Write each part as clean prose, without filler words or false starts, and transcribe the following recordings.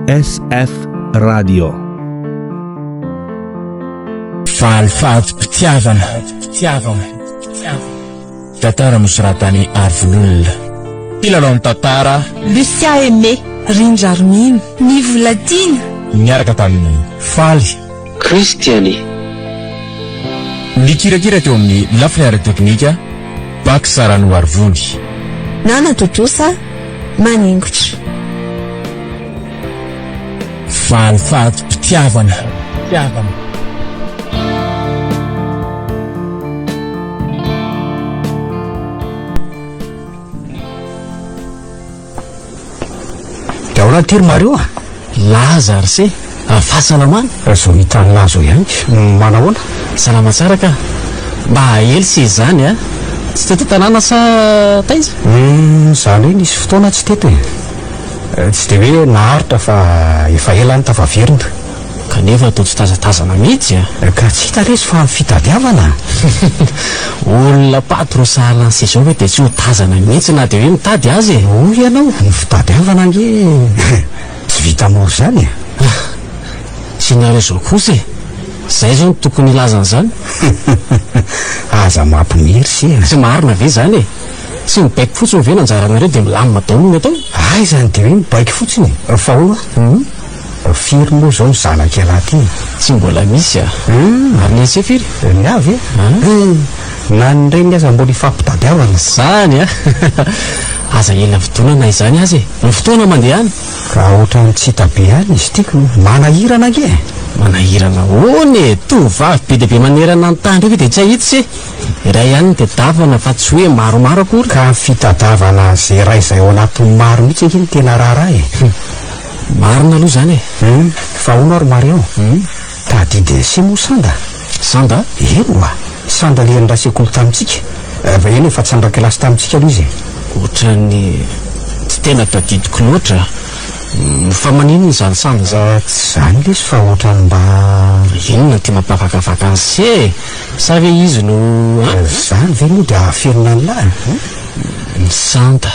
SF Radio. Valifatim-pitiavana. Fitiavana. Tantara nosoratan'i Arivon'olona. Mpilalao ny tantara. Lucia Aimé. Rindra Armina. Ny Volatiana. Niaraka tamin'i Faly. Christiane. Nikirakira teo amin'ny lafiny ara-teknika, Bax Ranoarivony. Nanatontosa, Maningotra. Valifatim-pitiavana. Fitiavana. Dia ahoana ity ry Mario a? Laza ry se, fahasalamana? Zao hitan'i Laza eo ihany, manahoana? Salama tsara ka. Mba ela se izany a! Tsy teto an-tanàna sa taiza? Hum, izany hoe nisy fotoana tsy teto e. Tsy dia hoe naharitra fa efa ela aho no tafaverina. Kanefa toa tsy tazatazana mihitsy a! Ka tsy hita lesy fa ny fitadiavana. Olona patro sahala an'i Sezao ve dia tsy ho tazana mihitsy na dia hoe mitady aza e! Hoy ianao, ny fitadiavana ange tsy vita mora izany e! Tsy nareo izao kosa e! Zay izao no tokony hilaza an'izany. Aza mampiomehy ry se a! Tsy marina ve izany e! Tsy mibaiko fotsiny ve ny anjaranareo dia milamina daholo ny atao? Aiza ny dia hoe mibaiko fotsiny e! Fa hono a! Firy moa izao ny zanak'ialahy ity e? Tsy mbola misy a! Ary ny anse firy? Ny ahy ve? Na ny reniny aza mbola ifampitadiavana. Izany a! Aza ela fidonana izany aza e! Ny fotoana mandeha any. Ka ohatran'ny tsy hita be any izy ity ko! Manahirana ange e! Manahirana ahoana e! Tovovavy be dia be manerana ny tany ireo ve dia tsy hahita se? Iray ihany no tedavana fa tsy hoe maromaro akory. Ka ny fitadavana an'izay iray izay ao anatin'ny maro mihitsy ange no tena raharaha e! Marina aloha izany e! Hum, fa ahoana ary Marion? Tadidin'i se moa Sanda? Sanda? Eny oa! Sanda le niray sekoly tamintsika. Eny e, fa tsy niray kilasy tamintsika aloha izy e. Ohatran'ny tsy tena tadidiko loatra. Fa maninona izany Sanda izany? Tsy izany lesy fa ohatran'ny mba. Inona ity mampavakavaka an'i se e? Sa ve izy no an? Izany ve moa dia ahaferina an'lah e? Ny Sanda.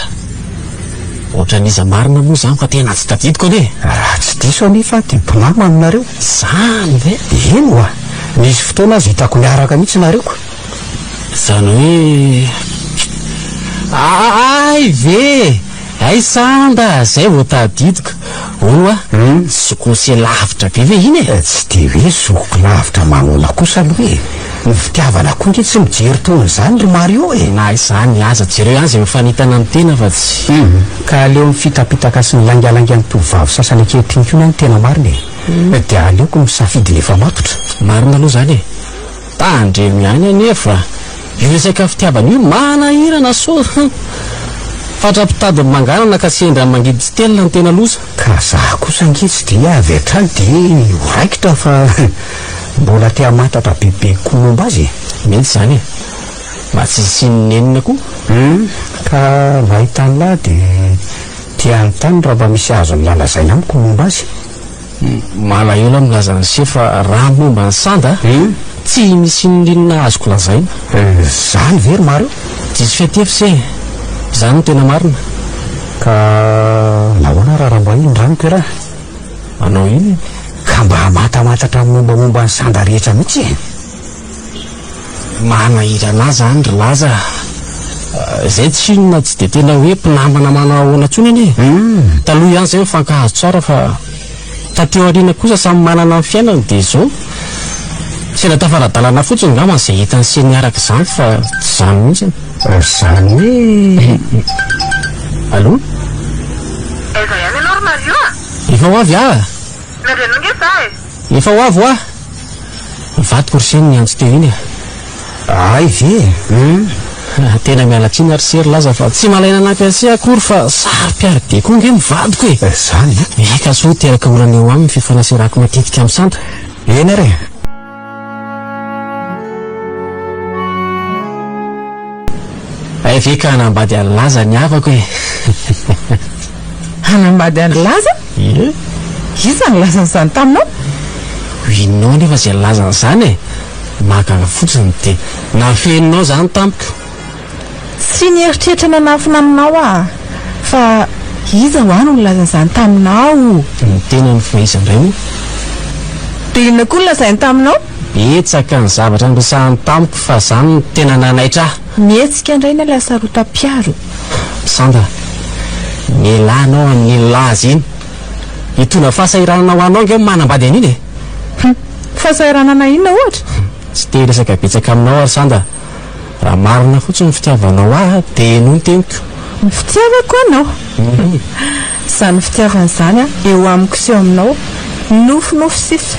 Ohatran'iza marina moa izany fa tena tsy tadidiko anie e! Raha tsy diso anefa aho dia mpinamana nareo. Izany ve? Eny oa! Nisy fotoana aza hitako niaraka mihitsy nareo ko! Izany hoe. Hay ve! Hay Sanda! Izay vao tadidiko. Hono hoa, zokin'se lavitra be ve iny e? Tsy dia hoe zokiko lavitra manaona kosa aloha e! Ny fitiavana koa nge tsy mijery toa an'izany ry Mario e! Na izany aza, jereo ihany izay mifanintana amin'ny tena fa tsy. Hum, ka aleo mifitapitaka sy milaingalainga ny tovovavy sasany ankehitriny koa ny ahy no tena marina e! Dia aleoko misafidy ny efa matotra. Marina aloha izany e! Tandremo ihany anefa, io resaka fitiavana io manahirana sao fatra-pitady ny manganana ka sendra ny mangidy tsy telina no tena loza. Ka za kosa ange tsy dia avy hatrany dia ho raikitra fa mbola te hamantatra bebe kokoa momba azy e. Mety izany e. Mba tsy hisian'ny nenina koa. Hum, ka mahita an'lah dia te hanontany raha mba misy azon'lah lazaina amiko momba azy. Malahelo aho milaza an'ise fa raha momba an'i Sanda, tsy misy inoninona azoko lazaina. Zany ve ry Mario? Diso fiatify se, izany no tena marina. Ka nahoana raha mba iny ranoko e raha? Manao inona? Ka mba hamantamantatra ny mombamomba an'i Sanda rehetra mihitsy e! Manahirana ahy izany ry Laza a! Izay tsinona tsy dia tena hoe mpinamana manao ahoana intsony anie e! Taloha ihany izay mifankahazo tsara fa taty aoriana kosa samy manana ny fiainany dia izao. Sendra tafara-dalana fotsiny angamba izay hitan'i se niaraka izany fa tsy izany mihitsy. Izany hoe. Allô? Aiza ihany ianao ry Mario a? Efa ho avy aho a! Miandry anao nge za e! Efa ho avy hoa! Ny vadiko ry se no niantso teo iny e! Hay ve e! Hum! Tena miala tsiny ary se ry Laza fa tsy malaina hanampy an'se akory fa saro-piaro be koa nge ny vadiko e! Zany e! Eka soa teraka olana eo aminy ny fifanaserako matetika amin'i Santa. Eny ary e! Hay ve ka hanambady an'i Laza ny havako e! Hanambady an'i Laza? Ie. Iza no nilaza an'izany taminao? Ho inonao anefa izay nilaza an'izany e! Mahagaga fotsiny dia nafeninao izany tamiko. Tsy nieritreritra nanafina aminao aho fa. Iza hoa no nilaza an'izany taminao? Ny tenany fa iza indray moa? Dia inona koa no lazainy taminao? Betsaka ny zavatra noresahany tamiko fa izany no tena nanaitra ahy. Mihetsika indray ny alasarotam-piaro. Sandra, mialà anao amin'iny laza iny. Hitondra fahasahiranana ho anao ange ny manambady an'iny e! Hum, fahasahiranana inona ohatra? Tsy te hiresaka betsaka aminao aho ry Sandra. Raha marina fotsiny ny fitiavanao ahy dia henoy ny teniko. Ny fitiavako anao? Izany fitiavana izany eo amiko sy eo aminao, nofinofy sisa.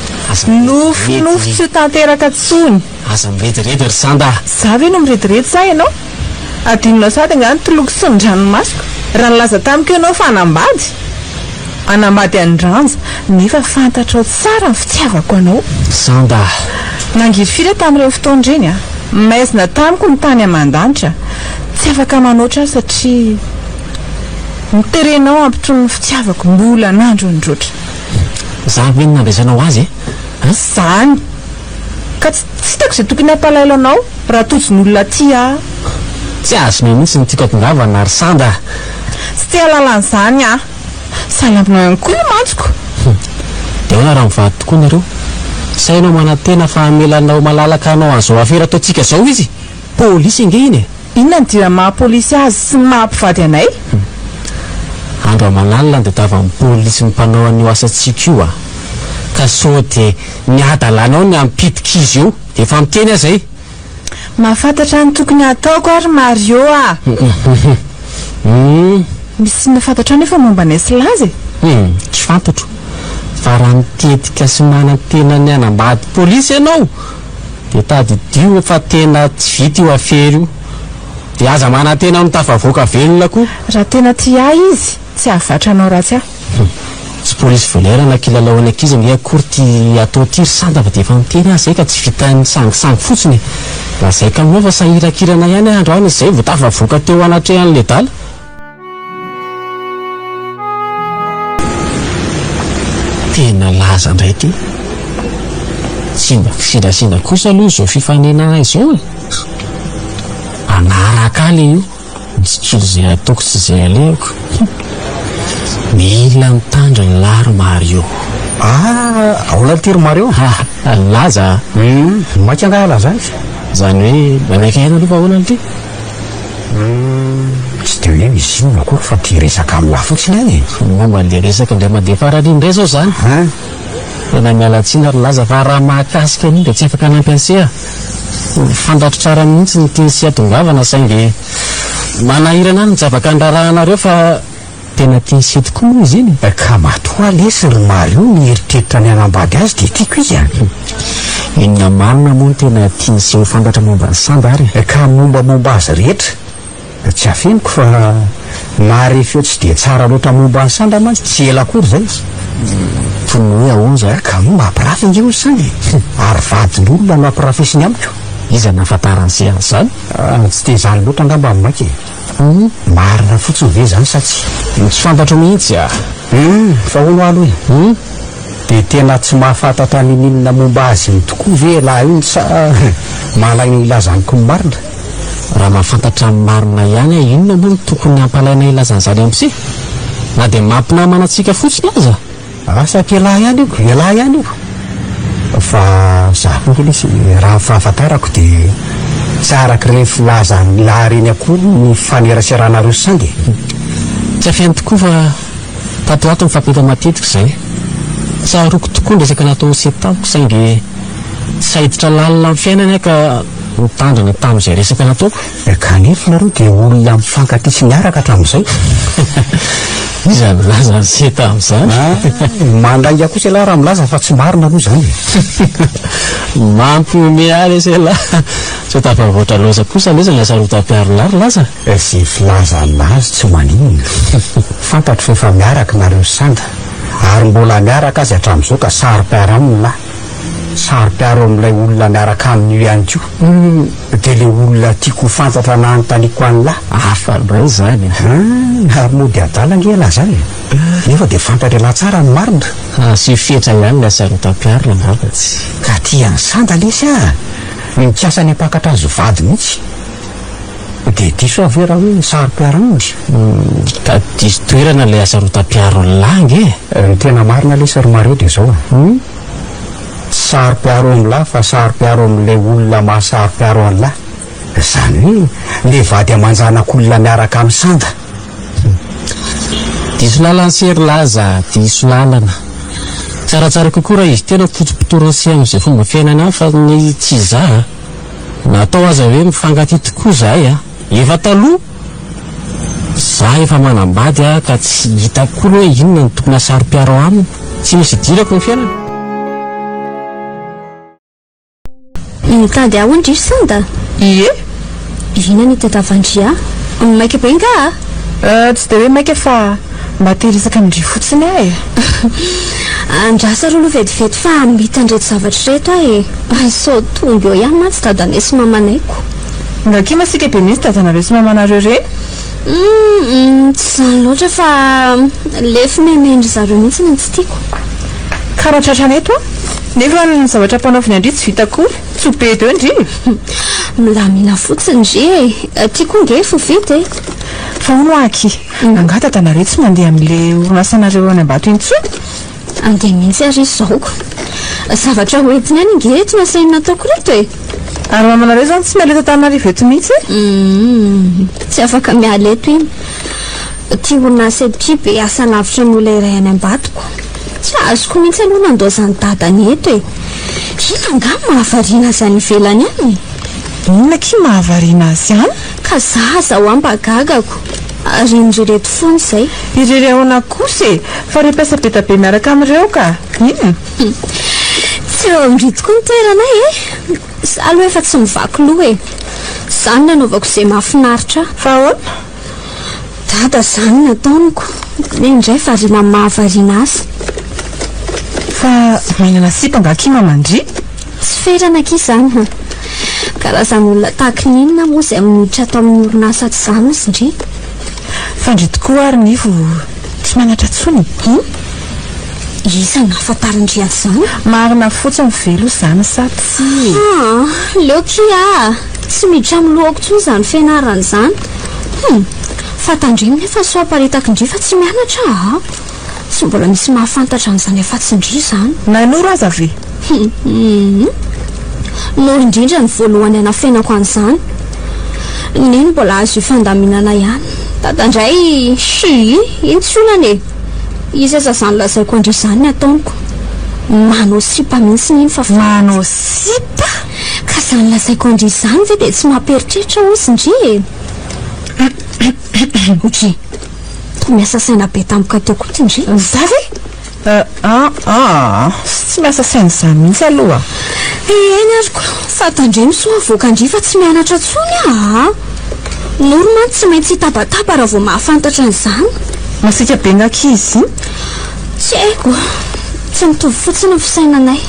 Nofinofy tsy ho tanteraka intsony. Aza mirediredy ry Sanda a! Za ve no mirediredy sa ianao? Adinonao sady angaha ny toloko sy ny ranomasoko raha nilaza tamiko ianao fa hanambady? Hanambady an'i Ranja, nefa fantatrao tsara ny fitiavako anao. Sanda a! Nangirifiry aho tamin'ireny fotoana ireny a! Maizina tamiko ny tany aman-danitra. Tsy afaka manoatra aho satria noterenao hampitony ny fitiavako mbola nandrondrotra. Za ve no nandraisanao azy e? Izany! Ka tsy hitako izay tokony hampalahelo anao raha tojo ny olona tia ahy. Tsy azonao mihitsy ny tiako hatongavana ry Sanda a! Tsy te hahalala an'izany aho. Sahala aminao ihany koa io mantsiko. Dia ahoana raha mivady tokoa nareo? Sa ianao manantena fa hamela anao malalaka hanao an'izao afera ataontsika izao izy? Polisy ange iny e! Inona no idiran'ny maha polisy azy sy ny maha mpivady anay? Andro aman'alina no tadiavan'ny polisy ny mpanao an'io asantsika io a! Ka sao dia ny hadalanao ny hampitika izy eo dia efa miteny aho izay! Mahafantatra ny tokony hataoko aho ry Mario a! Misy inona fantatrao nefa momba anay sy Laza e? Hum, tsy fantatro. Fa raha mitetika sy manantena ny hanambady polisy ianao dia tadidio fa tena tsy vita io afera io. Dia aza manantena ny ho tafavoaka velona koa. Raha tena tia ahy izy, tsy hahavatra hanao ratsy ahy. Hum, tsy polisy voleur na kilalaon'ny ankizy ange akory ity atao ity ry Sanda fa dia efa miteny aho izay ka tsy vitan'ny sangisangy fotsiny e! Lazaiko aminao fa sahirakirana ihany aho androany izay vao tafavoaka teo anatrehan'ledala. Tena laza indray ity. Tsy mba kisendrasendra kosa aloha izao fifanenana izao e! Manaraka ahy le io. Mitsikilo izay ataoko sy izay alehako. Mila mitandrina lahy ry Mario. Ah, ahoana ity ry Mario? Ah, laza a! Hum, maika angaha laza azy? Izany hoe manaiky aina aloha fa ahoana ity? Hum, tsy dia hoe misy inona akory fa te hiresaka aminà fotsiny aho e. Momba an'ilay resaka indray mandeha farany iny indray izao izany? Hein? Tena miala tsiny ry Laza fa raha mahakasika an'iny dia tsy afaka hanampy an'i Se aho. Fantatro tsara mihitsy ny tian'i Se hatongavana saingy manahirana ahy ny javaka nirarahanareo fa tena tian'i Se tokoa moa izy iny e. Ka matoa lesy ry Mario mieritreritra ny hanambady azy dia tiako izy a! Inona marina moa no tena tian'i Se ho fantatra momba an'i Sanda ary e? Ka mombamomba azy rehetra. Tsy afeniko fa nahare feo tsy dia tsara loatra momba an'i Sandra mantsy tsy ela akory izay. Toy ny hoe ahoana izany? Ka moa mampirafy ange hoy Sandra e! Ary vadin'olona no ampirafesiny amiko. Iza no nahafantaran'i Se an'izany? Tsy dia izany loatra angamba ny maika e! Marina fotsiny ve izany sa tsia? Tsy fantatro mihitsy a! Hum, fa hono aloha e! Hum, dia tena tsy mahafantatra ninininona momba azy iny tokoa ve ialahy iny sa malaina hilaza amiko ny marina? Raha mahafantatra ny marina ihany aho, inona moa no tokony hampalaina hilaza an'izany amin'i Se? Na dia mampinamana antsika fotsiny aza? Asa k'ialahy ihany io, ialahy ihany io. Fa za koa ange lesy, raha ny fahafantarako dia tsy araka ireny filazan'ilahy ireny akory ny fifaneraseranareo sangy e. Tsy afeniny tokoa fa tato ho ato mifampita matetika izay. Tsaroako tokoa ny resaka nataon'i Se tamiko saingy tsy sahy hiditra lalina amin'ny fiainany aho ka nitandrina tamin'izay resaka nataoko. Kanefa nareo dia olona mifankatia sy miaraka hatramin'izay. Iza no nilaza an'i Se tamin'izany? Mandainga kosa ialahy raha milaza fa tsy marina aloha izany e. Mampihomehy ahy lesy ialahy. Sao tafavoatra loza kosa lesy ny hasarotam-piaro lahy ry Laza? Izay filazana azy tsy maninona. Fantatro fa efa miaraka nareo sy Sanda. Ary mbola miaraka azy hatramin'izao ka saro-piaro aminy lahy. Saro-piaro amin'ilay olona miaraka aminy io ihany koa. Dia ilay olona tiako ho fantatra nanontaniako an'lah. Hafa indray izany a! Hum, ary mody adala ange ialahy izany e! Nefa dia fantatr'ialahy tsara ny marina. Asio fetra ihany ny hasarotam-piarina angamba tsy. Ka tia an'i Sanda lesy ah! Mikasa ny hampakatra azy ho vady mihitsy. Dia diso aho ve raha hoe saro-piaro aminy? Ka diso toerana ilay hasarotam-piaro an'lah ange e! Ny tena marina lesy ry Mario dia izao e! Tsy saro-piaro amin'lah fa saro-piaro amin'ilay olona maha saro-piaro an'lah. Izany hoe ilay vady aman-janak'olona miaraka amin'i Sanda. Diso lalana se ry Laza, diso lalana. Tsaratsara kokoa raha izy tena fotopotorana sy amin'izay fomba fiainana any fa ny tsy za a. Na atao aza hoe mifankatia tokoa zahay a. Efa taloha, za efa manambady a ka tsy hitako koa aloha hoe inona no tokony hasaropiaro aminy. Tsy misy idirako ny fiainany. Mitady ahy hono ndry Sanda? Ie. Inona no itadiavan-dry ahy? Maika be angaha? Tsy dia hoe maika fa mba te hiresaka amin-dry fotsiny aho e. Andraso aloha vetivety fa hamita an'ireto zavatra ireto aho e. Sao tonga eo ihany mantsy dadanay sy mamanaiko. Nga akia masiaka be mihitsy dadanareo sy mamanareo ireny? Humm, tsy izany loatra fa le fimemen-dry zareo mihitsy no tsy tiako. Ka raha tratrany eto aho, nefa ny zavatra ampanaoviny an-dry tsy vita akory, tsy ho bedy eo ndry e! Milamina fotsiny ndry e! Tiako ange efa ho vita e! Fa hono hoa akia, angaha dadanareo tsy mandeha amin'le orinasanareo any Ambato intsony? Andeha mihitsy ary izy izao ko. Zavatra ho entiny any ange eto no asainy nataoko ireto e! Ary mamanareo izany tsy miala eto Antananarivo eto mihitsy e? Humm, tsy afaka miala eto iny. Ity orinasa ity be asa lavitra noho ilay iray any Ambatoko. Tsy azoko mihitsy aloha nandaozan'i dadany eto e! Inona angaha no mahavariana azy any ivelany any e? Inona akia mahavariana azy any? Ka za aza hoa mba gagako. Ary iny ry reto foana izay. Irery ahoana kosa e! Fa re mpiasa be da be miaraka amin'ireo ka! Inona? Tsy eo amin-dry tokoa ny toeranay e! Za aloha efa tsy mivaky loha e! Zany nanaovako izay mahafinaritra ahy. Fa ahoana? Dada zany no nataoniko. Ny indray variana mahavariana azy. Fa manana sipa angaha akia maman-dry? Tsy ferana akia izany ha. Karazan'olona tahaky ny inona moa izay miditra ato amin'ny orinasa ato izany ozy ndry? Fa ndry tokoa ary Nivo tsy mianatra intsony e. Hum? Iza no nahafantaran-dry an'izany? Marina fotsiny ve aloha izany sa tsia e? Haa, leo kia a! Tsy miditra amin'ny lohako intsony izany fianarana izany. Hum! Fa tandremo nefa sao aparitaky ndry fa tsy mianatra aho. Tsy mbola misy mahafantatra an'izany afatsy ndry izany. Na Noro aza ve? Hum! Noro indrindra no voalohany hanafenako an'izany. Neny mbola azo ifandaminana ihany. Dada indray, shii, iny tsy olana e! Iza aza izany lazaiko an-dry izany ny ataoniko. Manao sipa mihitsy iny fa fantatro. Manao sipa? Ka izany lazaiko an-dry izany ve dia tsy mampieritreritra hozy ndry e? Ndry, toa miasa saina be tampoka teo koa ty ndry. Za ve? Ah ah, tsy miasa saina izany mihitsy aloha. Eny ary ko, fa tandremo sao avoakan-dry fa tsy mianatra intsony ah. Noro mantsy tsy maintsy hitabataba raha vao mahafantatra an'izany. Masiaka be ny ankizy iny. Tsy haiko, tsy mitovy fotsiny ny fisainanay.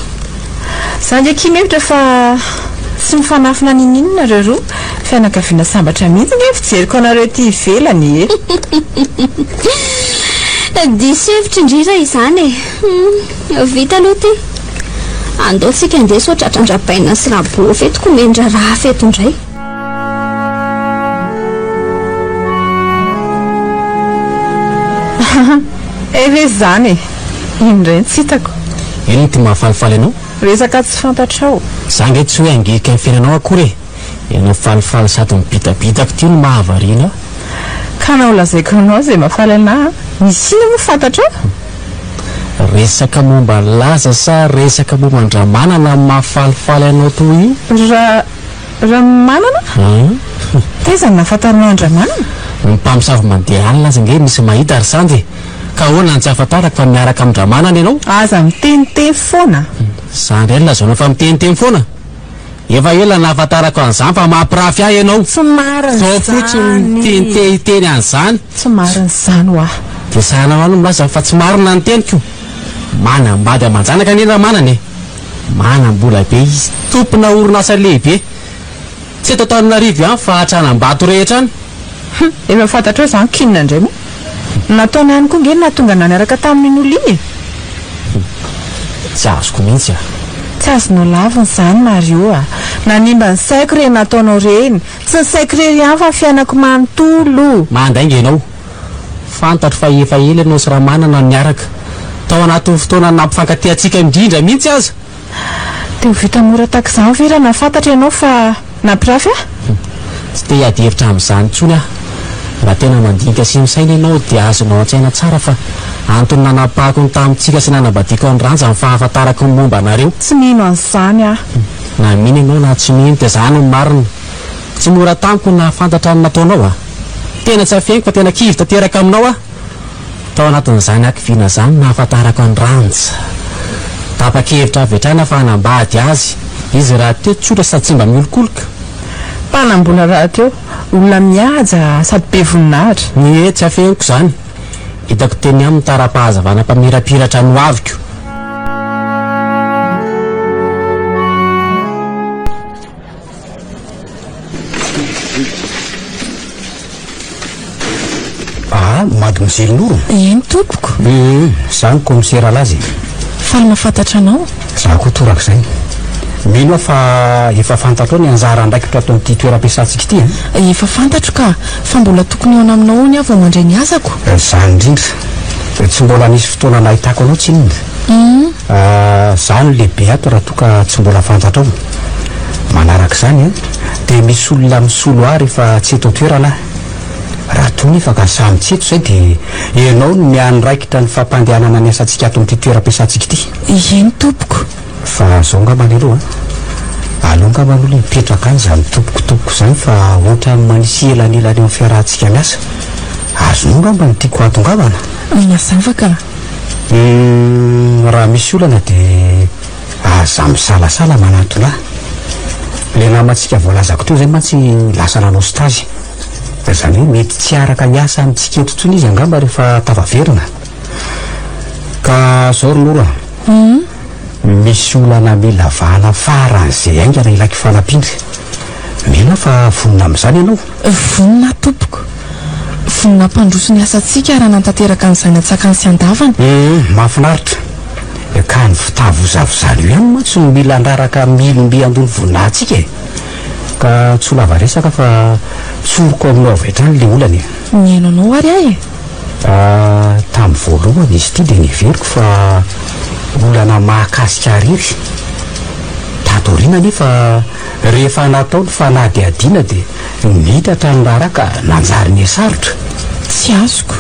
Za nge akia mihevitra fa tsy mifanafina ninoninona nareo roa, fianakaviana sambatra mihitsy nge fijeriko anareo ety ivelany e. Diso hevitra indry raha izany e. Hum, vita aloha ity. Andao tsika andeha sao tratran-dRabaina sy Rabôfy eto ko mendrarafy eto indray. Hay ve izany e! Iny indray no tsy hitako. Inona ity mahafalifaly anao? Resaka tsy fantatrao. Za ange tsy hoe hangenika ny fiainanao akory e! Ianao falifaly sady mibitabitaka ity no mahavariana ahy. Ka na ho lazaiko anao izay mahafaly anah, misy inona moa fantatrao? Resaka momba an'i Laza sa resaka momba an-dRamanana no mahafalifaly anao toa io? Ra. Ramanana? An? Taiza no nahafantaranao an-dRamanana? Ny mpamosavy mandeha alina aza ange misy mahita ry Sandy e! Ka ahoana no tsy ahafantarako fa miaraka amin-dRamanana ianao? Aza miteniteny foana! Za indray no lazainao fa miteniteny foana? Efa ela nahafantarako an'izany fa mampirafy ahy ianao! Tsy marina Zao fotsiny izany! miteniteny an'izany! Tsy marina izany hoa! Dia sahala anao no milaza fa tsy marina ny teniko! Manambady aman-janaka anie Ramanana e! Manam-bola be izy, tompona orinasa lehibe. Tsy eto Antananarivo ihany fa hatrany Ambato rehetra any. Hum, efa fantatrao izany k'inona indray moa? Ny nataony ihany koa nge no nahatonga anah niaraka tamin'iny olona iny e! Hum, tsy azoko mihitsy a! Tsy azonao lavina izany Mario a! Nanimba ny saiko ireny nataonao ireny. Tsy ny saiko irery ihany fa ny fiainako manontolo. Mandainga ianao. Fantatro fa efa ela ianao sy Ramanana no niaraka. Tao anatin'ny fotoana nampifankatia antsika indrindra mihitsy aza. Dia ho vita mora tahaka izany ve raha nahafantatra ianao fa nampirafy ahy? Tsy te hiady hevitra amin'izany intsony aho. Raha tena mandinika sy misaina ianao dia azonao an-tsaina tsara fa antony nanapahako ny tamintsika sy nanambadiako an'i Ranja ny fahafantarako ny momba anareo. Tsy mino an'izany aho. Na mino ianao na tsy mino dia izany no marina. Tsy mora tamiko ny nahafantatra ny nataonao a! Tena tsy afeniko fa tena kivy tanteraka aminao aho. Tao anatin'izany hakiviana izany no nahafantarako an'i Ranja. Tapa-kevitra avy hatrany aho fa hanambady azy. Izy rahateo tsotra sady tsy mba miolokoloka. Mpanam-bola rahateo, olona mihaja sady be voninahitra. Ie, tsy afeniko izany. Hitako teny aminy tara-pahazavana mpamirapiratra ny hoaviko. Ah, mademoiselle Noro? Eny tompoko. Hum, za ny commissaire Laza e. Faly mahafantatra anao. Za koa torak'izay. Mino aho fa efa fantatrao ny anjara andraikitra ato amin'ity toeram-piasantsika ity an? Efa fantatro ka, fa mbola tokony hihaona aminao hono aho vao mandray ny asako. Izany indrindra. Tsy mbola nisy fotoana nahitako anao tsinona. Hum. Za no lehibe ato raha toa ka tsy mbola fantatrao. Manaraka izany dia misy olona misolo ahy rehefa tsy eto an-toerana aho. Raha toa nefa ka samy tsy eto izay dia ianao no miandraikitra ny fampandehanana ny asantsika ato amin'ity toeram-piasantsika ity. Eny tompoko. Fa izao angambany aloha an. Aleo angamba aloha ilay mipetraka any izany tompoko tompoko izany fa ohatran'ny manisy elanelana eo amin'ny fiarahantsika miasa. Azonao angamba ny tiako hahatongavana? Mazava ka. Humm raha misy olana dia aza misalasala manantona ahy. Ilay namantsika voalazako teo izay mantsy lasa nanao stage. Izany hoe mety tsy hiaraka hiasa amintsika eto intsony izy angamba rehefa tafaverina. Ka zao ry Noro a. Misy olana mila vahana faran'izay haingana ilaiko fanampiana. Mino aho fa vonona amin'izany ianao? Vonona aho tompoko. Vonona hampandroso ny asantsika ary hanatanteraka an'izany an-tsakany sy an-davany. Hum, mahafinaritra. Ka ny fitavozavozana io ihany mantsy no mila handraraka milomby ambony voninahintsika e. Ka tsy ho lava resaka fa tsoriko aminao avy hatrany ilay olana e. Mihaino anao ary aho e. Ah, tamin'ny voalohany izy ity dia neveriko fa olana mahakasika ahy irery. Tato aoriana anefa rehefa natao ny fanadihadiana dia nitatra ny raharaha ka nanjary nihasarotra. Tsy azoko.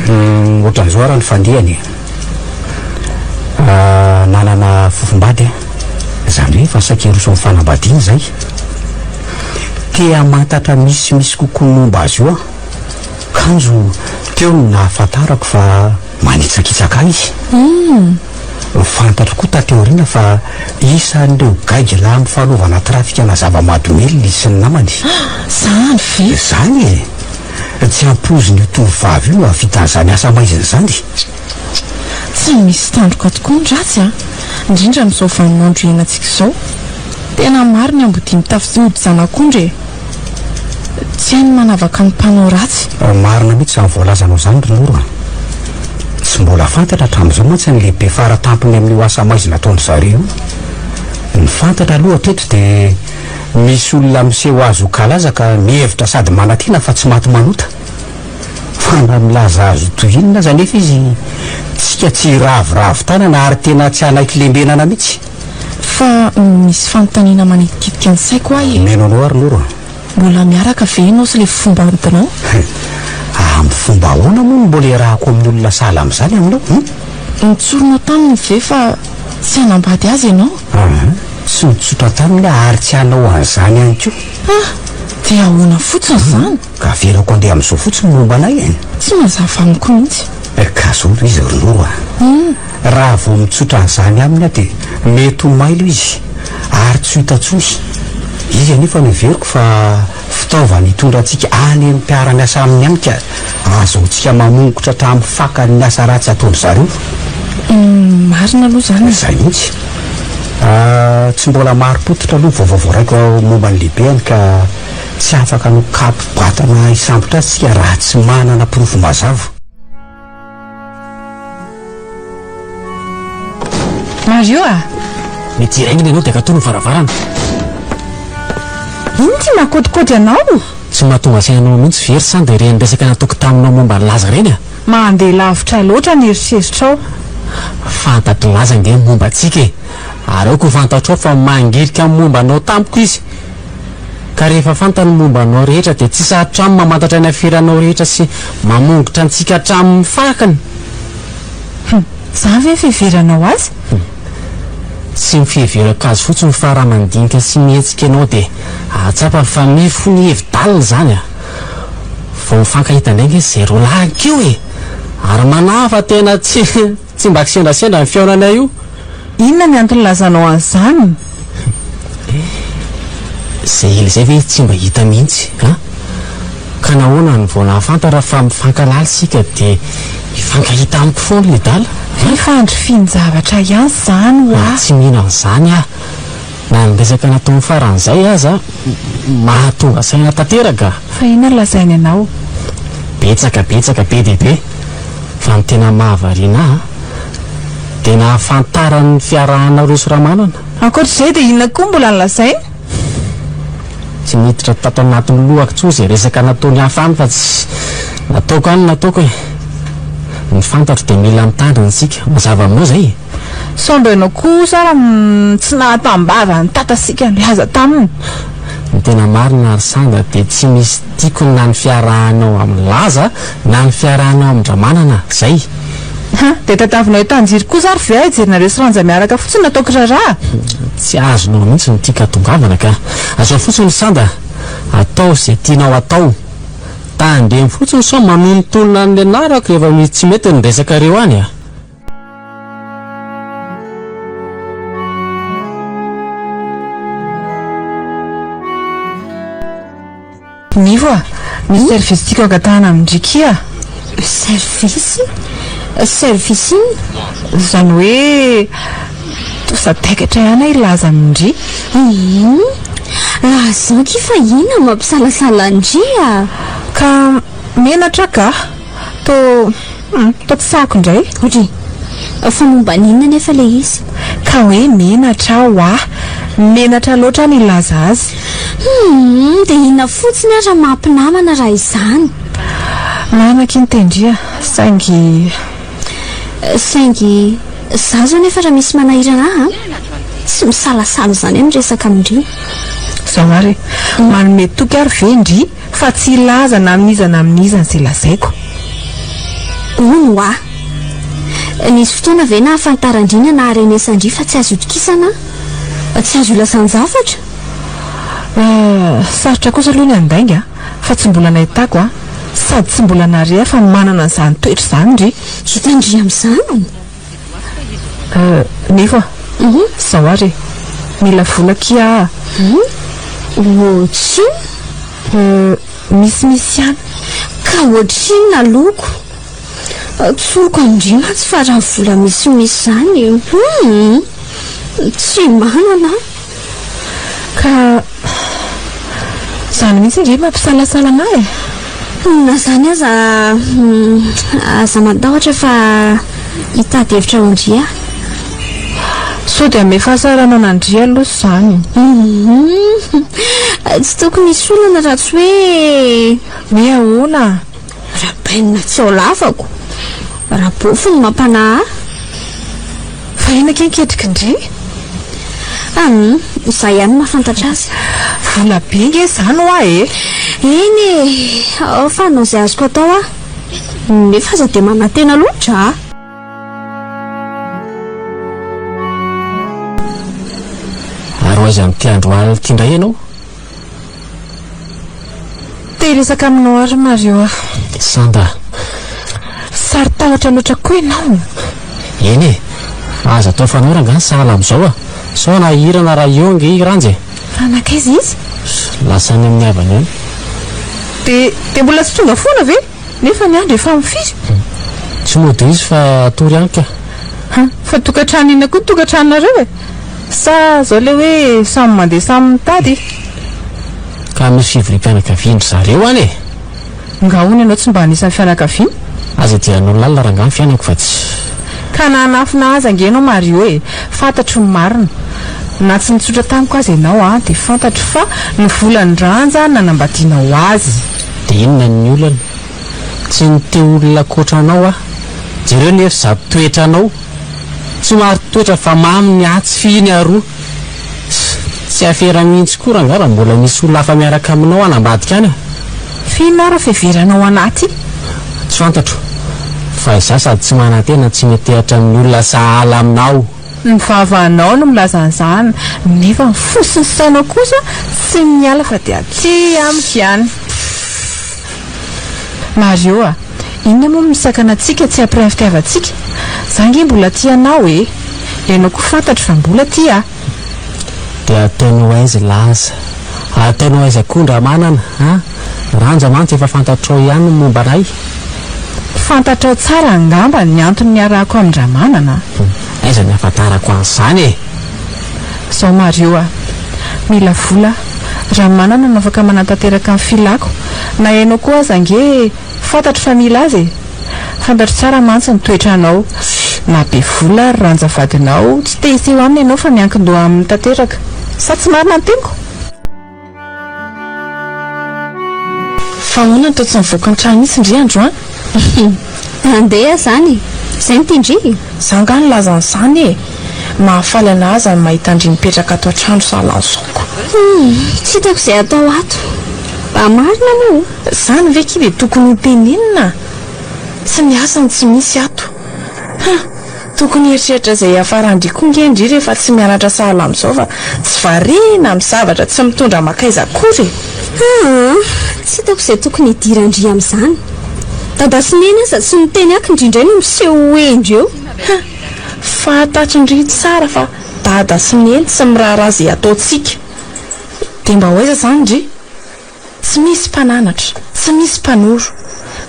Hum, ohatran'izao ary ny fandehany e. Ah, nanana fofombady aho. Izany hoe efa saika hiroso amin'ny fanambadiana izay. Te hamantatra misimisy kokoa ny momba azy io aho. Kanjo teo no nahafantarako fa manitsakitsaka ahy izy. Fantatro koa taty aoriana fa isan'ireo gaigy lahy amin'ny fanaovana trafikana zava-mahadomelina izy sy ny namany. Izany ve? Izany e! Tsy ampoizin'io tovovavy io no hahavita an'izany asa maizina izany. Tsy misy tandroka tokoa ny ratsy an! Indrindra amin'izao vaninandro iainantsika izao. Tena maro ny ambodia mitafy hodi-janak'ondry e! Tsy hay ny manavaka ny mpanao ratsy. Marina mihitsy izany voalazanao izany ry Noro a! Tsy mbola fantatra hatramin'izao mantsy ny lehibe faratampony amin'io asa maizina ataon-dry zareo io. Ny fantatra aloha hatreto dia misy olona miseho azy ho kalaza ka mihevitra sady manantena fa tsy maty manota. Fa na milaza azy ho toy inona aza anefa izy, tsika tsy hiraviravy tanana ary tena tsy hanaiky lembenana mihitsy. Fa misy fanontaniana manitikitika ny saiko ahy e. Omeno anao ary Noro a. Mbola miaraka ve ianao sy ilay fomba adinao? Amin'ny fomba ahoana moa no mbola iarahako amin'ny olona sahala amin'izany aminao? Hum? Nitsorinao taminy ve fa tsy hanambady azy ianao? Aa, tsy nitsotra taminy aho ary tsy hanao an'izany ihany koa. Ah! Dia ahoana fotsiny izany? Ka avelako handeha amin'izao fotsiny ny momba anay e! Tsy mazava amiko mihitsy. Ka zao ry izy ry Noro a! Raha vao mitsotra an'izany aminy aho dia mety ho mailo izy ary tsy ho hita intsony. Izy anefa no heveriko fa fitaovana hitondra antsika any amin'ny mpiara-miasa aminy any ka ahazoantsika mamongotra hatramin'ny fakany ny asa ratsy ataon-dry zareo. Marina aloha izany e! Izay mihitsy. Tsy mbola marim-pototra aloha ny vaovao voaraiko momba ny lehibeny ka. Tsy afaka no kapo-batana hisambotra azy tsika raha tsy manana porofo mazava. Mario a! Midira haingana ianao dia akatony ny varavarana. Inona ity mahakodikody anao? Tsy mahatonga saina anao mihitsy ve ry Sanda ireny resaka nataoko taminao momba an'i Laza ireny a? Mandeha lavitra loatra ny eritreritrao. Fantatr'i Laza ange ny momba antsika e! Ary aoka ho fantatrao fa mangirika ny momba anao tampoka izy. Ka rehefa fantany ny momba anao rehetra dia tsy sarotra aminy mamantatra ny aferanao rehetra sy mamongotra antsika hatramin'ny fakany. Hum, izany ve ny fiheveranao azy? Hum, tsy ny fiheverako azy fotsiny fa raha mandinika sy mihetsika ianao dia hahatsapa fa mifono hevi-dalina izany a! Vao mifankahita indray ange izay roalahy ankeo e! Ary manahy fa tena tsy tsy mba kisendrasendra ny fihaonanay io. Inona ny antony ilazanao an'izany? Izay ela izay ve tsy mba hita mihitsy an? Ka nahoana no vao nahafantara fa mifankahalala isika dia hifankahita amiko foana ledala? Fifandrifian-javatra ihany izany hoa. Tsy mino an'izany aho. Na ny resaka nataony faran'izay aza mahatonga saina tanteraka. Fa inona no lazainy anao? Betsaka betsaka be dia be. Fa ny tena mahavariana ahy dia nahafantarany ny fiarahanareo sy Ramanana. Ankoatr'izay dia inona koa mbola nolazainy? Tsy niditra tato anatin'ny lohako intsony izay resaka nataony hafa any fa tsy nataoko any nataoko e. Ny fantatro dia mila mitandrina isika. Mazava aminao izay e? Sao mba ianao kosa ara tsy nahatambava an'i Tatasika nilaza taminy? Ny tena marina ry Sanda dia tsy misy tiako na ny fiarahanao amin'i Laza na ny fiarahanao amin-dRamanana, zay. Ha, dia tadiavinao hitanjiry kosa ary ve aho hijerinareo sy Ranja miaraka fotsiny nataoko raharaha? Tsy azonao mihitsy ny tiako hatongavana ka. Azao fotsiny ry Sanda, ataovy izay tianao atao. Tandremo fotsiny sao manonontonona ny anarako rehefa misy tsy mety ny resakareo any a. Nivo a! Misy service tiako angatahana amin-dry kia a! Service? Service inona? Izany hoe toa sadaikatra ihany aho hilaza amin-dry. Hum! Lazao akia fa inona no mampisalasala an-dry a! Ka menatra aho kah! Toa hum, toa tsy sahako indray. Ry, fa momba ny inona anefa ilay izy? Ka hoe menatra aho ah! Menatra loatra aho ny hilaza azy. Hum, dia inona fotsiny ary maha mpinamana raha izany? Marina akia ny tendry ah, saingy. Saingy, izaho izao nefa raha misy manahirana ahy an, tsy misalasala izany aho miresaka amin-dry. Izao ary e, manome toky ary ve ndry Fa tsy hilaza na amin'iza na amin'iza an'izay lazaiko. Hono hoa. Nisy fotoana ve nahafantaran-dry na naharenesan-dry fa tsy azo itokisana aho? Tsy azo ilazan-javatra? Euh, sarotra kosa aloha ny handainga fa tsy mbola nahitako an! Sady tsy mbola nahare aho fa manana an'izany toetra izany ndry. Hitan-dry amin'izany? Euh, Nefa, izao ary e, mila vola akia aho. Ohatrinona? Euh, misimisy ihany. Ka ohatrinona aloko? Tsoriko amin-dry mantsy fa raha vola misimisy izany, hum, tsy manana aho. Ka izany mihitsy ange mampisalasala anah e! Na izany aza, aza matahotra fa hitady hevitra ho an-dry aho. Sao dia hanome fahasahiranana an-dry aloha izany? Hum, tsy tokony hisy olana raha tsy hoe. Hoe ahoana? Rabainina tsy ao lavako. Rabofy no mampanahy ahy. Fa inona akia ny ketriky ndry? Hum, izaho ihany no mahafantatra azy. Vola be nge izany hoa e! Eny e, ao fa hanao izay azoko atao aho. Nefa aza dia manantena loatra a! Ary ho aiza amin'ity andro alina ity indray ianao? Te hiresaka aminao ary Mario a. Sanda. Saro-tahotra loatra koa ianao. Eny e! Aza atao fanao rangahy ny sahala amin'izao a! Sao hanahirana raha eo ange i Ranja e! Fa nankaiza izy? Lasa any amin'ny havany any. Dia dia mbola tsy tonga foana ve? Nefa ny andro efa amin'ny firy? Tsy mody izy fa hatory any ka. Ha, fa tokantrano inona koa ny tokantranonareo e? Sa zao le hoe samy mandeha samy mitady? Ka misy fivoriam-pianakavian-dry zareo any e! Nga hono ianao tsy mba anisan'ny fianakaviana? Aza idiranao lalina rangahy ny fiainako fa tsy. Ka na hanafina azy ange ianao Mario e! Fantatro ny marina. Na tsy nitsotra tamiko aza ianao an, dia fantatro fa ny volan'i Ranja nanambadianao azy. Dia inona ny olana? Tsy nite olona ankoatra anao aho. Jereo nefa izato toetranao. Tsy marin-toetra fa mamy ny atsy fihiny aroa. Tsy afera mihitsy koa rangahy raha mbola misy olona hafa miaraka aminao any ambadika any a! F'inona ary fiheveranao anaty? Tsy fantatro, fa izaho sady tsy manantena tsy miantehatra amin'ny olona sahala aminao. Ny vavanao no milaza an'izany, nefa ny fo sy ny sainao kosa tsy miala fa dia aty amiko ihany. Mario a! Inona moa no misakana antsika tsy hampiray ny fitiavantsika? Za ange mbola tia anao e! Ianao koa fantatro fa mbola tia ahy. Dia ataonao aiza i Laza? Ataonao aiza koa Ndramanana a? Ranja mantsy efa fantatrao ihany ny momba anay. Fantatrao tsara angamba ny antony niarahako amin-dRamanana a! Aiza ny ahafantarako an'izany e? Izao Mario a! Mila vola aho. Ramanana no afaka manatanteraka ny filako. Na ianao koa aza ange fantatro fa mila azy e! Fantatro tsara mantsy ny toetranao. Na be vola ary Ranja vadinao, tsy te hiseho aminy ianao fa miankin-doha aminy tanteraka. Sa tsy marina ny teniko? Fa ahoana no toa tsy nivoaka ny trano mihitsy ndry androany? Andeha zany e! Zay no tian-dry? Za angaha nilaza an'izany e! Mahafaly anah aza ny mahita an-dry mipetraka ato an-trano sahala an'izao ko! Humm, tsy hitako izay atao ato. Mba marina moa? Zany ve ki dia tokony ho tenenina? Tsy miasa no tsy misy ato. Huh! Tokony hieritreritra izay hiafaran-dry koa nge ndry rehefa tsy mianatra sahala amin'izao fa tsy variana amin'ny zavatra tsy mitondra mankaiza akory e! Aa! Tsy hitako izay tokony hidiran-dry amin'izany. Dada sy Neny aza tsy miteny aky ndry indray no miseho ho hendry eo. Huh! Fantatry ndry tsara fa Dada sy Neny tsy miraharaha izay ataontsika. Dia mba ho aiza izany ndry? Tsy misy mpananatra, tsy misy mpanoro.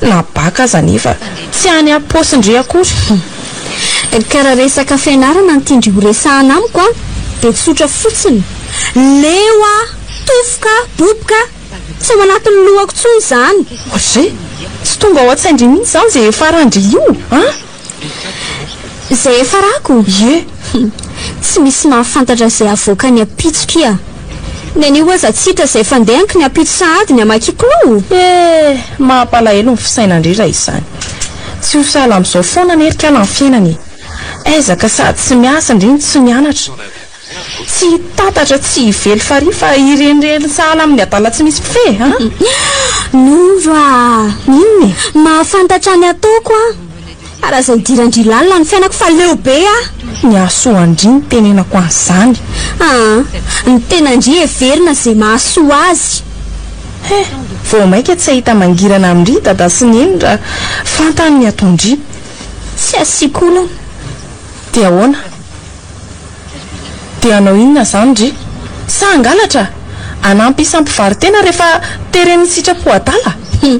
Na baka aza anefa tsy any am-paosin-dry akory. Ka raha resaka fianarana no tian-dry ho resahana amiko an, dia tsotra fotsiny. Leo aho, tofoka, boboka, tsy ao anatin'ny lohako intsony izany. Ohatrizay, tsy tonga ao an-tsain-dry mihitsy izany izay hiafaran-dry io an! Izay hiafarako? Ie. Tsy misy mahafantatra izay havoakan'ny ampitso kia. Ny anio aza tsy hita izay fandehanko ny ampitso sahady ny hamakiako loha. Eh! Mampalahelo ny fisainan-dry raha izany. Tsy ho sahala amin'izao foana anie ry kala ny fiainana e! Aiza ka sady tsy miasa ndry no tsy mianatra. Tsy hitatatra tsy hively farihy fa hirenireny sahala amin'ny adala tsy misy mpifehy an! Noro a! Inona e? Mahafantatra ny ataoko aho. Ary aza idiran-dry lalina ny fiainako fa leo be aho. Ny hahasoa an-dry no tenenako an'izany. Aa! Ny tenan-dry heverina izay mahasoa azy. He! Vao mainka tsy hahita mangirana amin-dry dada sy neny raha fantany ny ataon-dry. Tsy asiako olana. Dia ahoana? Dia hanao inona izany ndry? Sa hangalatra? Hanampy isam-mpivaro-tena rehefa teren'ny sitrapo adala? Hum,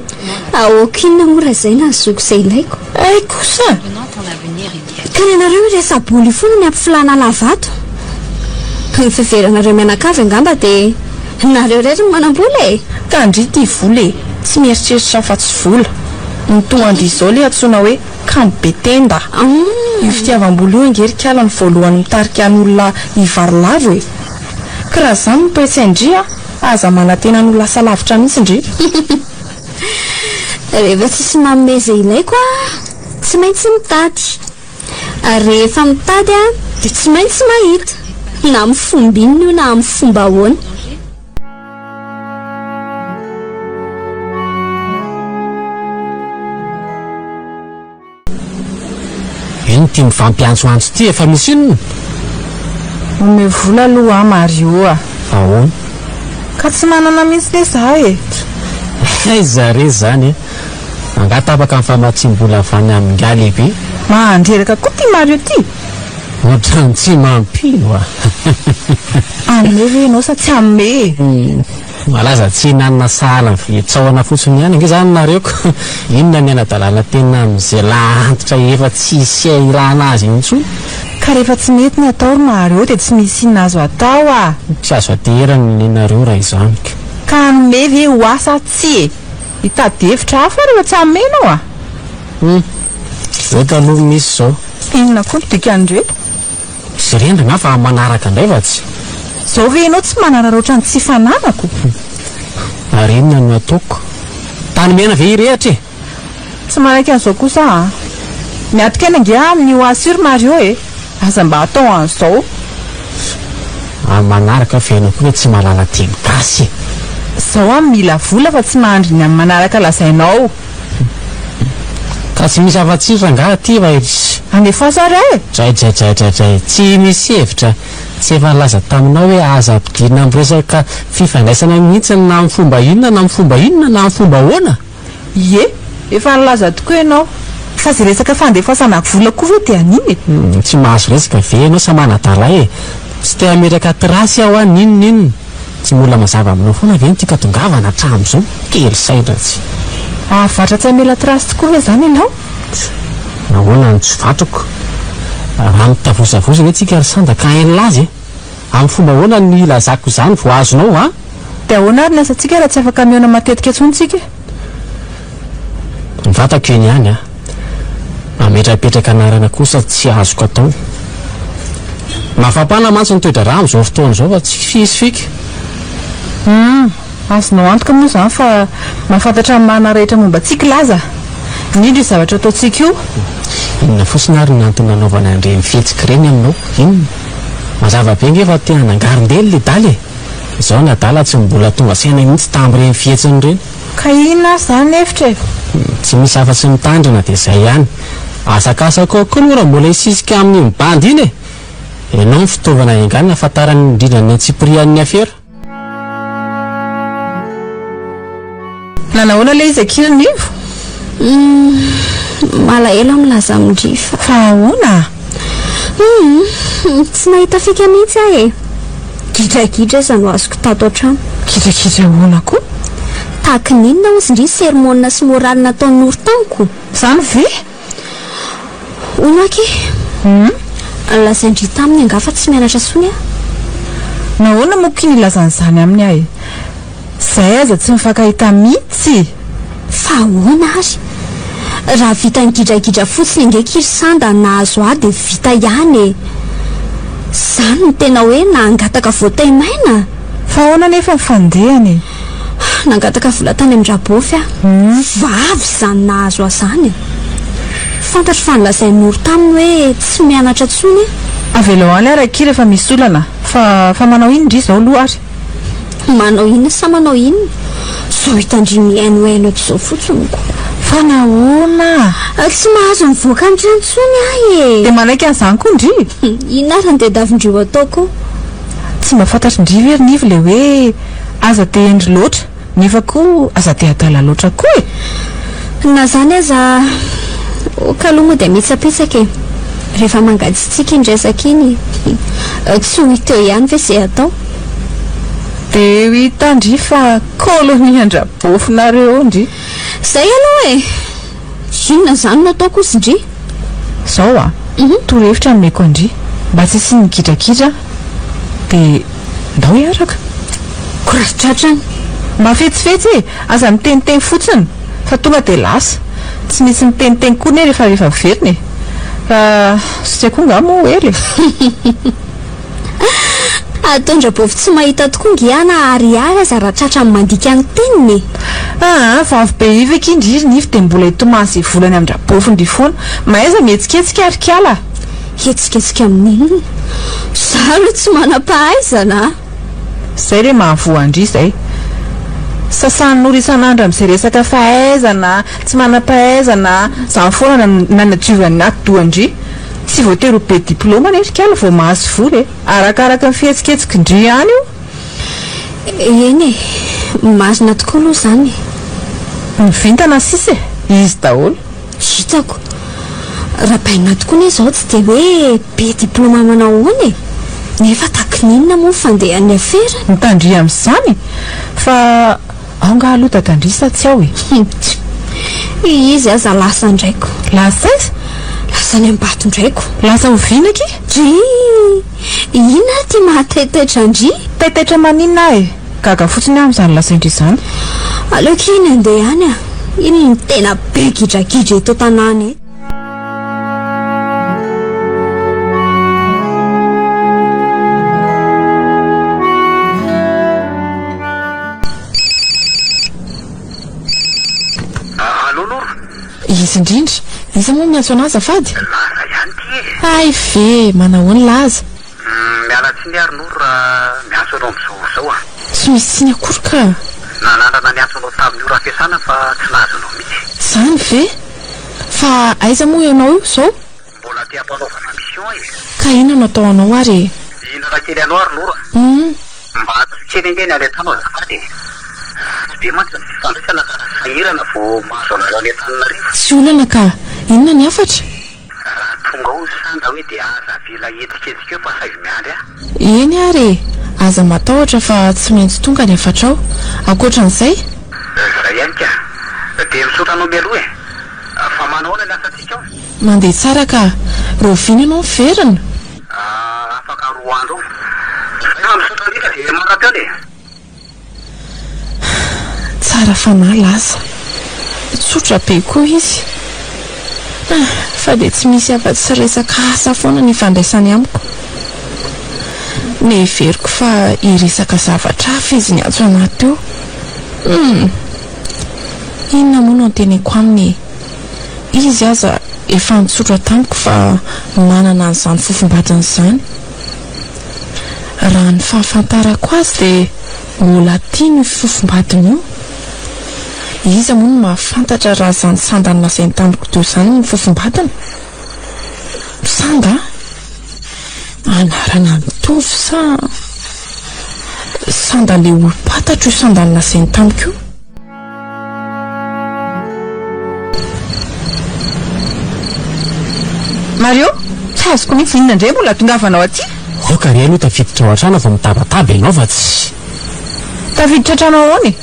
ahoako inona moa raha izay nahazoako izay ilaiko? Hay kosa! Ka ny anareo io resa-bola io foana ny ampifilana lava ato. Ny fiheveranareo mianakavy angamba dia nareo irery no manam-bola e! Ka ndry tia vola e! Tsy mieritreritra afa-tsy vola. Ny toa an-dry izao ilay antsoina hoe Kamo be tenda. Io fitiavam-bola io ange ry kala no voalohany mitarika ny olona hivarilavo e! Ka raha zany no toe-tsain-dry a, aza manantena ny ho lasa lavitra mihitsy ndry. Rehefa tsisy manome izay ilaiko aho, tsy maintsy mitady. Ary rehefa mitady aho dia tsy maintsy mahita. Na amin'ny fomba inona io na amin'ny fomba ahoana. Ino ity mifampiantsoantso ity efa misy inona? Omeo vola aloha aho Mario a! Ahoana? Ka tsy manana mihitsy le za e! Aiza re izany e! Angaha tapaka ny famatsiam-bola avy any amin'ingahy lehibe? Mandreraka koa ty Mario ty! Ohatran'ny tsy mampino a! Hanome ve ianao sa tsy hanome e? Malaza tsy hinanana sahala ny vilia tsaohana fotsiny ihany ange izany nareo ko! Inona ny anadalana tena amin'izay lahy antitra efa tsisy ilana azy intsony? Ka rehefa tsy mety ny atao ry Mario dia tsy misy inona azo atao a! Tsy azo ateherana ny nenareo raha izany ko! Ka hanome ve ho ahy sa tsia e? Hitady hevitra hafa aho rehefa tsy hanome ianao a! Hum! Ireto aloha misy izao. Inona koa no dikan'ireto? Jerena angaha fa manaraka indray fa tsy. Zao ve ianao tsy manararaotra ny tsy fananako? Ary inona no ataoko? Tany mena ve hirehatra e? Tsy manaiky an'izao kosa aho an! Miatoka aina ange aho amin'io asa io ry Mario e! Aza mba atao an'izao. Amin'ny manaraka fa ianao koa ve tsy mahalala teny gasy e? Izao aho mila vola fa tsy mahandry ny amin'ny manaraka lazainao. Ka tsy misy afa-tsy io rangahy aty fa iry. Alefaso ary aho e! Draidraidraidraidray, tsy misy hevitra. Tsy efa nilaza taminao hoe aza ampidirina amin'ny resaka fifandraisana mihitsy na amin'ny fomba inona na amin'ny fomba inona na amin'ny fomba ahoana? Ie, efa nilaza tokoa ianao. Fa izay resaka fandefasana vola koa ve dia an'iny e? Tsy mahazo resaka ve ianao sa manadala ahy e? Tsy te hametraka trace aho an, n'inona inona. Tsy mbola mazava aminao foana ve ny tiako hatongavana hatramin'izao? Kely saina tsy. Hahavatra tsy hamela trace tokoa ve izany ianao? Nahoana no tsy vatrako? Raha mitavozavoza ve tsika ry Sanda ka hain'laza e? Amin'ny fomba ahoana no hilazako izany vao azonao an? Dia ahoana ary ny asantsika raha tsy afaka mihaona matetika intsony tsika e? Ny vatako eny ihany an! Mametrapetraka anarana kosa tsy azoko atao. Mafampana mantsy ny toe-draharaha amin'izao fotoana izao fa tsy hisy fika. Hum! Azonao antoka moa izany fa mahafantatra ny marina rehetra momba antsika i Laza, indrindra io zavatra ataontsika io. Inona fotsiny ary ny antony nanaovana an'ireny fihetsika ireny aminao? Inona? Mazava be ange fa te hanangaron-dely ledala e! Izao ny adala tsy mbola tonga saina mihitsy tamin'ireny fihetsiny ireny. Ka inona ary izany ny hevitra e? Tsy misy afa-tsy mitandrina dia izay ihany. Asakasako ao koa moa raha mbola hisisika amin'iny bandy iny e! Ianao ny fitaovana haingana ahafantarany indrindra ny antsipirian'ny afera. Nanahoana ilay izy akia ry Nivo? Humm, malahelo aho milaza amin-dry fa. Fa ahoana? Humm, tsy nahita fika mihitsy aho e! Gidragidra aza no azoko tato an-trano. Gidragidra ahoana koa? Tahaky ny inona hozy ndry sermona sy morale nataon'i Noro tamiko? Izany ve? Hono aky e! Lazain-dry taminy angaha fa tsy mianatra intsony aho? Nahoana moa ky nilaza an'izany aminy aho e? Zay aza tsy mifankahita mitsy! Fa ahoana ary? Raha vita nigidragidra fotsiny ange ky ry Sanda nahazo ahy dia vita ihany e! Zany no tena hoe nangataka voataimaina! Fa ahoana anefa ny fandehany e? Nangataka vola tany amin-dRabôfy aho. Vavy izany nahazo ahy izany e! Fantatro fa nolazain'i Noro taminy hoe tsy mianatra intsony aho. Avelao any ary akia rehefa misy olana fa fa manao inona ndry izao aloha ary? Manao inona sa manao inona? Zao hitan-dry mihainohaino eto izao fotsiny ko. Fa nahoana? Tsy mahazo mivoaka ny trano intsony aho e! Dia manaiky an'izany koa ndry? Inona ary no tadiavin-dry ho ataoko? Tsy mba fantatry ndry ve ry Nivo ilay hoe aza dia hendry loatra nefa koa aza dia adala loatra koa e! Na izany aza, ok aloha moa dia mitsapitsaka e! Rehefa mangatsiatsiaka iny resaka iny, tsy ho hita eo ihany ve izay atao? Dia ho hita ndry fa colonie an-drabôfinareo eo ndry! Izay aloha e! Inona izany no ataoko ozy ndry? Zao a! Torohevitra nomeko an-dry, mba tsy hisian'ny gidragidra dia ndao hiaraka. Ko raha tratrany? Mba fetsifetsy e! Aza miteniteny fotsiny fa tonga dia lasa. Tsy misy miteniteny koa anie rehefa rehefa miverina e! Fa sosia koa nga moa ela e! Ataon-dRabovy tsy mahita tokoa nge aho na ariary aza raha tratrany mandika ny teniny e! Aa, vavy be ivy akia ndry ry Nify dia mbola hitomany izay volany amin-dRabovy ndry foana. Mahaiza mihetsiketsika ry kala a! Hihetsiketsika amin'inona? Za aloha tsy manam-pahaizana a! Izay re mahavoa an-dry izay. Sasan'ora isan'andro amin'izay resaka fahaizana, tsy manam-pahaizana, izany foana no nanadiovany ny atidohan-dry. Tsy voatery ho be diplaoma anie ry kala vao mahazo vola e! Arakaraka ny fihetsiketsikin-dry ihany io. Eny e! Marina tokoa aloha izany e! Ny vintana sisa e! Izy daholo. Hitako. Rabainina tokoa anie izao tsy dia hoe be diplaoma manao ahoana e! Nefa takininona moa ny fandehan'ny aferany? Mitandria amin'izany fa ao angaha aloha dadandria sa tsy ao e? Izy aza lasa indraiko. Lasa aiza? Lasa any Ambatondraiko. Lasa oviana akia? Drii! Inona ary ity mahataitaitra an-dry? Taitaitra maninona aho e? Gaga fotsiny aho amin'izany lazain-dry izany. Aleo akia iny handeha any a! Iny no tena be gidragidra eto an-tanàna eto. Izy indrindra. Iza moa miantso anah azafady? Laza ihany ity e! Hay ve! Manahoana Laza? Miala tsiny ary Noro raha miantso anao amin'izao ora izao a! Tsy misy tsiny akory ka! Nanandrana niantso anao tamin'ny ora fiasana fa tsy nahazo anao mihitsy. Izany ve? Fa aiza moa ianao io izao? Mbola aty am-panaovana mission e! Ka inona no atao anao ary e? Hihinana kely anao ary Noro a! Mba antsoy kely ange ny any an-trano azafady e! Ratsy be mantsy ny fifandraisana ka sahirana vao mahazo anareo any Antananarivo. Tsy olana ka! Inona ny hafatra? Raha tonga ao ny sanda hoe dia aza avela hihetsiketsika eo fa asaivo miandry ahy. Eny ary e! Aza matahotra fa tsy maintsy tonga ny hafatrao. Ankoatra an'izay? Izay ihany ka! Dia misaotra anao mialoha e! Fa manahoana ny asantsika ao? Mandeha tsara ka! Rahoviana ianao miverina? Afaka roa andro eo. Zay fa misaotra indrindra dia mandra-pihaona e! Tsara fanahy Laza. Tsotra be koa izy. Ah, fa dia tsy misy afa-tsy resaka asa foana ny ifandraisany amiko. Neveriko fa hiresaka zavatra hafa izy niantso anah teo. Hum! Inona moa no anteneko aminy e? Izy aza efa nitsotra tamiko fa manana an'izany fofombadiny izany. Raha ny fahafantarako azy dia mbola tiany io fofombadiny io. Iza moa no mahafantatra raha izany sanda nolazainy tamiko teo izany ny fofombadiny? Sanda? Anarana mitovy sa sanda le olom-pantatro io sanda nolazainy tamiko io? Mario, tsy azoko mihitsy inona indray mbola hahatongavanao aty? Aoka re aloha tafiditra ao an-trano vao mitabataba ianao fa tsy. Tafiditra an-trano ahoana e?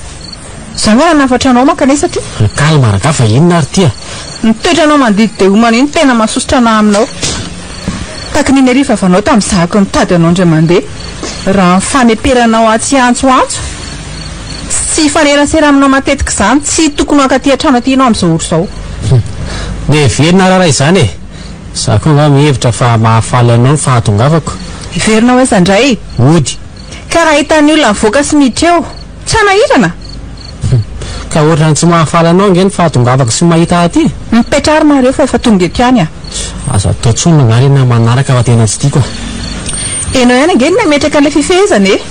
Za nga nanafatra anao mankanesa aty? Calme rangahy fa inona ary ity a? Ny toetranao mandidy dia homana iny tena mahasosotra anah aminao. Takin'iny ery vavanao tamin'izahako nitady anao indray mandeha. Raha ny faneperanao ahy tsy hiantsoantso sy tsy hifanerasera aminao matetika izany tsy tokony ho hankaty an-trano aty ianao amin'izao ora izao. Miheverina raharaha izany e! Za koa angaha mihevitra fa mahafaly anao ny fahatongavako. Hiverina ho aiza indray? Hody. Ka raha hitan'ny olona mivoaka sy miditra eo, tsy hanahirana? Ka ohatran'ny tsy mahafaly anao ange ny fahatongavako sy mahita ahy aty e! Mipetraha ary nareo fa efa tonga eto ihany ah. Aza atao tsony angaha le na manaraka fa tena tsy tiako ah. Enao ihany ange no nametraka an'ilay fifehezana e!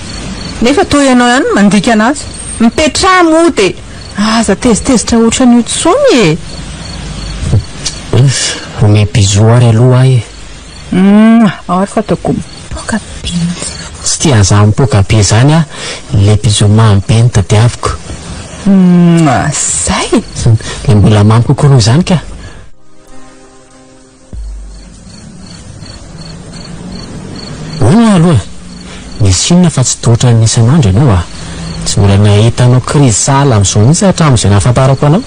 Nefa toa ianao ihany no mandika anazy. Mipetraha moa dia aza tezitezitra ohatran'io intsony e! Omeo bisous ary aloha ahy e! Humm, ao ary fa ataoko mipoaka be mihitsy. Tsy tia an'izany mipoaka be izany aho, ilay bisous mamy be no tadiaviko. Humm, zay? Ilay mbola mamy kokoa noho izany ka. Hono aho aloha e, misy inona fa tsy toa ohatran'ny isan'andro ianao a? Tsy mbola nahita anao crise sahala amin'izao mihitsy hatramin'izay nahafantarako anao.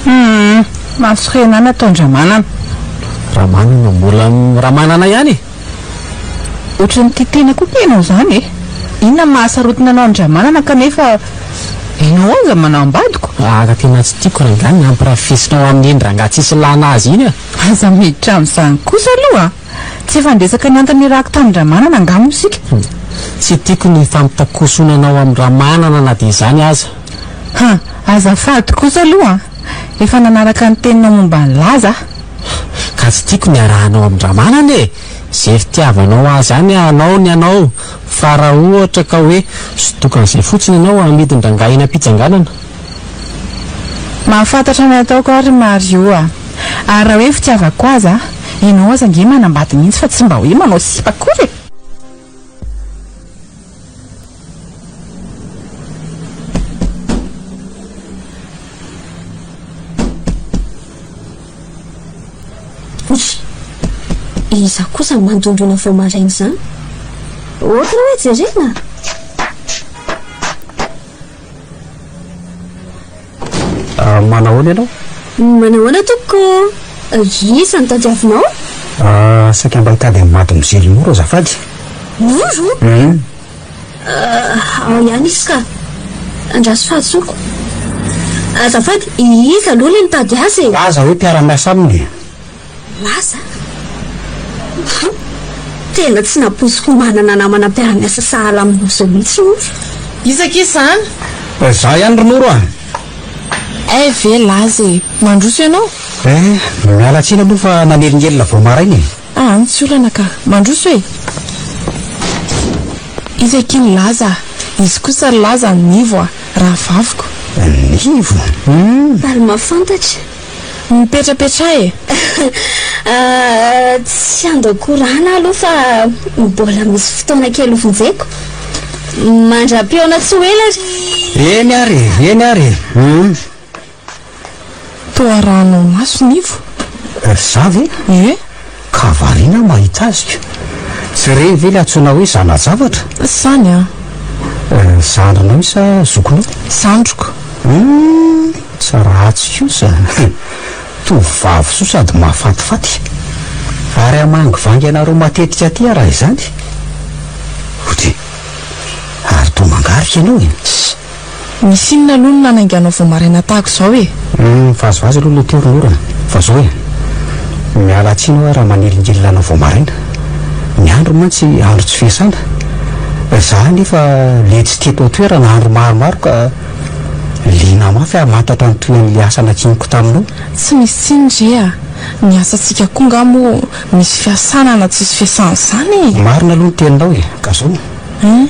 Humm, mahasorena ahy ny ataon-dRamanana. Ramanana mbola Ramanana ihany e! Ohatran'ny tia tena koa kay ianao izany e! Inona no mahasarotina anao amin-dRamanana kanefa ianao aza manambadiko? Aka tena tsy tiako rangahy ny hampirafesinao amin'iny rangahy tsisy ilana azy iny a! Aza miditra amin'izany kosa aloha a! Tsy efa niresaka ny antony nirahako tamin-dRamanana angaha moa isika? Tsy tiako ny hifampitakosonanao amin-dRamanana na dia izany aza. Ha! Azafady kosa aloha a! Efa nanaraka ny teninao momba an'i Laza aho. Ka tsy tiako ny hiarahanao amin-dRamanana e! Ze fitiavanao azy any anao ny anao fa raha ohatra ka hoe sodokan'izay fotsiny ianao amidin-drangahy eny am-pitsanganana. Mahafantatra ny ataoko aho ry Mario a! Ary raha hoe fitiavako azy aho, ianao aza ange manambady mihitsy fa tsy mba hoe manao sipa akory e! Ouf! Iza kosa no mandondona vao maraina izany? Ohatra hoe jerena! Manahoana ianao? Manahoana tompoko? Iza no tadiavinao? Saika mba hitady an'i Mademoiselle Noro azafady. Noro? Hum. Ao ihany izy ka. Andraso fahadisoako. Azafady, iza aloha ilay nitady azy e? Laza hoe mpiara-miasa aminy e. Laza? Hum, tena tsy nampoiziko manana namana mpiara-miasa sahala aminao izao mihitsy Noro. Iza akia izany? Izaho ihany ry Noro a! Hay ve Laza e! Mandroso ianao? Eh, miala tsiny aloha fa nanelingelina vao maraina e! Ah, tsy olana ka! Mandroso e! Izy akia ny Laza a! Izy kosa ry Laza ny Nivo a! Rahavaviko. Nivo? Hum! Faly mahafantatra. Mipetrapetraha e! Ah, tsy handao korana aho aloha fa mbola misy fotoana kely hovonjeko. Mandra-pihaona tsy ho ela ry. Eny ary e, eny ary e! Hum! Toa arahanao maso Nivo? Za ve? Ie. Ka variana aho mahita azy ko. Tsy ireny ve ilay antsoina hoe zana-javatra? Zany an. Zandrinao io sa zokinao? Zandriko. Humm, tsy ratsy kosa. Tovovavy soa sady mahafatifaty. Ary hamangivangy anareo matetika aty aho raha izany. Odry. Ary toa mangarika ianao e. Tss. Misy inona aloha no nanainganao vao maraina tahaka izao e? Humm, vazivazy aloha ilay teo ry Noro a! Fa zao e, miala tsiny hoa raha manelingelina anao vao maraina. Ny andro mantsy andro tsy fiasana. Za anefa le tsy teto an-toerana andro maromaro ka liana mafy hamantatra ny tohin'ilay asa nankiniko taminao. Tsy misy tsiny re a! Ny asantsika koa nga moa misy fiasana na tsisy fiasana izany e! Marina aloha ny teninao e, ka zao. Hein?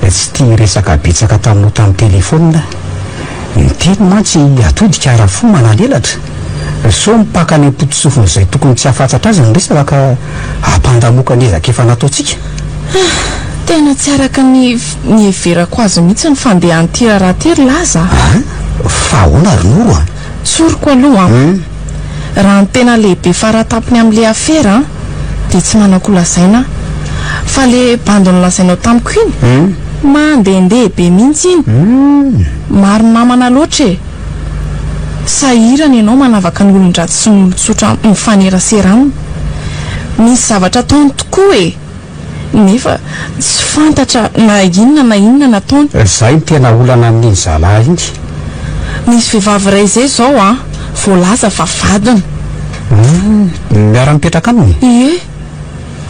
Tsy tia hiresaka betsaka taminao tamin'ny telefaonina aho. Ny teny mantsy atodika ara-fo manan'elatra. Sao mipaka any am-potosofin'izay tokony tsy hahafatsatra azy ny resaka ka hampandamoaka ny ezaka efa nataontsika. Ah! Tena tsy araka ny niheverako azy mihitsy ny fandehan'ity raharaha ity ry Laza a! An? Fa ahoana ry Noro a? Tsoriko aloha an! Raha ny tena lehibe faratampony amin'ilay afera an, dia tsy manan-kolazaina aho. Fa ilay bandy nolazainao tamiko iny, mandehandeha be mihitsy iny. Maro namana loatra e! Sahirana ianao manavaka ny olon-dratsy sy ny olon-tsotra mifanerasera aminy. Misy zavatra ataony tokoa e! Nefa tsy fantatra na inona na inona nataony. Izay no tena olana amin'iny zalahy iny. Nisy vehivavy iray izay izao an, voalaza fa vadiny. Hum, miara-mipetraka aminy? Ie.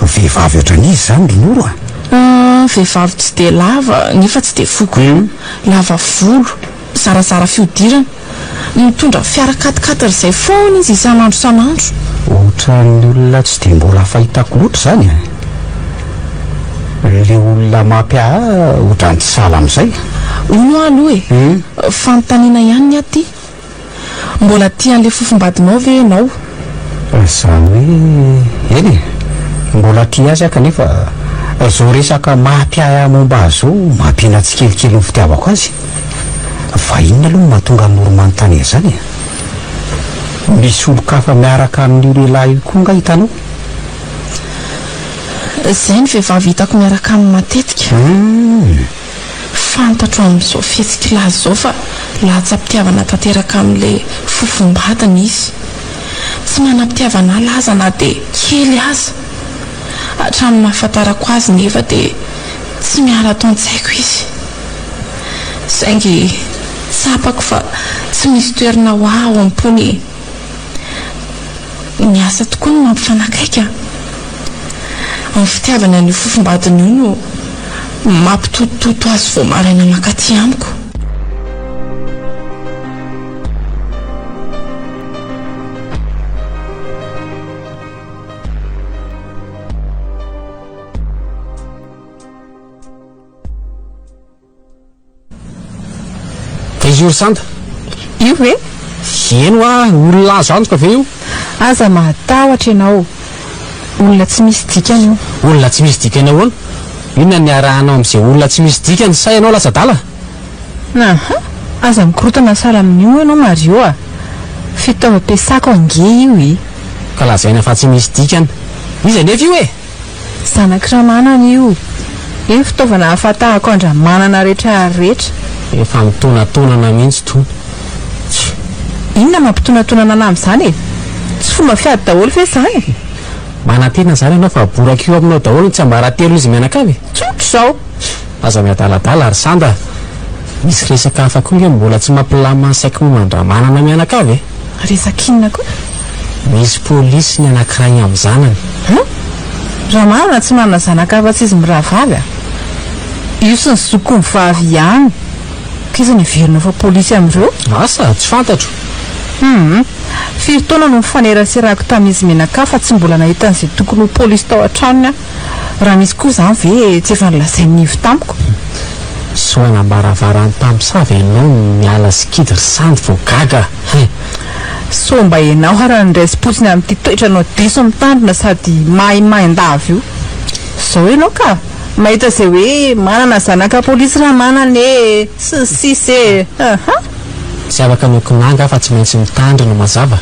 Vehivavy ohatran'iza izany ry Noro a? Hum, vehivavy tsy dia lava nefa tsy dia fohy koa. Lava volo. Zarazara fihodirana. Mitondra fiara quat-quatre izay foana izy isan'andro isan'andro. Ohatran'ny olona tsy dia mbola fahitako loatra izany e. Ilay olona mampiahy ohatran'ny tsy sahala amin'izay. Hono aho aloha e, fanontaniana ihany ny ahy ity. Mbola tia an'ilay fofombadinao ve ianao? Izany hoe, eny e, mbola tia azy aho kanefa izao resaka mampiahiahy momba azy izao mampihena tsikelikely ny fitiavako azy. Fa inona aloha no mahatonga an'i Noro manontany an'izany e? Misy olon-kafa miaraka amin'io lehilahy io koa angaha hitanao? Izay ny vehivavy hitako miaraka aminy matetika. Fantatro amin'izao fihetsik'i Laza izao fa latsa-pitiavana tanteraka amin'ilay fofombadiny izy. Tsy manam-pitiavana ahy Laza na dia kely aza. Hatramin'ny nahafantarako azy nefa dia tsy miala ato an-tsaiko izy. Saingy tsapako fa tsy misy toerana ho ahy ao am-pony e. Ny asa tokoa no mampifanakaiky an. Ny fitiavany an'io fofombadiny io no mampitotototo azy vao maraina mankaty amiko. Bonjour Santa. Io ve? Eny hoa, olona azo antoka ve io? Aza mahatahotra ianao. Olona tsy misy dikany io. Olona tsy misy dikany ahoana? Inona no iarahanao amin'izay olona tsy misy dikany sa ianao lasa adala? Aha! Aza mikorotana sahala amin'io ianao Mario a! Fitaovam-piasako ange io e! Ka lazaina fa tsy misy dikany. Iza anefa io e? Zanak'i Ramanana io. Io fitaovana ahafatahako an-dRamanana rehetra rehetra. Efa mitonatonana mihitsy tony. Tch. Inona mampitonatonana anah amin'izany e? Tsy fomba fiady daholo ve izany? Manantena izany ianao fa aboraka io aminao daholo ny tsiambaratelon'izy mianakavy e? Tsotra izao. Aza miadaladala ry Sanda a! Misy resaka hafa koa nge mbola tsy mampilamina ny saiko momba an-dRamanana mianakavy e! Resaka inona koa? Misy polisy ny anankiray amin'ny zanany. Hein? Ramanana tsy manana zanaka afa-tsy izy mirahavavy a! Io sy ny zokiny vavy ihany. K'iza no heverinao fa polisy amin'ireo? Asa, tsy fantatro. Hum. Firy taona no nifaneraserako tamin'izy mianakavy fa tsy mbola nahita an'izay tokony ho polisy tao an-tranony aho. Raha misy koa izany ve tsy efa nolazain'i Nivo tamiko? Sao hanambaravaran'ny mpamosavy ianao no miala sikidy ry Sandy vao gaga hein! Sao mba ianao ary niraisim-potsiny amin'ity toetranao diso mitandrina sady mahimahin-dava io. Izao ianao ka! Mahita izay hoe manana zanaka polisy raha manana e! sy ny sisa e! Aha! Tsy afaka ny ho kinanga aho fa tsy maintsy mitandrina, mazava?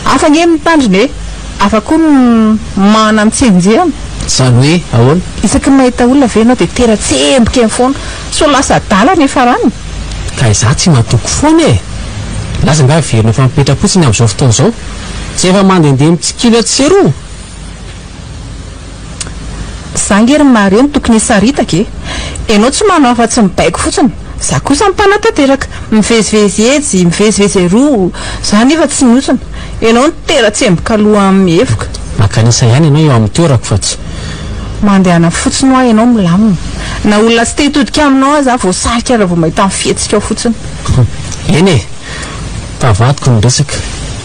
Hafa ange ny mitandrina e! Hafa koa ny manana mitsenjehana. Izany hoe ahoana? Isaky ny mahita olona ve ianao dia tera-tsemboka eny foana? Sao lasa adala ny hiafarany? Ka izaho tsy matoky foana e! Laza angaha heverina efa mipetra-potsiny amin'izao fotoana izao? Tsy efa mandehandeha mitsikilo etsy sy eroa? Za nge ry Mario no tokony hisaritaka e! Enao tsy manao afa-tsy mibaiko fotsiny, za kosa mpanatanteraka, mivezivezy etsy, mivezivezy eroa, za nefa tsy mihontsona. Enao no tera-tsemboka aloha mihevoka. Mankanesa ihany ianao eo amin'ny toerako fa tsy. Mandehana fotsiny hoa ianao milamina. Na olona tsy te hitodika aminao aza voasarika raha vao mahita ny fihetsikao fotsiny. Eny e! Tavadiko ny resaka.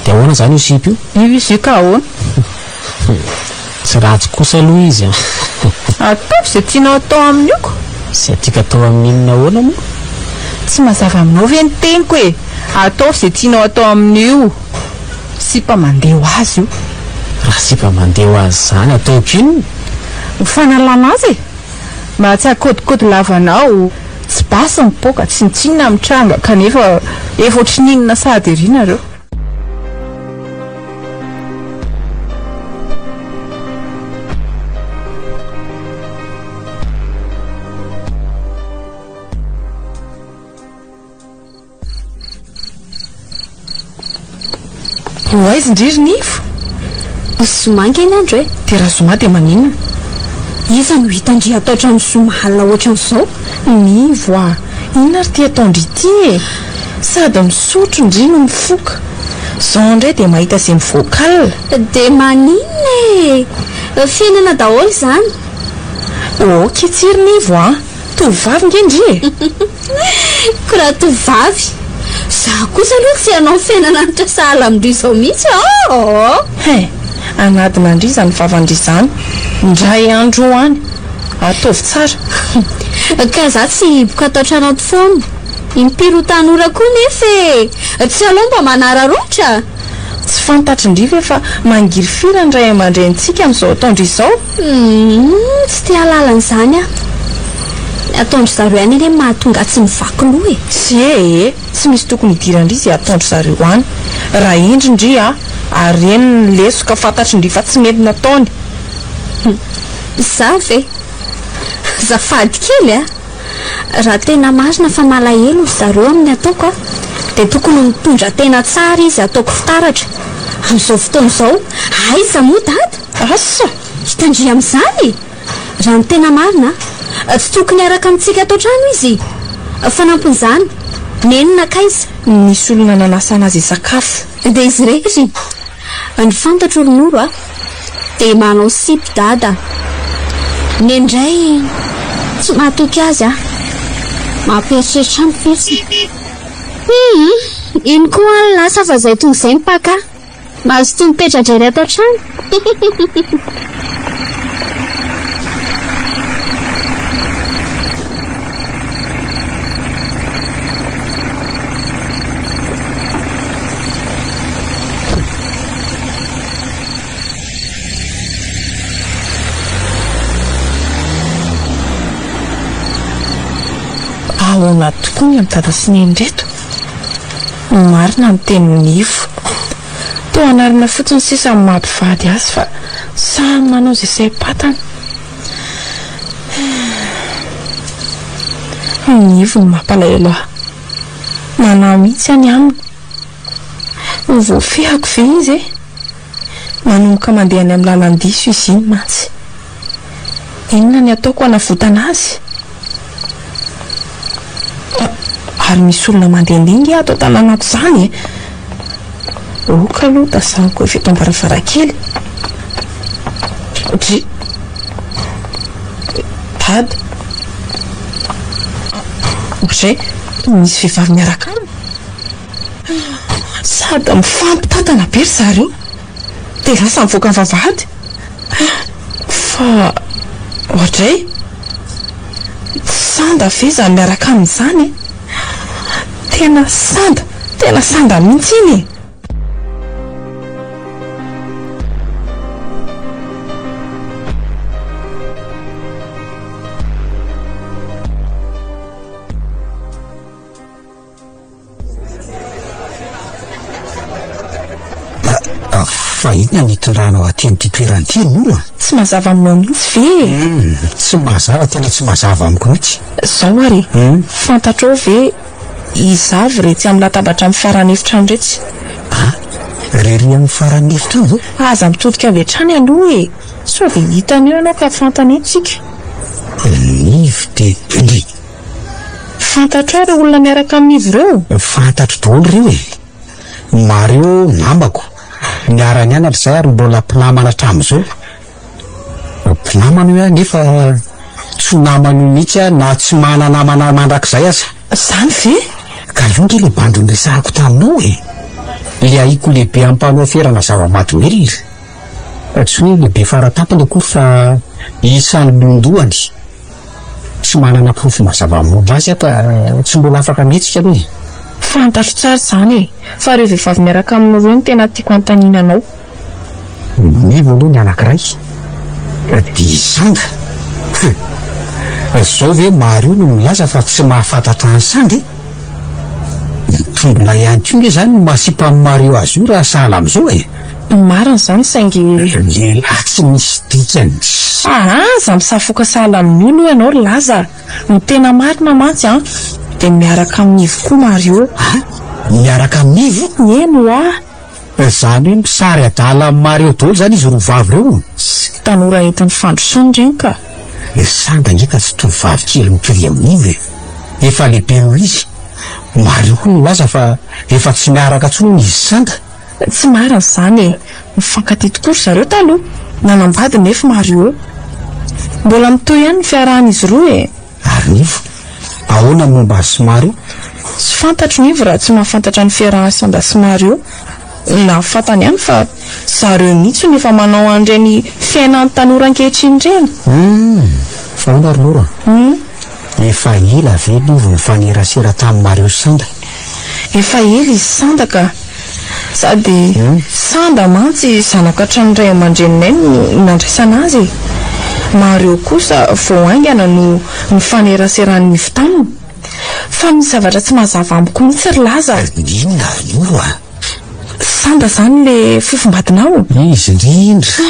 Dia ahoana izany io sipa io? Io izy io ka ahoana? Tsy ratsy kosa aloha izy an! Ataovy izay tianao atao amin'io ko! Izay tiako atao amin'inona ahoana moa? Tsy mazava aminao ve ny teniko e! Ataovy izay tianao atao amin'io sipa mandeha ho azy io. Raha sipa mandeha ho azy izany ataoko inona? Ho fanalana azy e! Mba tsy hakaodikaody lava anao, tsy basy mipoaka, tsinontsinona mitranga kanefa efa ohatrin'inona sahady ery nareo. Ho aiza ndry ry Nivo? Zoma ange ny andro e! Dia raha zoma dia maninona? Iza no hitan-dry atao hatramin'ny zoma alina ohatran'izao? Nivo a! Inona ary ity ataon-dry ity e? Sady misotro ndry no mifoka. Zao indray dia mahita izay mivoaka alina. Dia maninona e! Fiainana daholo izany. Ok tsy ry Nivo a! Tovovavy nge ndry e! Ko raha tovovavy, za kosa aloha tsy hanao fiainana antra sahala amin-dry izao mihitsy ôô! Hein! Hanadina ndry izany vavan-dry izany indray andro any! Ataovy tsara! Ka za tsy hihiboka ato an-trano ato foana. Impiry ho tanora koa nefa e! Tsy aleo mba manararaotra? Tsy fantatry ndry ve fa mangirifiry ny ray aman-drenintsika amin'izao ataon-dry izao? Humm, tsy te hahalala an'izany aho. Ny ataon-dry zareo ihany anie mahatonga ahy tsy mivaky loha e! Tsia e! Tsy misy tokony hidiran-dry izay ataon-dry zareo any. Raha hendry ndry a, ary reny ny lesoka fantatry ndry fa tsy mety nataony. Humm, izaho ve? Azafady kely a! Raha tena marina fa malahelo ry zareo amin'ny ataoko a, dia tokony ho mitondra tena tsara izy ataoko fitaratra. Amin'izao fotoana izao, aiza moa dada? Asa! Hitandria amin'izany e! Raha ny tena marina a, tsy tokony hiaraka amintsika ato an-trano izy. Fanampin'izany, Neny nankaiza? Nisy olona nanasa anazy hisakafo. Dia izy irery? Ny fantatro ry Noro a, dia manao sipy dada. Neny indray tsy mahatoky azy aho. Mampieritreritra ahy ny fihetsiny. Hum, iny koa any lasa fa izay tonga izay mipaka. Mazotoa mipetra-drery ato an-trano. Ahoana tokoa ny amin'i Dada sy Neny ireto? Marina ny tenin'i Nivo. Toa anarana fotsiny sisa no maha mpivady azy fa samy manao izay saim-patany. Nivo no mampalahelo ahy. Manahy mihitsy aho ny aminy. Ho voafehako ve izy e? Manomboka mandeha any amin'ny lalan-diso izy iny mantsy. Inona ny ataoko hanavotana azy? Ary misy olona mandehandeha ange ato an-tanàna ato izany e! Ok aloha tazaniko avy eto am-baravarankely. Dry. Dada. Dry. Misy vehivavy miaraka aminy. Sady mifampitantana be ry zareo. Dia lasa mivoaka ny vavahady. Fa oadray! Tsy sanda ve izany miaraka aminy izany e? Tena sanda, tena sanda mihitsy iny e! Fa inona no itondranao aty amin'ity toerana ity ry Noro a? Tsy mazava aminao mihitsy ve e? Hum, tsy mazava, tena tsy mazava amiko mihitsy. Zao ary e, fantatrao ve iza avy retsy amin'ny latabatra amin'ny faran'ny efitrano retsy? Ah, rery amin'ny faran'ny efitrano ve? Aza mitodika avy hatrany aloha e! Sao dia hitany eo ianao ka fantany eto isika. Nivo dia ndry! Fantatrao ireo olona miaraka amin'izy ireo? Fantatro daholo ireo e! Mario namako, niara-nianatra izahay ary mbola mpinamana hatramin'izao. Mpinamana io aho nefa tsy ho naman'io mihitsy aho na tsy mana-namana mandrakizay aza. Izany ve? Ka io nge le bandy niresahako taminao e! Le ahiko lehibe ampanao ferana zava-mahadomelina. Tsy hoe lehibe faratampony akory fa isan'ny londohany. Tsy manana porofo mazava momba azy aho ka tsy mbola afaka mihetsika aloha e. Fantatro tsara izany e! Fa ireo vehivavy miaraka aminao ireo no tena tiako hanontaniana anao. Nivo aloha ny anankiray dia i Sanga. Hum! Izao ve Mario no milaza fa tsy mahafantatra an'i Sanga e? Mitombina ihany koa nge izany ny maha sipan'i Mario azy io raha sahala amin'izao e! Marina izany saingy. Lehilahy tsy misy dikany. Aza misafoaka sahala amin'io aloha ianao ry Laza a! Ny tena marina mantsy an, dia miaraka amin'i Ivo koa Mario. An? Miaraka amin'i Ivo? Eny ho'a. Izany hoe misary adala amin'i Mario daholo izany izy roa vavy ireo? Tanora entin'ny fandrosoana ireny ka. Ry Sanda ange ka tsy tovovavy kely mitovy amin'i Ivo e! Efa lehibe noho izy. Mario koa nilaza fa efa tsy miaraka intsony hono izy sy Sanda. Tsy marina izany e! Nifankatia tokoa ry zareo taloha. Nanambady nefa Mario. Mbola mitohy ihany ny fiarahan'izy roa e! Ary Nivo? Ahoana ny momba azy sy Mario? Tsy fantatro Nivo raha tsy mahafantatra ny fiarahan'i Sanda sy Mario. Na fantany ihany fa zareo mihitsy no efa manao an'ireny fiainan'ny tanora ankehitriny ireny. Humm! Fa ahoana ry Noro a? Humm! Efa ela ve Nivo nifanerasera tamin'i Mario sy Sanda? Efa ela izy Sanda ka! Sady Sanda mantsy zanaka hatramin'ny ray aman-dreninay no nandraisana azy e! Mario kosa vao haingana no nifaneraseran'i Nivo taminy. Fa misy zavatra tsy mazava amiko mihitsy ry Laza a! Inona ry Noro a? Sanda izany le fofombadinao? Izy indrindra!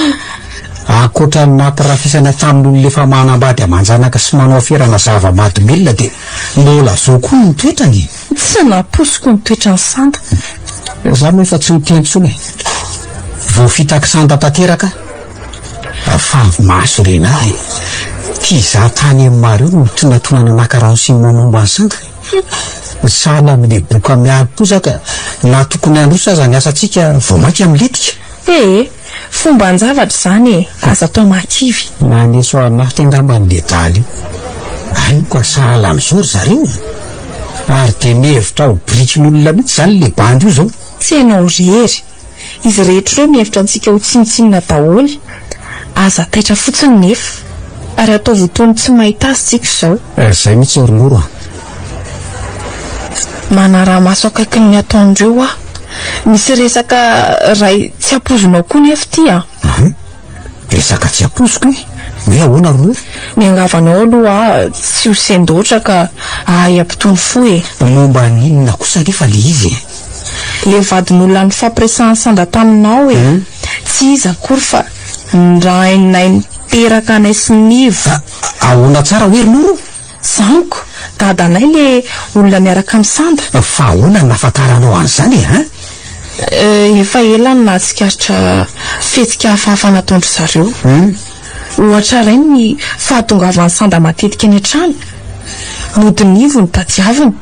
Ankoatra ny nampirafisana tamin'olona efa manambady aman-janaka sy manao aferana zava-mahadomelina dia mbola zao koa ny toetrany e! Tsy nampoiziko ny toetran'i Sanda. Za moa efa tsy miteny intsony e! Voafitak'i Sanda tanteraka aho. Favy maso rena ahy e! Ty za tany amin'i Mario no tonantonana naka renseignement momba an'i Sanda. Sahala amin'ilay boka mialy koa za ka na tokony handroso aza ny asantsika vao mainka milentika. Ee, fomban-javatra izany e! Aza atao mahakivy. Naneso anaty angamba ny ledala io. Amiko sahala amin'izao ry zareo e! Ary dia mihevitra ho birikin'olona mihitsy izany ilay bandy io izao. Tsy ianao irery. Izy rehetra ireo mihevitra antsika ho tsinontsinona daholo. Aza taitra fotsiny nefa. Ary ataovy ho toy ny tsy mahita azy tsika izao. Izay mihitsy ry Noro a! Manaraha-maso akaiky ny ataon'ireo aho. Misy resaka iray tsy ampoizinao koa nefa ity an! An? Resaka tsy ampoiziko e! Hoe ahoana ry Noro? Miangavy anao aloha aho tsy ho sendoatra ka hahay hampitony fo e! Momba ny inona kosa anefa ilay izy e? Ilay vadin'olona nifampiresahan'i Sanda taminao e! Tsy iza akory fa ny rainay niteraka anay sy Nivo. Ahoana tsara hoe ry Noro? Zaniko, dadanay le olona miaraka amin'i Sanda. Fa ahoana no nahafantaranao an'izany e, hein? Efa ela no nahatsikaritra fihetsika hafahafa nataon-dry zareo. Ohatra iray ny fahatongavan'i Sanda matetika eny an-trano. Mody Nivo no tadiaviny.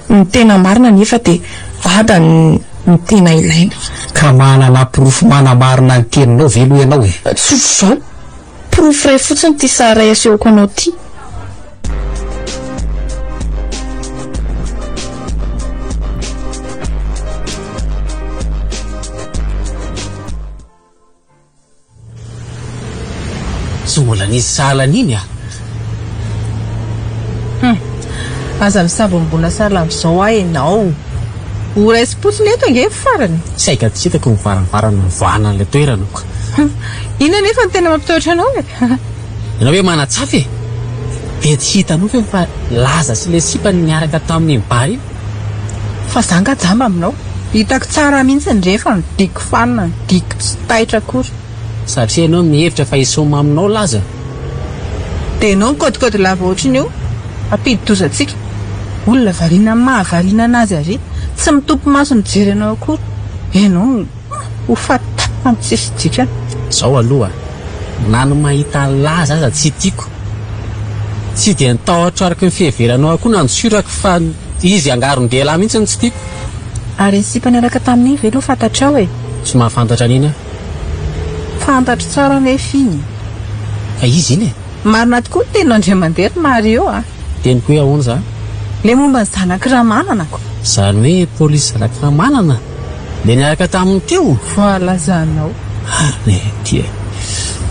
Ny tena marina anefa dia dada no tena ilaina. Ka manana porofo manamarina ny teninao ve aloha ianao e? Tsotra izao. Porofo iray fotsiny ity sary iray asehoko anao ity. Tsy mbola nisy sahala an'iny ah. Hum. Aza misambombona sahala amin'izao aho ianao. Ho raisim-potsiny eto ange ny farany. Saika tsy hitako ny varavarana nivoahana an'ilay toerana. Hum. Inona anefa no tena mampitahotra anao e? Ianao ve manatsafa e? Dia tsy hitanao ve fa Laza sy ilay sipany niaraka tamin'iny bar iny? Fa za nga jamba aminao? Hitako tsara mihitsy ndre fa ny diako fanina, ny diako tsy taitra akory. Satria ianao mihevitra fa hisaoma aminao Laza? Dia ianao mikaodikaody lava ohatrin'io, hampidi-doza antsika. Olona variana amin'ny mahavariana anazy ary, tsy mitopy maso mijery anao akory. Ianao ho faty tapany tsisy dikany. Zao aloha, na ny mahita an'i Laza aza tsy tiako. Tsy dia ny tahotra araka ny fiheveranao ahy koa no andosirako fa izy angaron-dehilahy mihitsy no tsy tiako. Ary iny sipa niaraka tamin'iny ve aloha fantatrao e? Tsy mahafantatra an'iny aho. Fantatro tsara anefa iny. Fa iza iny e? Marina tokoa ny teninao indray mandeha ry Mario a! Teniko hoe ahoana izany? Ilay momba ny zanak'i Ramanana ko. Izany hoe polisy zanak'i Ramanana? Ilay niaraka taminy teo? Voalazanao. Ary ty e!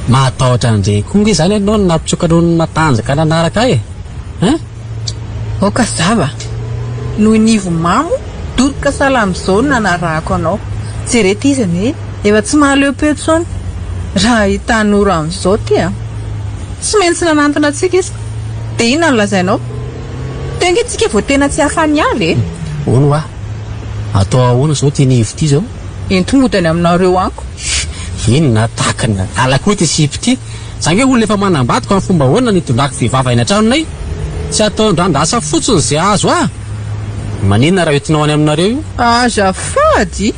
Mahatahotra an'ireny koa nge izany ianao no nampitsoka noho ny natanjaka nanaraka ahy e! Hein? Aoka zava! Noho i Nivo mamo, doroka sahala amin'izao no nanarahako anao. Jereo ity izy anie, efa tsy mahaleo peo intsony. Raha i Tanora amin'izao ity an! Tsy maintsy nanantona antsika izy. Dia inona no lazainao? Teo ange tsika vao tena tsy afa-niala e! Hono hoa, atao ahoana izao ity Nivo ity izao? Ento mody any aminareo any ko. Inona takina adala koa ity sipa ity? Za nge olona efa manambady ka amin'ny fomba ahoana no hitondrako vehivavy any an-tranonay? Tsy ataon-drandrasa fotsiny izay azo ahy! Maninona raha entinao any aminareo io? Azafady!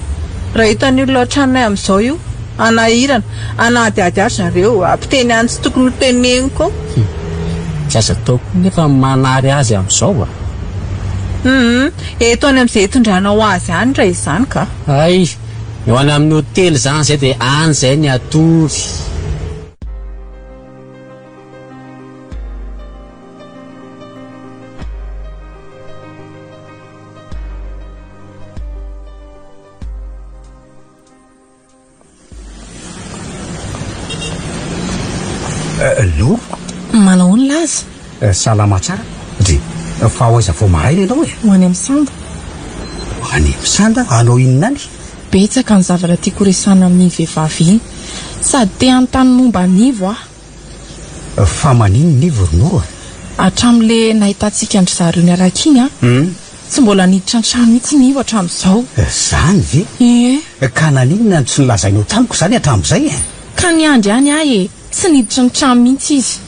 Raha hitan'ny olona ao an-tranonay amin'izao io, hanahirana, hanadihady ahy ry zareo, hampiteny ahy ny tsy tokony ho teneniko eo. Hum. Tsy azo atao koa nefa ny manary azy amin'izao a! Hum. Eto any amin'izay hitondranao azy any raha izany ka! Hay! Eo any amin'ny hotely izany izay dia any izay ny hatory. Lolo. Manao ahoana Laza? Salama tsara. Dry, fa ho aiza vao maraina ianao e? Ho any amin'ny sanda. Ho any amin'ny sanda? Hanao inona any? Betsaka ny zavatra tiako horesahina amin'iny vehivavy iny. Sady te hanontany momba an'i Ivo aho. Fa maninona Ivo ry Noro a? Hatramin'ilay nahitantsika an-dry zareo niaraka iny an, tsy mbola niditra an-trano mihitsy i Ivo hatramin'izao. Izany ve? Ie. Ka naninona no tsy nolazainao tamiko izany hatramin'izay e? Ka niandry ihany aho e! Tsy niditra ny trano mihitsy izy.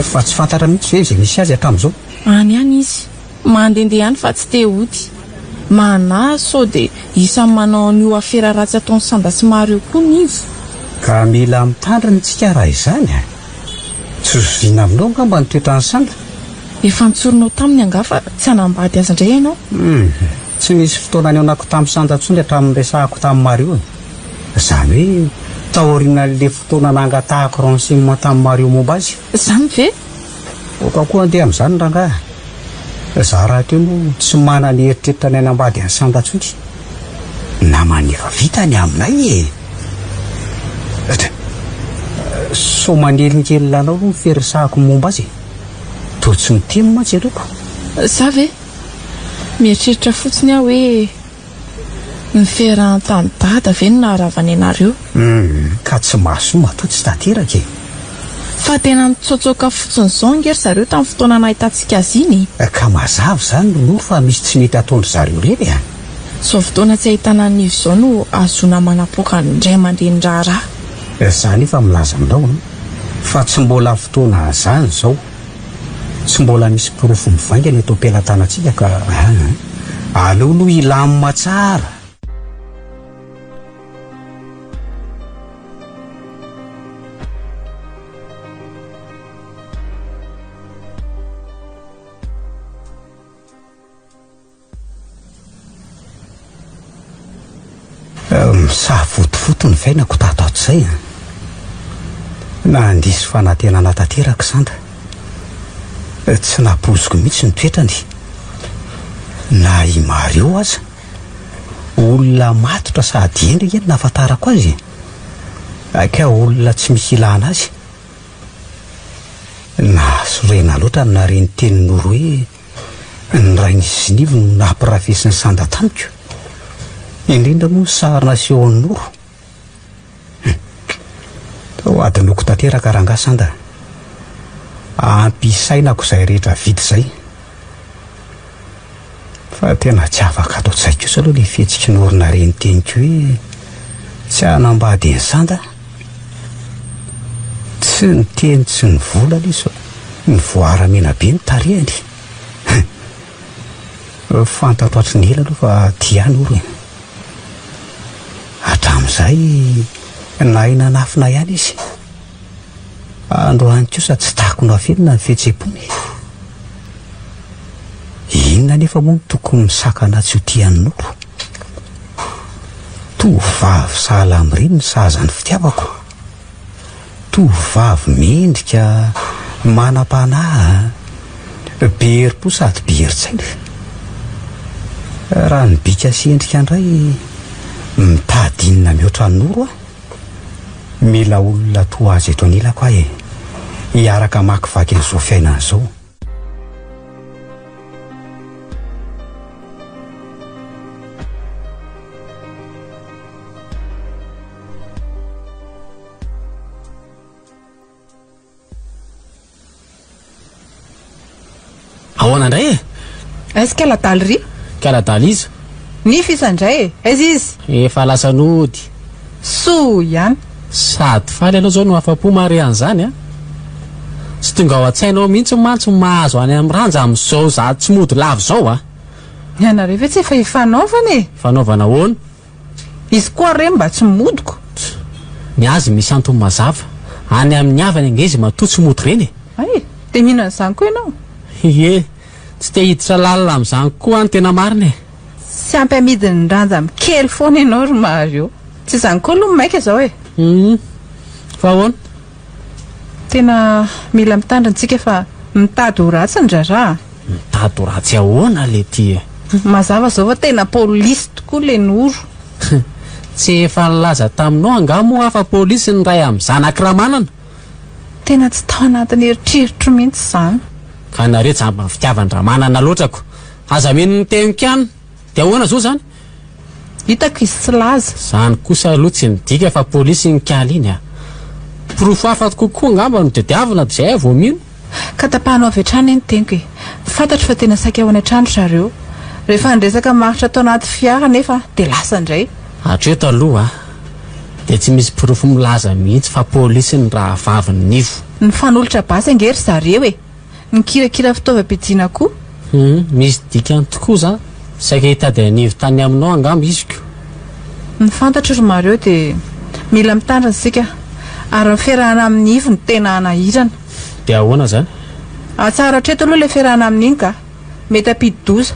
Fa tsy fantatra mihitsy ve izay misy azy hatramin'izao? Any ihany izy. Mandehandeha ihany fa tsy te hody. Manahy sao dia isan'ny manao an'io afera ratsy ataon'i Sanda sy Mario koa ny izy. Ka mila mitandrina isika raha izany a! Tsy zoviana aminao angamba ny toetran'i Sanda? Efa notsorinao taminy angaha fa tsy hanambady azy indray ianao? Hum, tsy nisy fotoana nihaonako tamin'i Sanda intsony hatramin'ny niresahako tamin'i Mario e! Izany hoe taorianan'ilay fotoana nangatahako renseignement tamin'i Mario momba azy. Izany ve? Aoka koa handeha amin'izany rangahy a! Za rahateo moa tsy manana eritreritra ny hanambady an'i Sanda intsony. Namany efa vita ny aminay e! Sao manelingelina anao aloha ny firesahako momba azy e! Toa tsy miteny mantsy ianao ko! Za ve? Mieritreritra fotsiny aho hoe Ny fiarahany tamin'i Dada ve no naharavany anareo? Humm, ka tsy mahasoa matoa tsy tanteraka e! Fa tena nitsaotsaoka fotsiny izao ange ry zareo tamin'ny fotoana nahitantsika azy iny e! Ka mazava izany ry Noro fa misy tsy mety ataon-dry zareo ireny e! Izao fotoana tsy ahitana an'i Nivo izao no ahazoana manapoaka ny ray aman-dreny raharaha. Za nefa milaza aminao an, fa tsy mbola fotoana an'izany izao. Tsy mbola misy porofo mivaingana eto am-pelatanantsika ka aleo aloha hilamina tsara. Misavotovoto ny fiainako tato ato izay an. Nandiso fanantenana tanteraka Sanda. Tsy nampoiziko mihitsy ny toetrany. Na i Mario aza. Olona matotra sady hendry ange no nahafantarako azy e. Ka olona tsy misy ilana azy. Nahasorena loatra ny nahare ny tenin'i Noro hoe ny rain'izy sy Nivo no nampirafesin'i Sanda tamiko. Indrindra moa ny sary nasehon'i Noro. Hum. Toa hadinoko tanteraka rangahy Sanda. Ampisainako izay rehetra vita izay. Fa tena tsy afaka ato an-tsaiko kosa aloha ilay fihetsiky Noro nahare ny teniko hoe tsy hanambady an'i Sanda aho. Tsy niteny tsy nivolana izy fa nivoara mena be ny tarehiny. Fantatro hatry ny ela aloha fa tia ahy Noro e. Hatramin'izay nahay nanafina ihany izy. Androany kosa tsy takona afenina ny fihetseham-pony. Inona anefa moa no tokony misakana tsy ho tia an'i Noro? Tovovavy sahala amin'ireny no sahaza ny fitiavako. Tovovavy mendrika, manam-panahy, be herim-po sady be herin-tsaina. Raha ny bika sy endrika indray, mitady inona mihoatra an'i Noro aho? Mila olona toa azy eto anilako aho e! Hiaraka hamakivaky an'izao fiainana izao. Ahoana indray e? Aiza kala daly ry? Kala daly iza? Nify iza indray e? Aiza izy? Efa lasa nody. Soa ihany. Sady faly ianao izao no afa-po mahare an'izany a! Tsy tonga ao an-tsainao mihitsy mantsy ny mahazo any amin'i Ranja amin'izao izaho tsy mody lava izao a! Ny anareo ve tsy efa ifanaovana e? Ifanaovana ahoana? Izy koa re mba tsy modiko. Ny azy misy antony mazava. Any amin'ny havany ange izy matoa tsy mody ireny e! Hay! Dia mino an'izany koa ianao? Ie, tsy te hiditra lalina amin'izany koa aho ny tena marina e! Tsy ampy amidin'ny ranja kely foana ianao ry Mario. Tsy izany koa aloha no maika izao e! Hum, fa ahoana? Tena mila mitandrina tsika fa mitady ho ratsy ny raharaha. Mitady ho ratsy ahoana le ty e? Mazava zao fa tena polisy tokoa le Noro. Tsy efa nilaza taminao angaha moa aho fa polisy ny ray amin'ny zanak'i Ramanana? Tena tsy tao anatin'ny eritreritro mihitsy izany. Ka nareo jamban'ny fitiavan-dRamanana loatra ko! Aza mino ny teniko ihany! Dia ahoana zao zany? Hitako izy tsy laza. Zany kosa aloha tsy midika fa polisy iny kala iny a! Porofo hafa kokoa angamba no tediavina dia zay vao mino. Ka tapahanao avy hatrany anie ny teniko e! Fantatro fa tena saika ho any an-trano ry zareo. Rehefa niresaka maharitra tao anaty fiara anefa dia lasa indray. Hatreto aloha dia tsy misy porofo milaza mihitsy fa polisy ny rahavavin'i Nivo. Nifanolotra basy ange ry zareo e! Nikirakira fitaovam-piadiana koa. Hum, misy dikany tokoa zany. Saika hitady an'ivo tany aminao angamba izy ko. Ny fantatro ry Mario dia mila mitandrina isika ary ny fiarahana amin'i Ivo no tena hanahirana. Dia ahoana zany? Atsaharo hatreto aloha ilay fiarahana amin'iny ka. Mety hampidi-doza.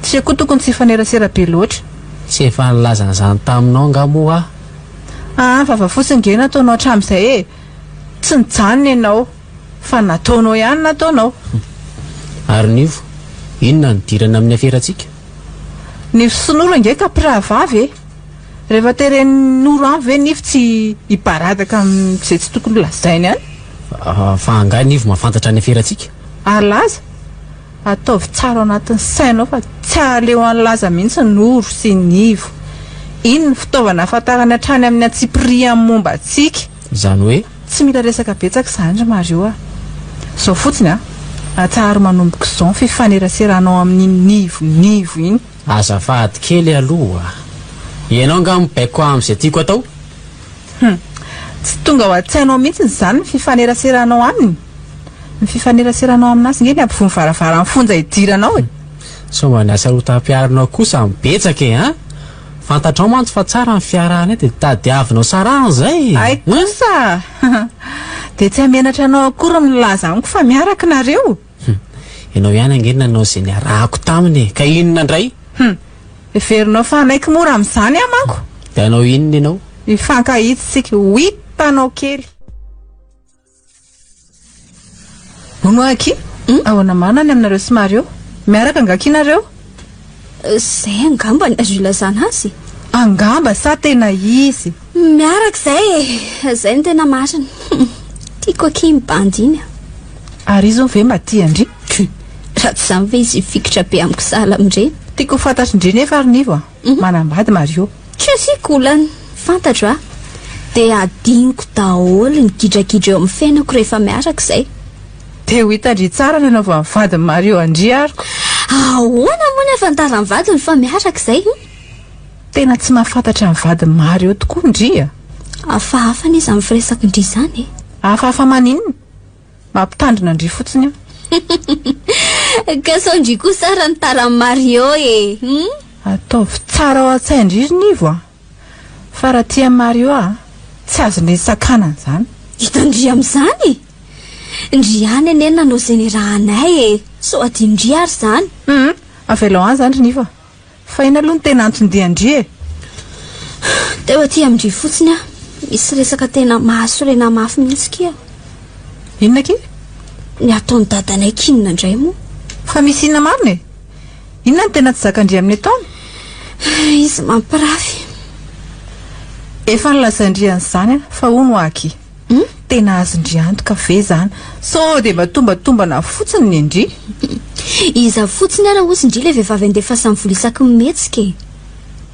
Isika koa tokony tsy hifanerasera be loatra. Tsy efa nilaza an'izany taminao angaha moa aho? Aa, vava fotsiny nge nataonao hatramin'izay e! Tsy nijanona ianao. Fa nataonao ihany nataonao. Ary Nivo, inona no idirany amin'ny aferantsika? Nivo sy Noro ange ka mpirahavavy e! Rehefa teren'i Noro any ve Nivo tsy hibaradaka amin'izay tsy tokony holazainy any? Fa angaha Nivo mahafantatra ny aferantsika? Ary Laza? Ataovy tsara ao anatin'ny sainao fa tsy hahaleo an'i Laza mihitsy Noro sy Nivo. Iny ny fitaovana ahafantarany hatrany amin'ny antsipiriany momba antsika. Izany hoe? Tsy mila resaka betsaka izany ry Mario a! Izao fotsiny a! Atsaharo manomboka izao ny fifaneraseranao amin'iny Nivo Nivo iny. Azafady kely aloha a! Ianao angaha mibaiko ahy amin'izay tiako atao? Hum! Tsy tonga ao an-tsainao mihitsy izany ny fifaneraseranao aminy? Ny fifaneraseranao aminazy nge ny hampivoha ny varavaran'ny fonja hidiranao e! Sao mba ny hasarotam-piaronao kosa no betsaka e! An! Fantatrao mantsy fa tsara ny fiarahanay dia tadiavinao sarahana izay e! Hay kosa! Dia tsy hamenatra anao akory ny milaza amiko fa miaraka nareo? Hum! Ianao ihany ange no nanao izay niarahako taminy e! Ka inona indray? Hum! Heverinao fa hanaiky mora amin'izany aho manko? Dia hanao inona ianao? Hifankahita isika, ho hitanao kely! Hono hoa akia, ahoana marina ny aminareo sy Mario? Miaraka angaha akia nareo? Izay angamba ny azo ilazana azy. Angamba sa tena izy? Miaraka izay e! Izay no tena marina. Tiako akia iny bandy iny a. Ary izy hono ve mba tia an-dry? Raha tsy izany ve izy hifikitra be amiko sahala amin'ireny? Tiako ho fantatr'ndry nefa ry Nivo a! Manambady Mario. Tsy asiako olana, fantatro a! Dia adinoko daholo ny gidragidra eo amin'ny fiainako rehefa miaraka izay. Dia ho hitan-dry tsara ny hanaovan'ny vadin'i Mario an-dry ary ko. Ahoana moa ny ahafantaran'ny vadiny fa miaraka izay? Tena tsy mahafantatra ny vadin'i Mario tokoa ndry a! Hafahafa anie izany firesak'ndry izany e! Hafahafa maninona? Mampitandrina an-dry fotsiny aho. Ka sao ndry kosa ary ny taran'i Mario e! Hum? Ataovy tsara ao an-tsain-dry ry Nivo a! Fa raha tia an'i Mario aho, tsy azon'i sakanana izany. Hitan-dry amin'izany e! Ndry ihany anie no nanao izay nirahanay e! Sao adinondry ary izany? Hum! Avelao any izany ry Nivo a! Fa inona aloha no tena anton-dian-dry e? Teo aty amin-dry fotsiny aho. Misy resaka tena mahasorena mafy mihitsy kia. Inona akia? Ny ataon'i dadanay k'inona indray moa? Fa misy inona marina e? Inona no tena tsy zakan-dry amin'ny ataony? Izy mampirafy. Efa nolazain-dry an'izany aho fa hono hoa akia. Tena azon-dry antoka ve izany? Sao dia mba tombatombana fotsiny ny an-dry? Iza fotsiny ara hozy ndry ilay vehivavy andefasany vola isaky ny mihetsika e?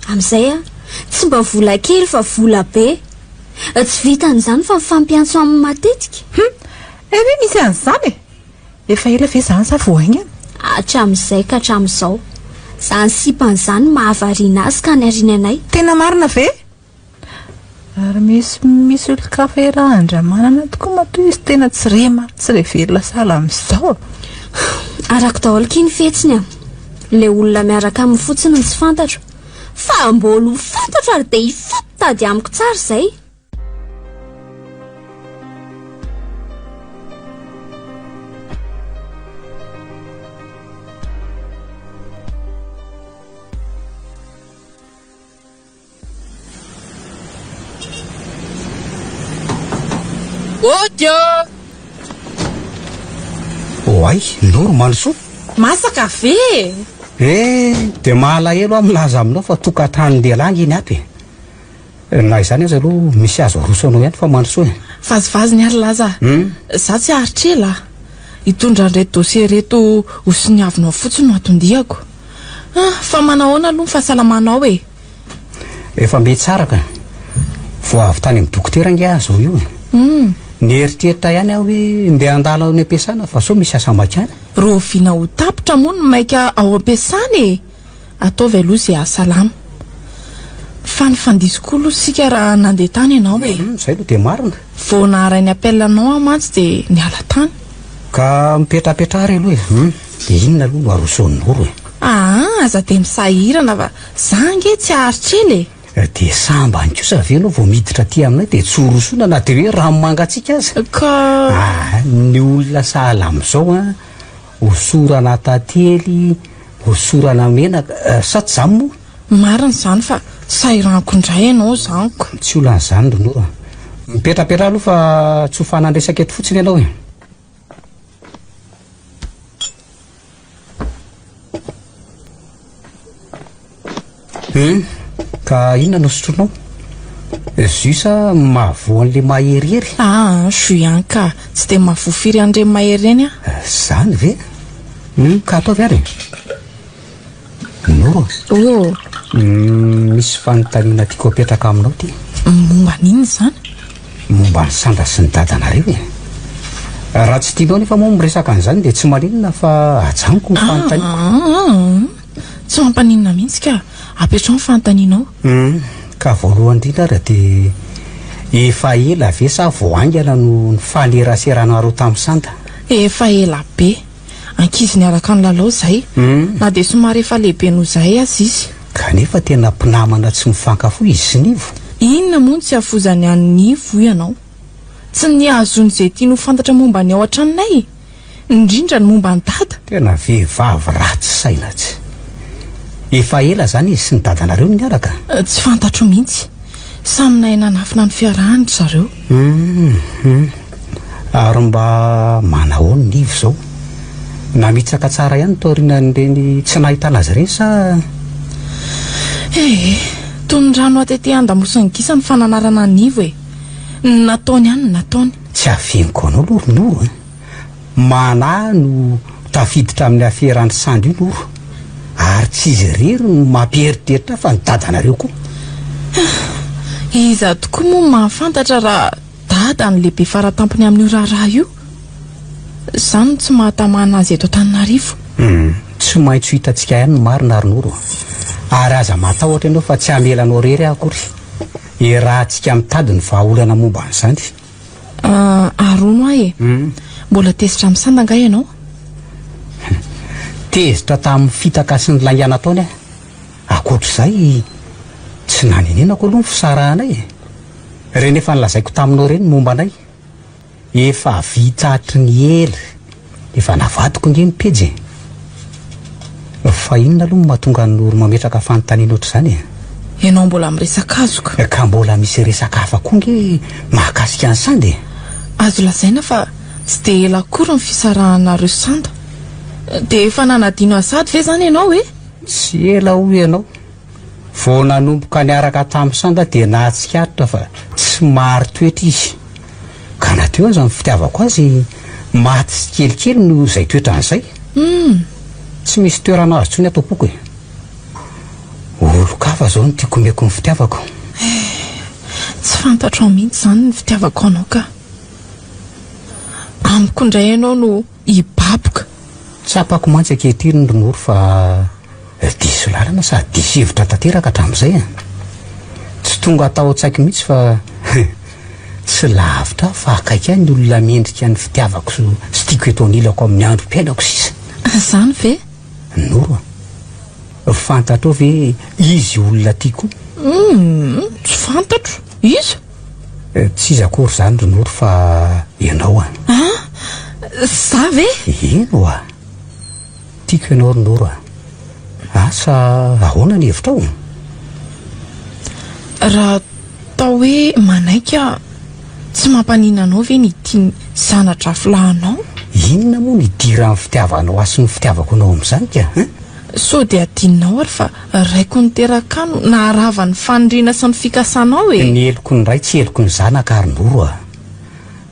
Amin'izay an, tsy mba vola kely fa vola be. Tsy vitan'izany fa mifampiantso aminy matetika. Hum! Eh ve misy an'izany e? Efa ela ve izany sa vao haingana? Hatramin'izay ka hatramin'izao. Izany sipany izany no mahavariana azy ka nariany anay. Tena marina ve? Ary misy misy olon-kafa iarahan-dRamanana tokoa matoa izy tena tsy re maty tsy re velona sahala amin'izao. Arako daholo akia ny fihetsiny a! Ilay olona miaraka aminy fotsiny no tsy fantatro. Fa mbola ho fantatro ary dia hifampitady amiko tsara izay. Ody ô! Oay, Noro Mandrosoa. Masaka ve e? Eh, dia mahalahelo aho milaza aminao fa tokantranon-dehilahy ange ny ato e. Na izany aza aloha misy azo aroso anao ihany fa Mandrosoa e. Vazivaziny ary Laza a. Za tsy haharitra ela a. Hitondra an'ireto dossier ireto ho soniavinao fotsiny no anton-diako. Ah, fa manahoana aloha ny fahasalamanao e? Efa mety tsara ka. Vao avy tany amin'ny dokotera ange aho izao io e. Nieritreritra ihany aho hoe ndeha handalo any am-piasana fa sao misy asa maika any. Rahoviana ho tapitra moa ny maika ao am-piasana e? Ataovy aloha izay hahasalama. Fa nifandiso koa aloha isika raha nandeha tany ianao e. Izay aloha dia marina. Vao naharay ny appel anao aho mantsy dia niala tany. Ka mipetrapetraha re aloha e. Dia inona aloha no arosoan'i Noro e? Aa, aza dia misahirana fa za ange tsy haharitra ela e! Dia sambany kosa ve ianao vao miditra aty aminay dia tsy horosoana na dia hoe rano mangatsiaka aza? Ka. Aa, ny olona sahala amin'izao an, hosorana tantely, hosorana menaka, sa tsy izany moa? Marina izany fa sahiraniko indray ianao izany ko. Tsy olana izany ry Noro a! Mipetrapetraha aloha fa tsy ho fanan-dresaka eto fotsiny ianao e! Hum, ka inona no sotroinao? Jus sa mahavoa an'le maherihery? Aa, jus ihany ka, tsy dia mahavoa firy an'ireny mahery ireny aho. Zany ve? Hum, ka ataovy ary e. Noro a. Oh. Hum, misy fanontaniana tiako apetraka aminao ity. Momba an'inona izany? Momba an'i Sandra sy ny dadanareo e. Raha tsy tianao nefa moa miresaka an'izany dia tsy maninona fa ajanoko ny fanontaniako. Ah, tsy mampaninona mihitsy ka. Apetraho ny fanontanianao. Hum, ka voalohany indrindra ary dia efa ela ve sa vao haingana no nifaneraseranareo tamin'i Sandra? Efa ela be. Ankizy niaraka nilalao izahay, na dia somary efa lehibe noho izahay aza izy. Kanefa tena mpinamana tsy mifankafoy izy sy Nivo. Inona moa no tsy hafozany an'i Nivo hoy ianao? Tsy ny hahazoany izay tiany ho fantatra momba ny ao an-tranonay e! Indrindra ny momba an'i Dada. Tena vehivavy ratsy saina tsy. Efa ela izany izy sy ny dadanareo no niaraka? Tsy fantatro mihitsy. Samy nahay nanafina ny fiarahany ry zareo. Hum. Ary mba manahoana ny Ivo izao? Namitsaka tsara ihany taorianan'ireny tsy nahitana azy ireny sa? Ee, toy ny rano atete an-damosin'ny gisa ny fananarana an'i Ivo e! Ny nataony ihany no nataony. Tsy afeniko anao aloha ry Noro a! Manahy no tafiditra amin'ny aferan'i Sandy io Noro. Ary tsy izy irery no mampieritreritra ahy fa ny dadanareo koa. Iza tokoa moa no mahafantatra raha dada no lehibe faratampony amin'io raharaha io? Izany no tsy mahatamana azy eto Antananarivo. Hum, tsy maintsy ho hitantsika ihany ny marina ry Noro a. Ary aza matahotra ianao fa tsy hamela anao irery aho akory. Iarahantsika mitady ny vahaolana momba an'izany. Ary hono aho e, mbola tezitra amin'i Sanda angaha ianao? Tezitra tamin'ny fitaka sy ny lainga nataony aho. Ankoatr'izay, tsy nanenenako aloha ny fisarahanay e. Ireny efa nolazaiko taminao ireny ny momba anay. Efa vita hatry ny ela. Efa navadiko nge ny pejy e. Fa inona aloha no mahatonga an'i Noro mametraka fanontaniana ohatr'izany e? Ianao mbola miresaka azoko. Ka mbola misy resaka hafa koa nge mahakasika an'i Sanda e. Azo lazaina fa tsy dia ela akory ny fisarahanareo Sanda. Dia efa nanadino an'i Sady ve izany ianao e? Tsy ela hoy ianao. Vao nanomboka niaraka tamin'i Sanda dia nahatsikaritra fa tsy marin-toetra izy. Ka na teo aza ny fitiavako azy, maty tsikelikely noho izay toetrany izay. Tsy misy toerana azo intsony ato am-poko e. Olon-kafa izao no tiako omeko ny fitiavako. Eh, tsy fantatrao mihitsy izany ny fitiavako anao ka. Amiko indray ianao no hibaboka. Tsapako mantsy ankehitriny ry Noro fa diso lalana sady diso hevitra tanteraka hatramin'izay a! Tsy tonga tao an-tsaiko mihitsy fa tsy lavitra aho fa akaiky ahy ny olona mendrika ny fitiavako sy tiako eto anilako amin'ny androm-piainako sisa. Izany ve? Noro a! Fantatrao ve izy io olona tiako io? Humm, tsy fantatro. Iza? Tsy iza akory izany ry Noro fa ianao a! An! Za ve? Eny oa! Tiako ianao ry Noro a! Asa ahoana ny hevitrao? Raha atao hoe manaiky aho, tsy mampaninona anao ve ny tia ny zana-drafilahinao? Inona moa no idiran'ny fitiavanao ahy sy ny fitiavako anao amin'izany ka? Hein? Sao dia adinonao ary fa raiko niteraka ahy no naharava ny faniriana sy ny fikasanao e! Ny heloky ny ray tsy heloky ny zanaka ry Noro a!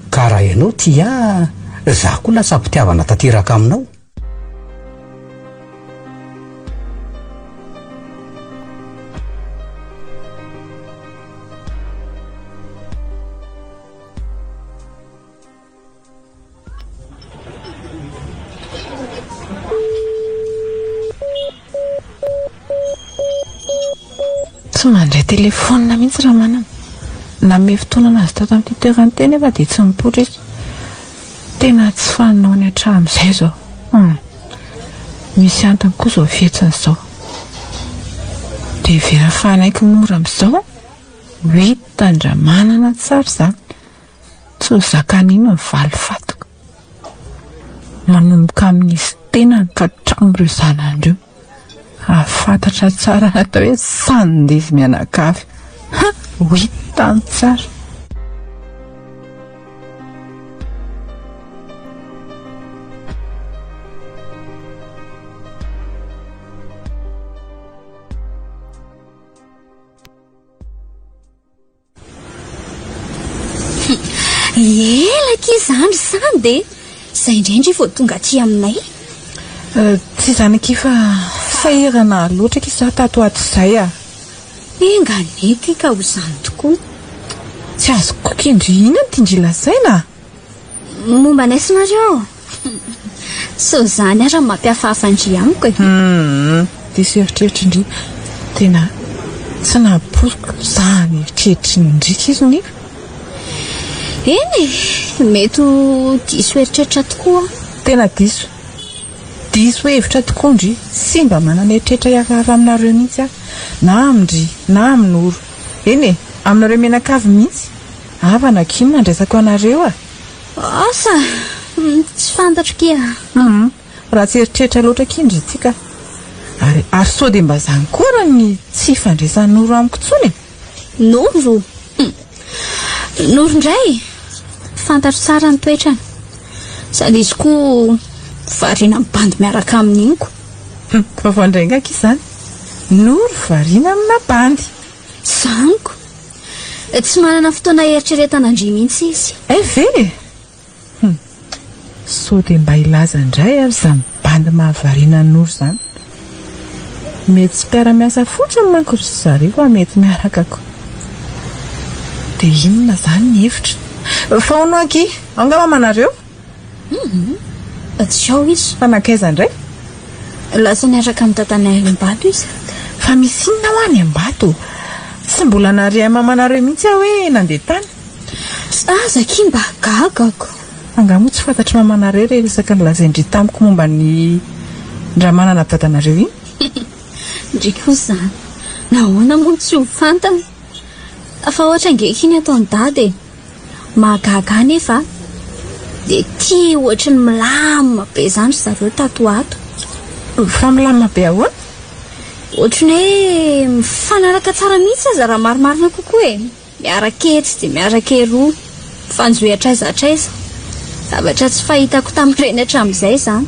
Ka raha ianao tia ahy, izaho koa latsa-pitiavana tanteraka aminao. Tsy mandray telefaonina mihitsy Ramanana. Nanome fotoana anazy tato amin'ity toerana ity anefa dia tsy nipoitra izy. Tena tsy fanaony hatramin'izay izao. Hum. Misy antony koa izao fihetsiny izao. Dia heverina fa hanaiky mora amin'izao? Ho hitan-dRamanana tsara izany. Tsy ho zakan'ino ny valifatiko. Manomboka amin'izy tenany ka hatramin'ireo zanany ireo. Hahafantatra tsara ny atao hoe sandezy mianakavy. Ha! Ho hitany tsara. Ela akia izany ry Sandy e! Izay indray ndry vao tonga aty aminay. Tsy izany akia fa sahirana loatra akia za tato ho ato izay a! Enga anie ty ka ho izany tokoa. Tsy azoko akia ndry inona no tian-dry lazaina a! Momba anay sy Mario? Sao izany ary no mampihafahafa an-dry amiko e! Hum, diso eritreritra ndry. Tena tsy nampoiziko izany eritreritry ny ndry izy nefa. Eny e, mety ho diso eritreritra tokoa aho. Tena diso. Diso hevitra tokoa ndry. Tsy mba manana eritreritra hihafahafa aminareo mihitsy aho. Na amin-dry, na amin'i Noro. Eny e, aminareo mianakavy mihitsy. Havana akia no nandraisako anareo a! Asa! Tsy fantatro kia. Hum, ratsy eritreritra loatra akia ndry ty ka. Ary ary sao dia mba zany koa ary ny tsy ifandraisan'i Noro amiko intsony e? Noro? Hum! Noro indray? Fantatro tsara ny toetrany. Sady izy koa variana amin'ny bandy miaraka aminy iny ko. Hum, vaovao indray angaha akia izany? Noro variana amina bandy. Zany ko. Tsy manana fotoana hieritreretana an-dry mihitsy izy. Hay ve e! Hum. Sao dia mba hilaza indray ary izany bandy mahavariana an'i Noro izany. Mety tsy mpiara-miasa fotsiny manko ry zareo fa mety miaraka koa. Dia inona izany ny hevitra? Fa hono ankia, ao angaha mamanareo? Hum, tsy ao izy. Fa nankaiza indray? Lasa niaraka amin'i dadanay any Ambato izy. Fa misy inona hoa any Ambato? Tsy mbola narian'i mamanareo mihitsy aho hoe nandeha tany. Aza akia mba gagako. Angaha moa tsy fantatr'i mamanareo ilay resaka nolazain-dry tamiko momba ny Ramanana dadanareo iny? Ndry koa izany. Nahoana moa no tsy ho fantany? Fa ohatra ange akia ny ataon'i dada e. Mahagaga ahy nefa dia tia ohatry ny milamina be izany ry zareo tato ho ato. Fa milamina be ahoana? Ohatry ny hoe mifanaraka tsara mihitsy aza raha marimarina kokoa e. Miaraka etsy dia miaraka eroa, mifanjohy hatraiza hatraiza. Zavatra tsy fahitako tamin'ireny hatramin'izay izany.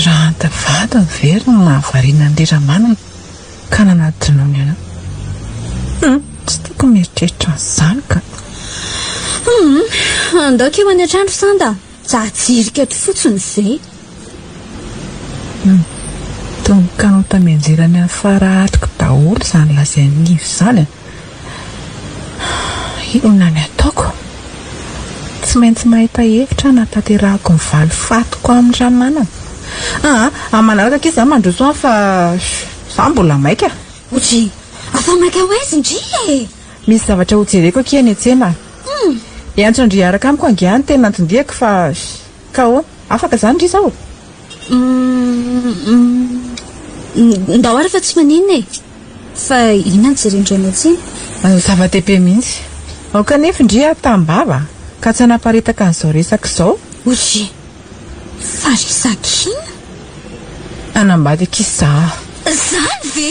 Raha antavadiny ve ry no nahavariana an'i Ramanana ka nanadinoany anao? Hum, tsy tiako ny mieritreritra an'izany ka. Hum, andao keo any an-trano ry Sanda a! Za jirika eto fotsiny ve? Hum, toa mikanota mianjera any amin'ny fara hatoko daholo izany lazain'i Nivo izany a! Inona ny ataoko? Tsy maintsy mahita hevitra hanatanterahako ny valifatiko amin'i Ramanana. Aa, amin'ny manaraka akia za mandroso an fa za mbola maika. Odry, afa maika ho aiza ndry e? Misy zavatra hojereko akia eny an-tsena. Hiantso an-dry hiaraka amiko ange any tena anton-diako fa ka ahoana? Afaka izany ndry izao? Ndao ary fa tsy maninona e! Fa inona no jeren-dry any an-tsena? Zava-dehibe mihitsy. Aoka anefa ndry hatam-bava ka tsy hanaparitaka an'izao resaka izao. Ory! Fa resaka inona? Hanambady akia za. Zany ve?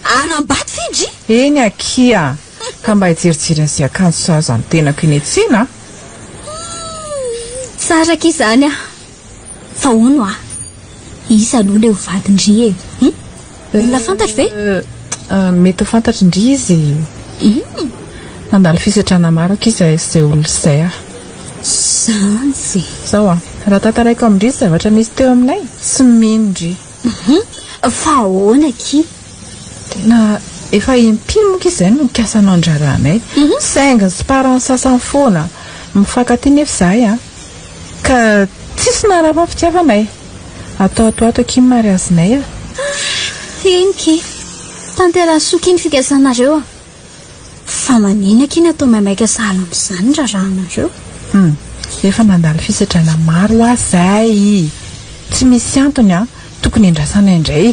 Hanambady ve ndry? Eny akia! Ka mba hijerijery an'izay akanjo sahaza ny tenako eny an-tsena a! Humm! Tsara akia izany a! Fa hono a! Iza aloha ilay ho vadin-dry e? Hum? Olona fantatro ve? Mety ho fantatry-ndry izy. Hum! Nandalo fisedrana maro akia izahay sy izay olona izay a! Izany ve? Izao a! Raha tantaraiko amin-dry ny zavatra nisy teo aminay, tsy mino ndry. Hum! Fa ahoana akia? Tena efa impiry moa akia izay no nikasa nandrara anay. Saingy ny siparan'ny sasany foana. Mifankatia nefa izahay an! Ka tsisy naharava ny fitiavanay. Atao ato ato akia ny mariazinay a! Eny ki! Tanteraho soa ki ny fikasanareo a! Fa manina ki ny atao maimaika sahala amin'izany ny raharahanareo? Hum! Efa nandalo fisedrana maro hoa zay! Tsy misy antony an! Tokony endrasana indray!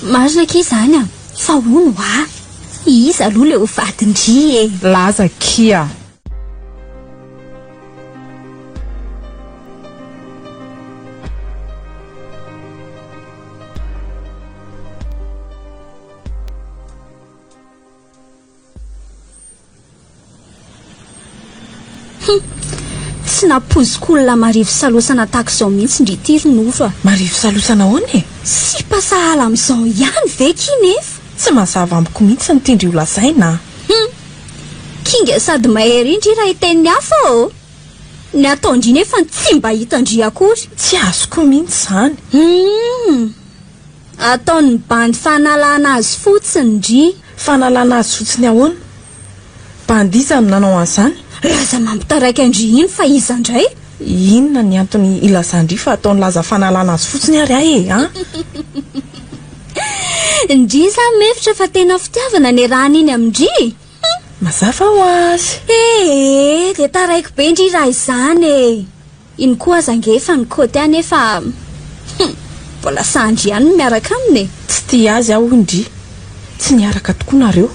Marina ki izany a! Fa hono hoa! Iza aloha le ho vadin-dry e? Laza kia! Hum! Tsy nampoiziko olona marivo salosana tahaka izao mihitsy ndry ity ry Noro a! Marivo salosana ahoana e? Sipa sahala amin'izao ihany ve ki nefa? Tsy mazava amiko mihitsy ny tian-dry ho lazaina a! Hum! Kinga sady mahery indry raha hiteny ny hafa ô! Ny ataon-dry nefa tsy mba hitan-dry akory. Tsy azoko mihitsy izany. Hum! Ataon'ny bandy fanalana azy fotsiny ndry. Fanalana azy fotsiny ahoana? Bandy iza no nanao an'izany? Laza mampitaraiky an-dry iny fa iza indray? Inona ny antony ilazan-dry fa ataon'i Laza fanalana azy fotsiny ary ahy e, an? Ndry za mihevitra fa tena fitiavana niarahana iny amin-dry? Mazava ho azy. Ee, dia taraiky be ndry raha izany e! Iny koa aza ange efa nikaoty ahy nefa hum, mbola sandry ihany no miaraka aminy e! Tsy tia azy aho hoy ndry. Tsy niaraka tokoa nareo.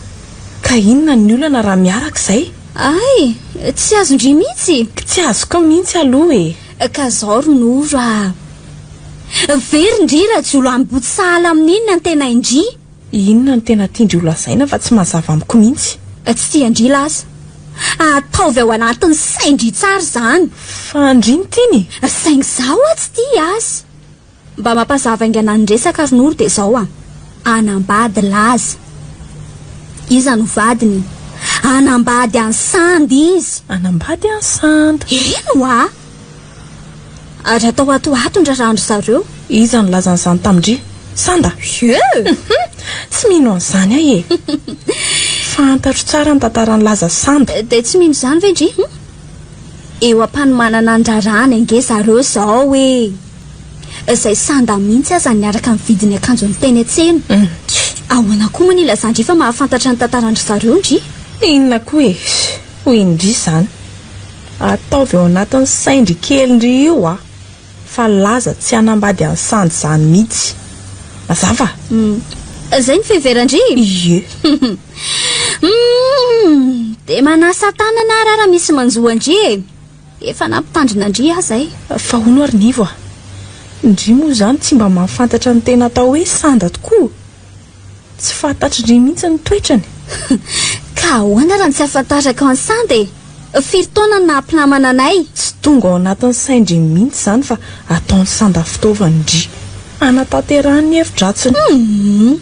Ka inona ny olana raha miaraka izay? Hay, tsy azon-dry mihitsy? Tsy azoko mihitsy aloha e! Ka zao ry Noro a! Very ndry Rajolambotsy sahala amin'iny ny antenain-dry. Inona no tena tian-dry ho lazaina fa tsy mazava amiko mihitsy? Tsy tian-dry laza. Ataovy ao anatin'ny sain-dry tsara izany. Fa ndry no tiany e! Saingy izaho hoa tsy tia azy. Mba mampazava haingana ny resaka ry Noro dia izao a! Hanambady Laza. Iza no vadiny? Hanambady an'i Sandy izy. Hanambady an'i Sandy. Eny hoa! Ary atao ato ho ato ny raharahan-dry zareo. Iza no nilaza an'izany tamin-dry? Sanda? Ie! Tsy mino an'izany aho e! Fantatro tsara ny tantaran'i Laza sy Sanda. Dia tsy mino izany ve ndry? Hum? Eo am-panomanana ny raharahany ange zareo izao e! Izay Sanda mihitsy aza niaraka nividy ny akanjony teny an-tsena. Ahoana koa moa no ilazan-dry fa mahafantatra ny tantaran-dry zareo ndry? Inona koa e! Hoy ndry izany. Ataovy ao anatin'ny sain-dry kely ndry io a! Fa Laza tsy hanambady an'i Sandy izany mihitsy. Mazava? Hum. Izay ny fiheveran-dry? Ie. Hum! Dia manasa tanana ary aho raha misy manjo an-dry e! Efa nampitandrina an-dry aho izay. Fa hono ary Nivo a! Ndry moa izany tsy mba mahafantatra ny tena atao hoe Sanda tokoa? Tsy fantatry ndry mihitsy ny toetrany. Ka ahoana raha ny tsy ahafantarako an'i Sanda e? Firy taona no naha-mpinamana anay? Tsy tonga ao anatin'ny sain-dry mihitsy izany fa ataon'i Sanda fitaovany ndry. Hanatanterahany ny hevi-dratsiny. Humm!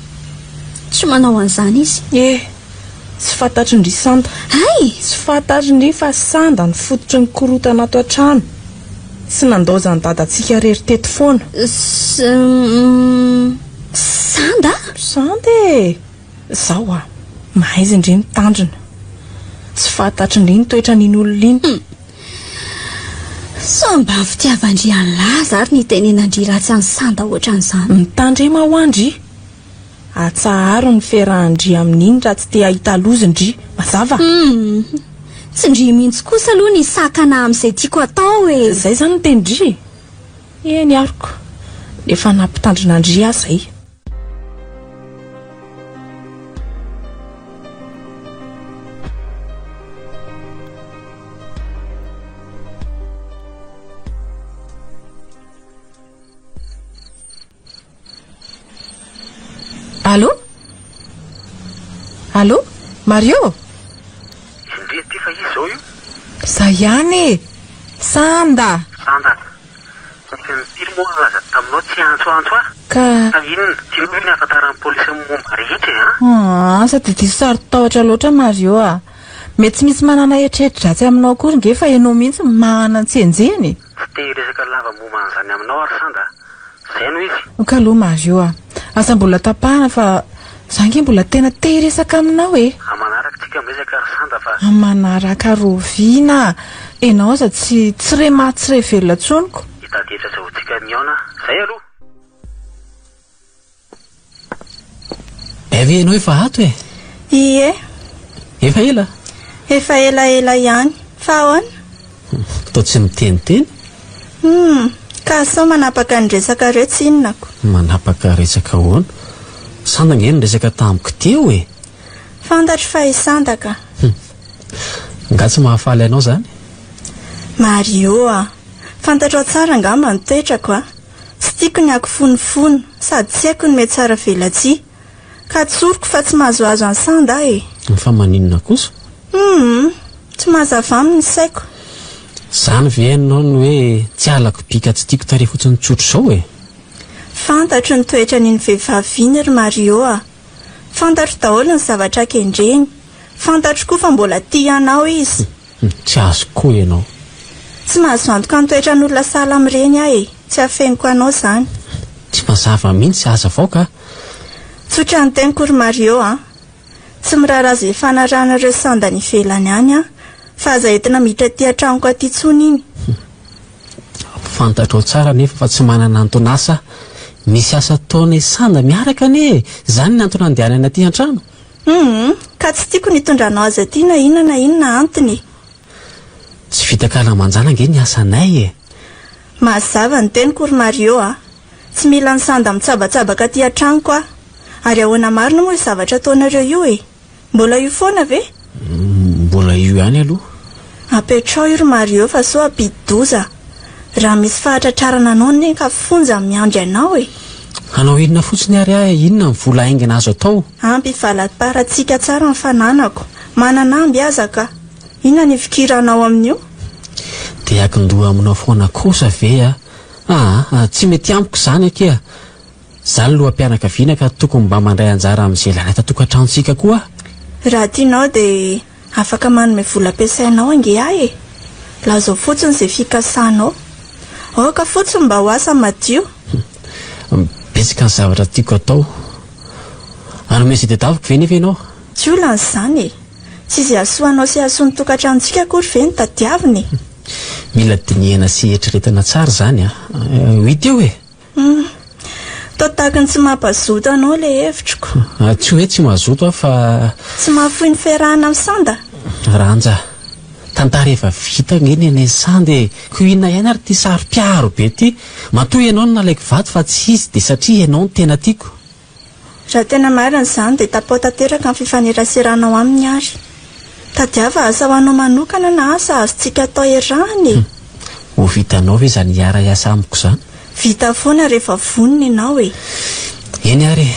Tsy manao an'izany izy. Eh! Tsy fantatry ndry Sanda. Hay! Tsy fantatry ndry fa Sanda no fototry ny korontana ato an-trano. Tsy nandaozan'i dadantsika irery teto foana. S, humm, Sanda? Sanda e! Zao a! Mahaiza ndry mitandrina. Tsy fantatry ndry ny toetran'iny olona iny. Hum! Sao mba fitiavan-dry an'i Laza ary ny itenenan-dry ratsy an'i Sanda ohatran'izany. Mitandrema hoa ndry. Atsaharo ny fiarahan-dry amin'iny raha tsy te hahita loza ndry. Mazava? Hum! Tsy ndry mihitsy kosa aloha ny hisakana amin'izay tiako atao e! Zay izany ny tenin-dry e! Eny aroko. Efa nampitandrina an-dry aho izay. Allô? Allô? Mario? Indry ity fa iza izao io? Za ihany e! Sanda! Sanda, nisy impiry moa nilaza taminao tsy hiantsoantso ahy? Ka. Fa inona? Tianao ve ny hahafantaran'ny polisy ny momba rehetra e an? Aa, sady diso saro-tahotra loatra Mario a! Mety tsy misy manana eritreri-dratsy aminao akory nge fa ianao mihitsy no manana ny tsy enjehina e! Tsy te hiresaka lava momba an'izany aminao aho ry Sanda a! Izay no izy. Ok aloha Mario a! Aza mbola tapahana fa za nge mbola tena te hiresaka aminao e! Amanaraka tsika miresaka ry Sanda fa. Amanaraka rahoviana? Enao aza tsy tsy re maty tsy re velona tsony ko! Hitady hevitra azahoantsika mihaona zay aloha! Hay ve ianao efa ato e? Ie. Efa ela? Efa elaela ihany. Fa ahoana? Toa tsy miteniteny? Hum, ka sao manapaka ny resakareo tsinona ko. Manapaka resaka ahoana? Sanda ange niresaka tamiko teo e! Fantatro fa i Sanda ka. Hum. Nga tsy mahafaly anao izany? Mario a! Fantatrao tsara angamba ny toetrako a! Tsy tiako ny hakifonofono sady tsy haiko ny mihatsara velatsihy. Ka tsoriko fa tsy mahazoazo an'i Sanda aho e! Fa maninona kosa? Humm! Tsy mazava aminy ny saiko. Zany ve ianao no hoe tsy halako bika tsy tiako tarehy fotsiny tsotr'izao e? Fantatro ny toetran'iny vehivavy iny ry Mario a! Fantatro daholo ny zavatra kendreny. Fantatro koa fa mbola tia anao izy. Tsy azoko koa ianao. Tsy mahazo antoka ny toetran'olona sahala amin'ireny aho e! Tsy afeniko anao izany. Tsy mazava mihitsy, hazavao ka! Tsotra ny teniko ry Mario a! Tsy miraharaha izay ifanarahanareo sandany ivelany any aho, fa aza entina miditra aty an-tranoko aty intsony iny. Fantatrao tsara anefa fa tsy manana anton'asa aho. Misy asa ataonay sanda miaraka anie e! Izany ny antony andehanana aty an-trano. Humm, ka tsy tiako ny hitondranao azy aty na inona na inona antony e! Tsy vita kalamanjana ange ny asanay e! Mazava ny teniko ry Mario a! Tsy mila an'i Sanda mitsabatsabaka aty an-tranoko aho. Ary ahoana marina moa io zavatra ataonareo io e? Mbola io foana ve? Mbola io ihany aloha. Apetraho io ry Mario fa sao hampidi-doza. Raha misy fahatratrarana anao anie ka fonja miandry anao e! Hanao inona fotsiny ary aho e? Inona ny vola haingana azo atao? Ampy hivalamparantsika tsara ny fananako. Manana amby aza ka! Inona ny hifikiranao amin'io? Dia hiankin-doha aminao foana kosa ve aho? Aa, tsy mety amiko izany akia! Za ny loham-pianakaviana ka tokony mba mandray anjara amin'izay ilaina ato an-tokantranontsika koa aho. Raha tianao dia afaka manome vola ampiasainao ange aho e! Lazao fotsiny izay fikasanao. Aoka fotsiny mba ho asa madio. Betsaka ny zavatra tiako atao. Hanome izay tadiaviko ve nefa ianao? Tsy olana izany e! Tsy izay hahasoa anao sy hahasoa ny tokantranontsika akory ve no tadiavina e? Mila dinihana sy eritreretina tsara izany an! Ho hita eo e! Hum. Toa tahaky ny tsy mampazoto anao ilay hevitroko. Tsy hoe tsy mazoto aho fa. Tsy mahafoy ny fiarahana amin'i Sanda? Ranja, tantara efa vita ange ny anay Sanda e! Koa inona ihany ary ity saro-piaro be ity? Matoa ianao no nalaiko vady fa tsy izy dia satria ianao no tena tiako. Raha tena marina izany dia tapaho tanteraka ny fifaneraseranao aminy ary. Tadiava asa ho anao manokana na asa azontsika atao iarahana e! Ho vitanao ve izany hiara-hiasa amiko izany? Vita foana rehefa vonona ianao e! Eny ary e!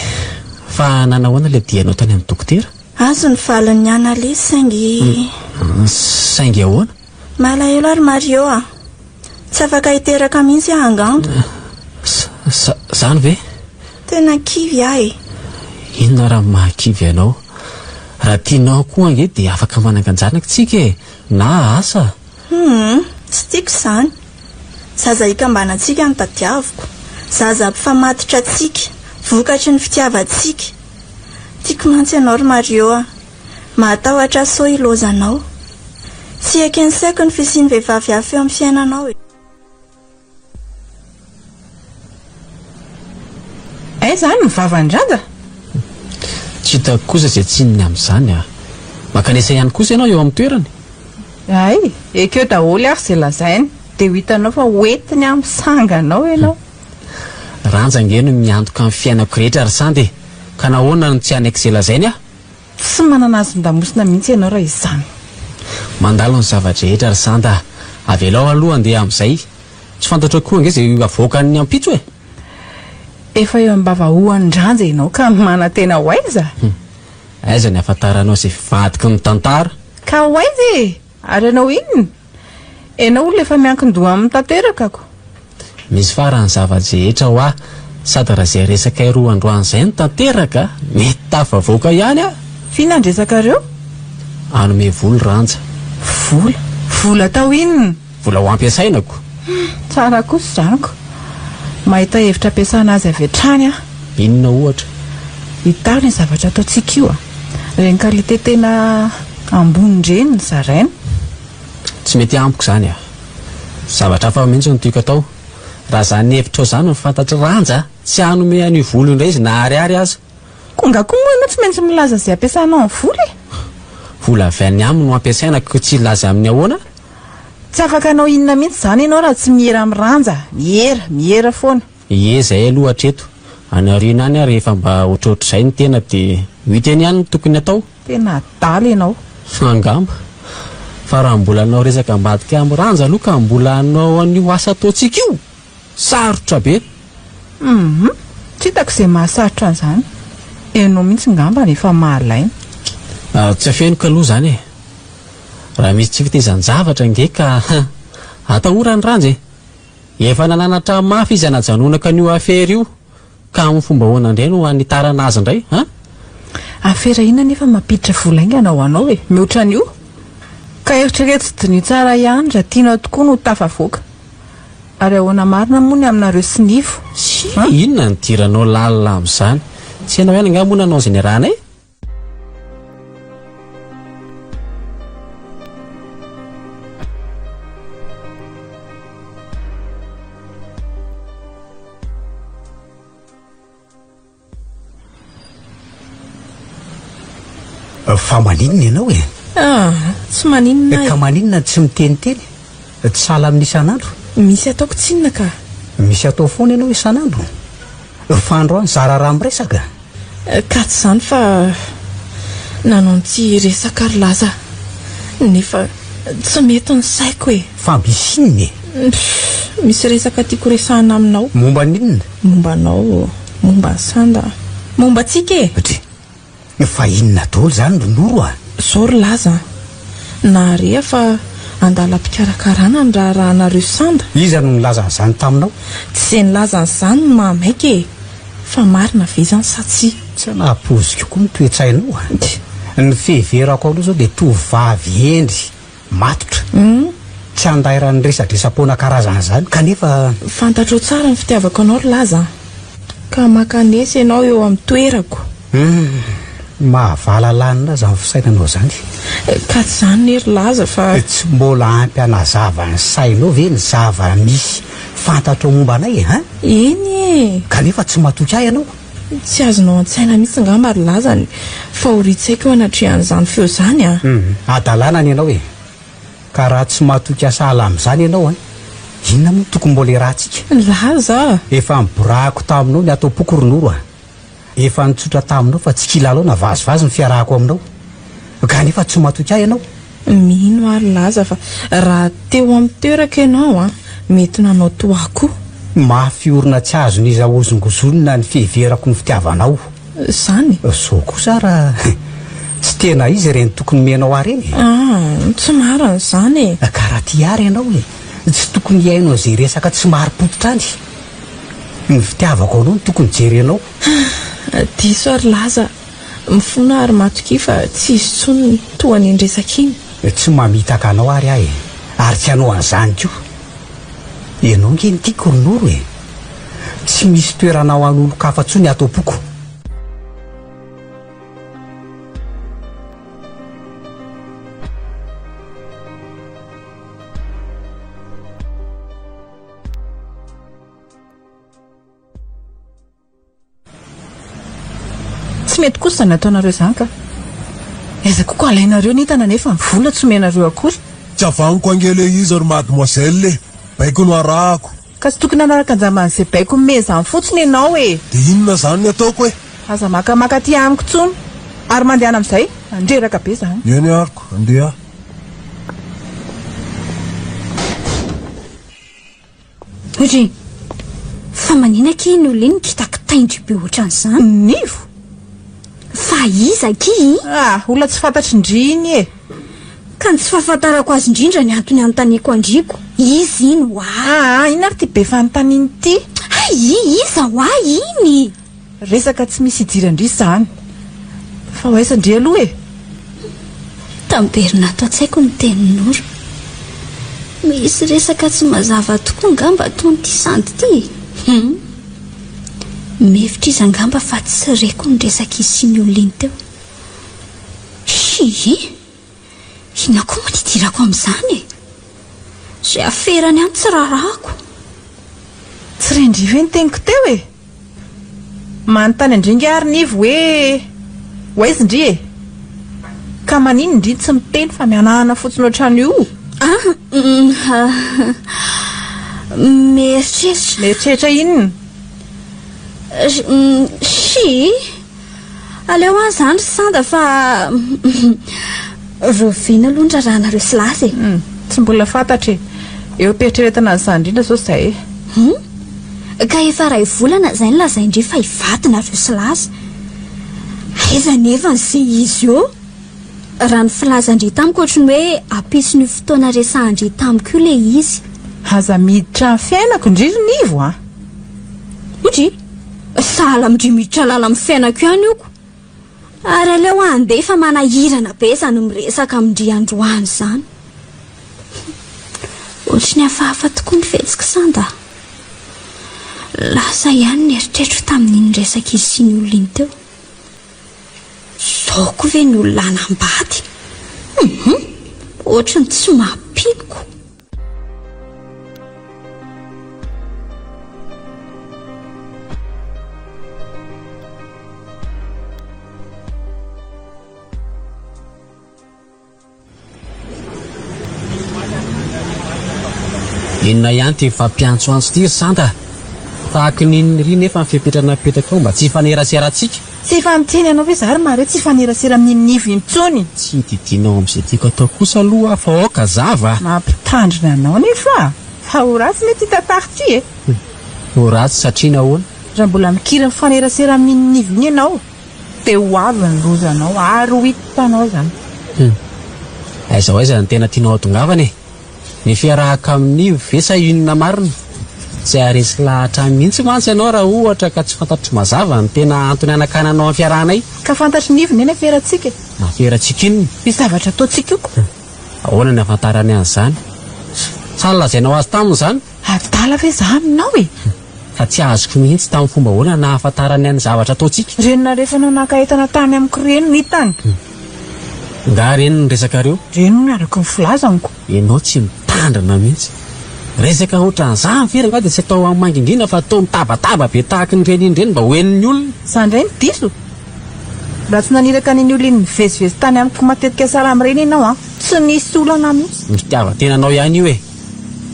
Fa nanahoana ilay dianao tany amin'ny dokotera? Azo ny valin'ny analyse saingy. Saingy ahoana? Malahelo aho ry Mario a! Tsy afaka hiteraka mihitsy aho angamba. Zany ve? Tena kivy aho e! Inona raha mahakivy anao? Raha tianao koa ange dia afaka manangan-janaka tsika e! Na asa? Humm, tsy tiako izany. Zaza hikambanantsika no tadiaviko. Zaza hampifamatotra antsika, vokatry ny fitiavantsika. Tiako mantsy ianao ry Mario a! Mahatahotra aho sao hilaozanao. Tsy eken'ny saiko ny fisian'ny vehivavy hafa eo amin'ny fiainanao e. Aiza any ny vavan-dRaja? Tsy hitako kosa izay tsininy amin'izany a! Mankanesa ihany kosa ianao eo amin'ny toerany. Hay, ekeo daholo ary izay lazainy, dia ho hitanao fa ho entiny amin'ny sanganao ianao. Ranja ange no miantoka ny fiainako rehetra ry Sandy e! Ka nahoana no tsy hanaiky izay lazainy aho? Tsy manana hazon-damosina mihitsy ianao raha izany. Mandalo ny zava-drehetra ry Sanda a! Avelao aloha handeha amin'izay. Tsy fantatrao koa ange izay havoakan'ny ampitso e! Efa eo am-bavahoan-dRanja ianao ka manantena ho aiza? Aiza ny hahafantaranao izay fivadiky ny tantara? Ka ho aiza e! Ary ianao inona? Ianao olona efa miankin-doha aminy tanteraka ko. Misy farany zava-drehetra hoa, sady raha izay resakay roa androany izay no tanteraka, mety tafavoaka ihany aho. F'inona ny resakareo? Hanome vola Ranja. Vola? Vola atao inona? Vola ho ampiasaina ko. Hum, tsara kosa izany ko. Mahita hevitra ampiasana azy avy hatrany aho. Inona ohatra? Hitaro ny zavatra ataontsika io a. Ireny qualité tena ambony ireny no zaraina. Tsy mety amiko izany a. Zavatra hafa mihitsy no tiako atao. Raha izany hevitrao izany no fantatr'i Ranja, tsy hanome an'io vola io indray izy na ariary aza. Ko nga koa moa ianao tsy maintsy milaza izay ampiasanao ny vola e? Vola avy any aminy no ampiasaina ko tsy hilaza aminy ahoana? Tsy afaka hanao inona mihitsy izany ianao raha tsy miera amin'i Ranja. Miera, miera foana. Ie zay aloha hatreto. Any aoriana any ary rehefa mba ohatrohatr'izay ny tena dia ho hita eny ihany ny tokony atao. Tena adala ianao. Angamba. Fa raha mbola hanao resaka ambadika amin'i Ranja aloha ka mbola hanao an'io asa ataontsika io! Sarotra be. Humm. Tsy hitako izay mahasarotra an'izany. Ianao mihitsy ngamba no efa mahalaina. Tsy afeniko aloha izany e. Raha misy tsy fitezan-javatra ange ka atahoran'i Ranja e. Efa nananatra mafy izy hanajanonako an'io afera io, ka amin'ny fomba ahoana indray no hanitarana azy indray, an? Afera inona anefa mampiditra vola haingana ho anao e? Mihoatra an'io? Ka eritrereto sy diniho tsara ihany raha tianao tokoa ny ho tafavoaka. Ary ahoana marina moa ny aminareo sy Nivo? Tsia, inona no idiranao lalina amin'izany? Tsy ianao ihany angaha moa nanao izay niarahanay? Fa maninona ianao e? Ah, tsy maninona aho e. Ka maninona tsy miteniteny? Tsy sahala amin'ny isan'andro? Misy ataoko tsinona ka. Misy atao foana ianao isan'andro? Fa androany zara raha miresaka. Ka tsy izany fa nanao ny tsy hiresaka ry Laza nefa tsy mety ny saiko e. Fa misy inona e? Misy resaka tiako resahina aminao. Momba ny inona? Momba anao, momba an'i Sanda, momba antsika e! Dry, fa inona daholo izany ry Noro a? Izao ry Laza a, nahare aho fa andalam-pikarakarana ny raharahanareo Sanda. Iza no nilaza an'izany taminao? Tsy izay nilaza an'izany no mahamaika e! Fa marina ve izany sa tsia? Tsy anahapoziko koa ny toe-tsainao a! Ny fiheverako aloha izao dia tovovavy hendry, matotra. Tsy andairan'ny resadresa-poana karazan'izany kanefa. Fantatrao tsara ny fitiavako anao ry Laza a! Ka mankanesa ianao eo amin'ny toerako. Hum, mahavalalanina aza ny fisainanao izany. Ka tsy izany ne ry Laza fa. Tsy mbola ampy hanazava ny sainao ve ny zava-misy fantatrao momba anay e, hein? Eny e! Kanefa tsy matoky ahy ianao. Tsy azonao an-tsaina mihitsy angamba ry Laza ny fahorian-tsaiko eo anatrehan'izany feo izany a! Hum, hadalana ny anao e! Ka raha tsy matoky ahy sahala amin'izany ianao an, inona moa no tokony mbola iarahantsika? Laza a! Efa niborahako taminao ny ato am-poko ry Noro a! Efa nitsotra taminao fa tsy kilalao na vazivazy ny fiarahako aminao. Kanefa tsy matoky ahy ianao. Mino aho ry Laza fa raha teo amin'ny toerako ianao an, mety nanao toa ahy koa. Mafy orina tsy azon'iza hozongozonina ny fiheverako ny fitiavanao. Izany? Zao kosa raha tsy tena izy ireny tokony omenao ahy ireny e! Ah, tsy marina izany e! Ka raha tia ahy ianao e, tsy tokony hihaino an'izay resaka tsy marim-pototra any. Ny fitiavako anao no tokony jerenao. Diso aho ry Laza, mifona ary matokia fa tsy hisy intsony ny toa an'iny resaka iny. Tsy mamitaka anao ary aho e, ary tsy hanao an'izany koa. Ianao ange no tiako ry Noro e! Tsy misy toerana ho an'olon-kafa intsony ato am-poko. Tsy mety kosa izany ataonareo izany ka. Aiza koa ko alainareo ny entana nefa ny vola tsy omenareo akory. Tsy avaniko ange le izy ry mademoiselle e! Baiko no arahako. Ka tsy tokony hanaraka anjamban'izay baiko mime izany fotsiny ianao e! Dia inona izany ny ataoko e? Aza makamaka aty amiko intsony ary mandehana amin'izay, mandreraka be izany. Eny ariko, andeha. Ry! Fa manina akia iny olona iny mikitakitaindry be ohatran'izany? Nivo! Fa iza akia iny? Ah, olona tsy fantatry ndry iny e! Ka ny tsy fahafantarako azy indrindra ny antony anontaniako an-dry ko, iza iny hoa? Ah, inona ary ity be fanontaniana ity? Hay, iza hoa iny? Resaka tsy misy idiran-dry izany. Fa ho aiza ndry aloha e? Tamberina ato an-tsaiko ny tenin'i Noro. Misy resaka tsy mazava tokoa angamba ataon'ity Sandy ity e! Hum! Mihevitra izy angamba fa tsy reko ny resak'izy sy ny olona iny teo. Hii! Inona koa moa no idirako amin'izany e? Izay aferany any tsy raharahako. Tsy ren-dry ve ny teniko teo e? Manontany an-dry ingahy ry Nivo hoe ho aiza ndry e? Ka maninona ndry tsy miteny fa mihanahana fotsiny ohatran'io? Ah, mieritreritra. Mieritreritra inona? Shi! Aleo any izany ry Sanda fa rahoviana aloha ny raharahanareo sy Laza e? Tsy mbola fantatra e! Eo am-pieritreretana an'izany indrindra izao izahay e! Hum! Ka efa iray volana izay no lazain-dry fa hivady nareo sy Laza. Aiza anefa izay izy eo? Raha ny filazan-dry tamiko ohatry ny hoe ampitson'io fotoana resahan-dry tamiko io ilay izy. Aza miditra amin'ny fiainako ndry ry Nivo a! Ndry! Sahala amin-dry miditra lala amin'ny fiainako ihany io ko! Ary aleo handeha fa manahirana be izany miresaka amin-dry androany izany. Ohatry ny hafahafa tokoa ny fihetsik'i Sanda a! Lasa ihany ny eritreritro tamin'iny resak'izy sy ny olona iny teo. Izao koa ve ny olona hanambady? Hum! Ohatry ny tsy mampino ko! Inona ihany ity mifampiantsoantso ity ry Santa a? Tahaky ny inona iry nefa ny fepetra napetrakao mba tsy hifaneraserantsika? Tsy efa niteny anao ve za ry Mario tsy hifanerasera amin'iny Nivo intsony? Tsy didianao amin'izay tiako atao kosa aloha aho fa aoka hazava a! Mampitandrina anao nefa fa ho ratsy ne ity tantara ity e! Ho ratsy satria nahoana? Raha mbola mikiry mifanerasera amin'iny Nivo iny ianao dia ho avy ny lozanao ary ho hitanao izany. Hum. Aiza ho aiza no tena tianao hatongavana e? Ny fiarahako amin'i Nivo ve sa inona marina? Tsy haharesy lahatra ahy mihitsy mantsy ianao raha ohatra ka tsy fantatro mazava ny tena antony hanakananao ny fiarahanay. Ka fantatry Nivo ne ny aferantsika e? Aferantsika inona? Io zavatra ataontsika io ko. Ahoana ny ahafantarany an'izany? Sa nolazainao azy taminy izany? Adala ve za aminao e? Fa tsy azoko mihitsy tamin'ny fomba ahoana nahafantarany an'ny zavatra ataontsika. Ireny nalefanao naka entana tany amiko ireny no hitany. Nga ireny ny resakareo? Ireny hono araka ny filazanko. Ianao tsy mitandrina mihitsy. Resaka ohatran'izany ve rangahy dia tsy atao amin'ny mangingina fa atao mitabataba be tahaky ny reny iny ireny mba ho henon'ny olona. Za indray no diso? Raha tsy naniraka an'iny olona iny nivezivezy tany amiko matetika sahala amin'ireny ianao an, tsy nisy olana mihitsy. Ny fitiavan-tenanao ihany io e.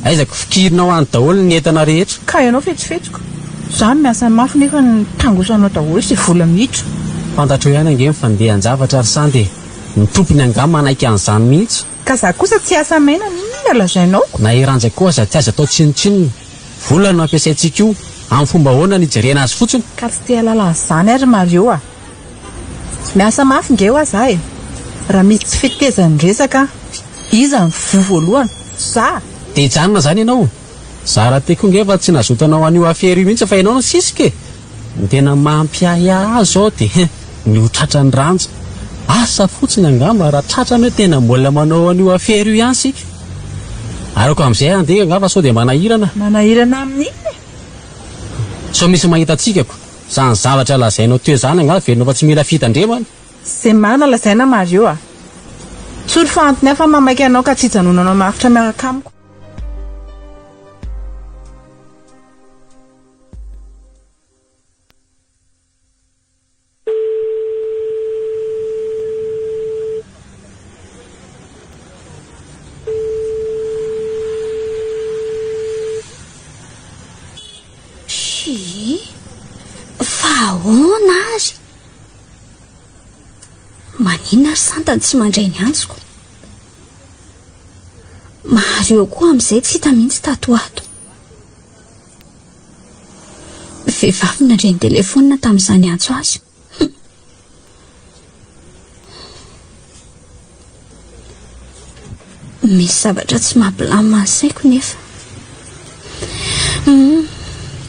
Aiza ko fikirinao any daholo ny entana rehetra. Ka ianao fetsifetsiko. Za miasa mafy nefa ny tangosanao daholo izay vola miditra. Fantatrao ihany ange ny fandehan-javatra ry Sandy e. Ny tompony angaha manaiky an'izany mihitsy. Ka za kosa tsy hiasa maina n'inona lazainao. Na i Ranja koa aza tsy azo atao tsinontsinona. Vola no ampiasaintsika io. Amin'ny fomba ahoana no hijerena azy fotsiny? Ka tsy te hahalala an'izany aho ry Mario a. Miasa mafy nge hoa za e! Raha misy tsy fetezan'ny resaka iza no voa voalohany? Za! Dia hijanona izany ianao? Za rahateo koa nge efa tsy nazoto hanao an'io afera io mihitsy fa ianao no nisisika e! Ny tena mampiahiahy ahy izao dia ny ho tratran'i Ranja. Asa fotsiny angamba raha tratrany hoe tena mbola manao an'io afera io ihany isika. Arako amin'izay handeha angaha fa sao dia manahirana. Manahirana amin'inona e? Sao misy mahita antsika ko. Zany zavatra lazainao teo zany angaha velona fa tsy mila fitandremana? Ze marina lazaina Mario a! Tsory fa antony hafa mamaika anao ka tsy hijanonanao maharitra miaraka amiko. Tsia, fa ahoana ary? Maninona ry Santa no tsy mandray ny antsoko? Mahazo eo koa amin'izay tsy hita mihitsy tato ho ato. Vehivavy nandre ny telefaonina tamin'izany antso azy. Misy zavatra tsy mampilamina ny saiko nefa. Hum,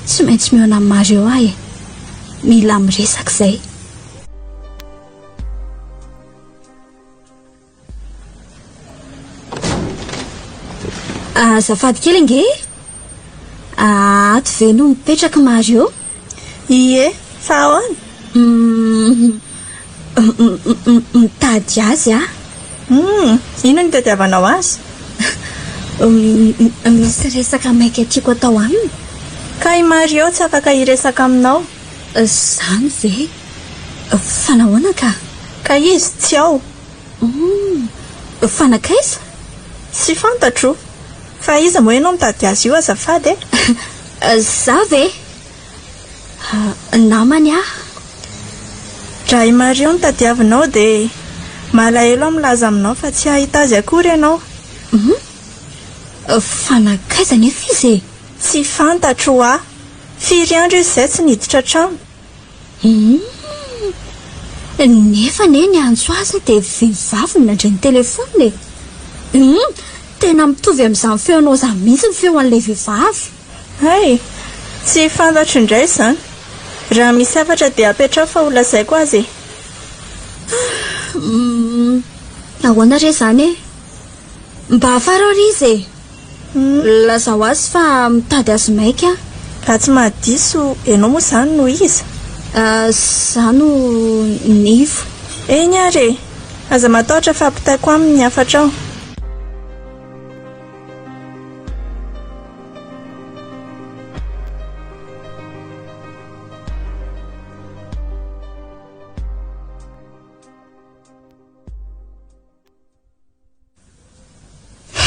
tsy maintsy mihaona amin'i Mario aho e. Mila miresaka izay. Azafady kely ange e! Ato ve no mipetraka Mario? Ie, fa ahoana? Mitady azy aho. Hum, inona no itadiavanao azy? Misy resaka maika tiako atao aminy. Ka i Mario tsy afaka hiresaka aminao. Izany ve? Fa nahoana ka? Ka izy tsy ao. Hum, fa nankaiza? Tsy fantatro. Fa iza moa ianao mitady azy io azafady e? Za ve? Namany aho. Raha i Mario no tadiavinao dia malahelo aho milaza aminao fa tsy hahita azy akory ianao. Hum, fa nankaiza anefa izy e? Tsy fantatro hoa. Firy andro izy izay tsy niditra trano? Humm! Nefa anie niantso azy dia vehivavy no nandre ny telephone e! Humm! Tena mitovy amin'izany feonao izany mihitsy ny feo an'ilay vehivavy. Hay! Tsy fantatro indray izany. Raha misy hafatra dia apetraho fa ho lazaiko azy e! Humm! Ahoana re izany e? Mba afarao ry izy e! Lazao azy fa mitady azy maika aho. Raha tsy mahadiso, ianao moa izany no iza? Izaho no Nivo. Eny ary e! Aza matahotra fa ampitaiko aminy ny hafatrao.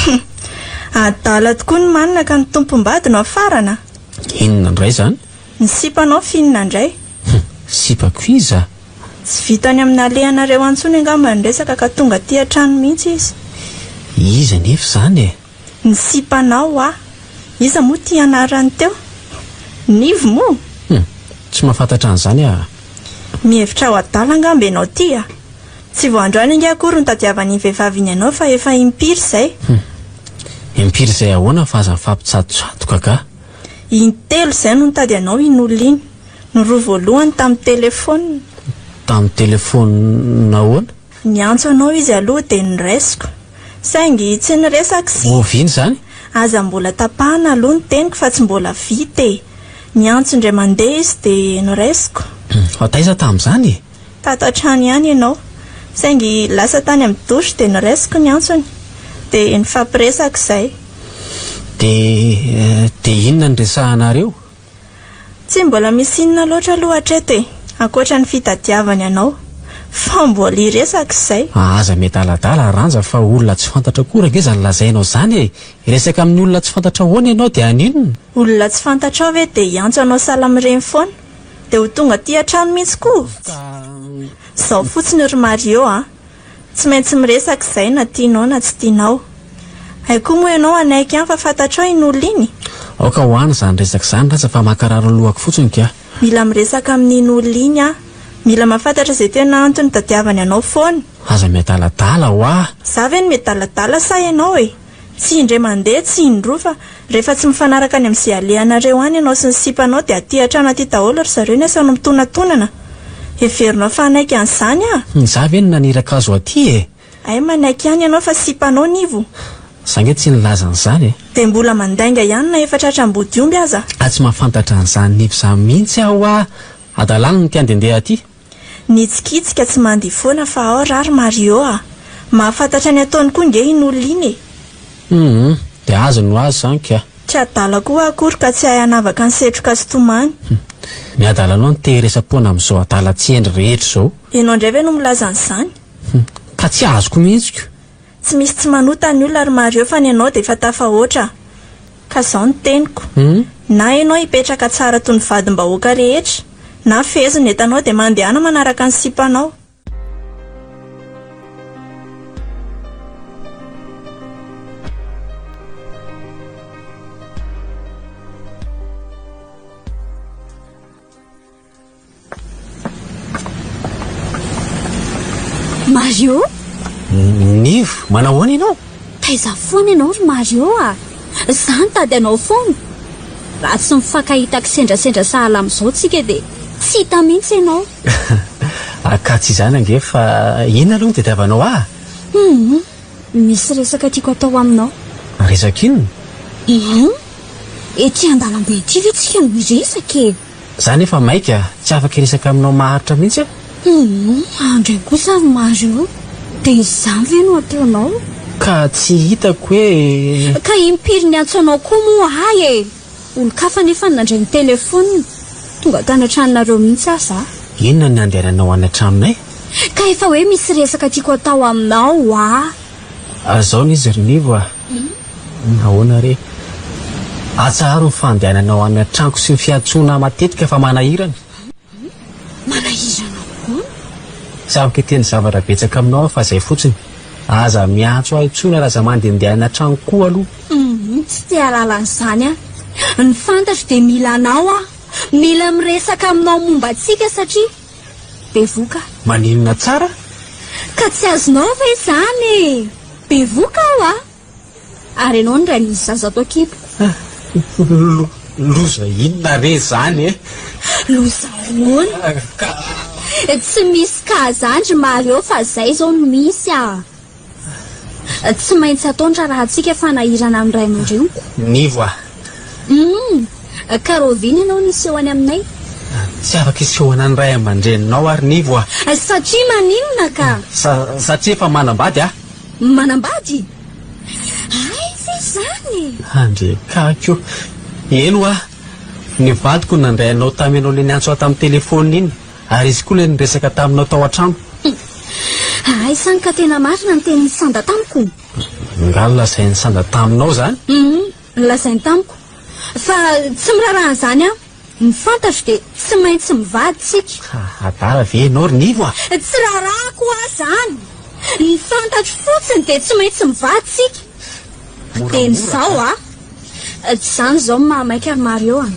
Hum! Adala tokoa ny manina ka ny tompom-bady no afarana. Inona indray izany? Ny sipanao f'inona indray? Hum! Sipako iza? Tsy vitany amin'ny alehanareo any intsony angamba ny resaka ka tonga aty an-trano mihitsy izy. Iza anefa izany e? Ny sipanao hoa. Iza moa ity anarany teo? Nivo moa? Hum! Tsy mahafantatra an'izany aho. Mihevitra ho adala angamba ianao ity a! Tsy vao androany ange akory no tadiavan'iny vehivavy iny anao fa efa impiry izay. Hum. Impiry izay ahoana fa aza mifampitsatotsatoka ka. Intelo izay no nitady anao iny olona iny. Ny roa voalohany tamin'ny telefaonina. Tamin'ny telefaonina ahoana? Niantso anao izy aloha dia noraisiko. Saingy tsy niresaka isika. Oviana izany? Aza mbola tapahana aloha ny teniko fa tsy mbola vita e! Niantso indray mandeha izy dia noraisiko. Fa taiza tamin'izany e? Tato an-trano ihany ianao. Saingy lasa tany amin'ny douche dia noraisiko ny antsony. Dia nifampiresaka izay. Dia dia inona no resahanareo? Tsy mbola misy inona loatra aloha hatreto e! Ankoatra ny fitadiavany anao. Fa mbola hiresaka izay. Aza miadaladala Ranja fa olona tsy fantatra akory ange izany lazainao izany e! Hiresaka amin'ny olona tsy fantatra ahoana ianao dia haninona? Olona tsy fantatrao ve dia hiantso anao sahala amin'ireny foana? Dia ho tonga aty an-trano mihitsy koa? Izao fotsiny ry Mario a! Tsy maintsy miresaka izay na tianao na tsy tianao. Hay koa moa ianao hanaiky ihany fa fantatrao iny olona iny? Aoka ho any izany resaka izany Ranja fa mankarary ny lohako fotsiny ka. Mila miresaka amin'iny olona iny aho. Mila mahafantatra izay tena antony itadiavany anao foana. Aza miadaladala hoa! Za ve no miadaladala sa ianao e? Tsy indray mandeha, tsy indroa fa rehefa tsy mifanaraka any amin'izay alehanareo any ianao sy ny sipanao dia aty an-trano aty daholo ry zareo ny asanao mitonatonana. Heverinao fa hanaiky an'izany aho? Izaho ve no naniraka azy ho aty e? Hay manaiky ihany ianao fa sipanao Nivo. Za nge tsy nilaza an'izany e. Dia mbola mandainga ihany na efa tratra ambodiomby aza. Ah tsy mahafantatra an'izany Nivo izany mihitsy aho hoa. Hadalana ny te handehandeha aty. Nitsikitsika tsy mandihy foana fa ao ra ry Mario a! Mahafantatra ny ataony koa nge iny olona iny e! Humm, dia azy no azy izany ka. Tsy adala koa aho akory ka tsy hahay hanavaka ny setroka sy tomany. Humm, ny adalanao no te hiresa-poana amin'izao adala tsy hendry rehetra izao. Ianao indray ve no milaza an'izany? Humm, ka tsy azoko mihitsy ko. Tsy misy tsy manota ny olona ry Mario fa ny anao dia efa tafahoatra. Ka izao no teniko, na ianao hipetraka tsara toy ny vadim-bahoaka rehetra, na fehezo ny entanao dia mandehana manaraka ny sipanao. Mario? Nivo, manao ahoana ianao? Taiza foana ianao ry Mario a! Za nitady anao foana. Raha tsy mifankahita kisendrasendra sahala amin'izao tsika dia tsy hita mihitsy ianao. Ka tsy izany ange fa inona aloha no tadiavanao ahy? Hum, misy resaka tiako atao aminao. Resaka inona? Hum, ety an-dalambe ety ve tsika no hiresaka e? Za nefa maika, tsy afaka hiresaka aminao maharitra mihitsy aho. Humm, andray kosa ry Mario, dia izany ve no ataonao? Ka tsy hitako hoe. Ka impiry niantso anao koa moa ahy e! Olon-kafa nefa no nandray ny telephone, tonga tany an-tranonareo mihitsy aho za. Inona ny andehananao any an-tranonay? Ka efa hoe misy resaka tiako atao aminao hoa. Zao ny izy ry Nivo a! Nahoana re? Atsaharo ny fandehananao any an-tranoko sy ny fiantsoana matetika fa manahirana. Manahirana ahoana? Tsy afaka hiteny zavatra betsaka aminao aho fa izay fotsiny. Aza miantso ahy intsony ary aza mandehandeha any an-trano koa aloha. Humm, tsy te hahalala an'izany aho. Ny fantatro dia mila anao aho. Mila miresaka aminao momba antsika satria bevoka aho. Maninona tsara? Ka tsy azonao ve izany e? Bevoka aho a! Ary ianao no rain'ny zaza ato an-kiboko. Loza inona re izany e? Loza ahoana? Ka. Tsy misy ka zany ry Mario fa zay izao no misy a! Tsy maintsy atao ny raharahantsika fanahirana amin'ny ray aman-dreniko. Nivo a! Humm! Ka rahoviana ianao no hiseho any aminay? Tsy afaka hisehoana ny ray aman-dreninao ary Nivo a! Satria maninona ka? Sa, satria efa manambady aho. Manambady? Aiza izany e? Andriakako o! Eny hoa! Ny vadiko no nandray anao tamin'ianao ilay niantso ahy tamin'ny telefaonina iny, ary izy koa ilay niresaka taminao tao an-trano. Aiza any ka tena marina ny tenin'i Sanda tamiko? Nga nolazain'i Sanda taminao izany? Hum, nolazainy tamiko. Fa tsy miraharaha an'izany aho. Ny fantatro dia tsy maintsy mivady tsika. Adala ve ianao ry Nivo a? Tsy raharahako hoa zany. Ny fantatro fotsiny dia tsy maintsy mivady tsika. Dia ny zao a. Tsy izany izao no mahamaika ry Mario a.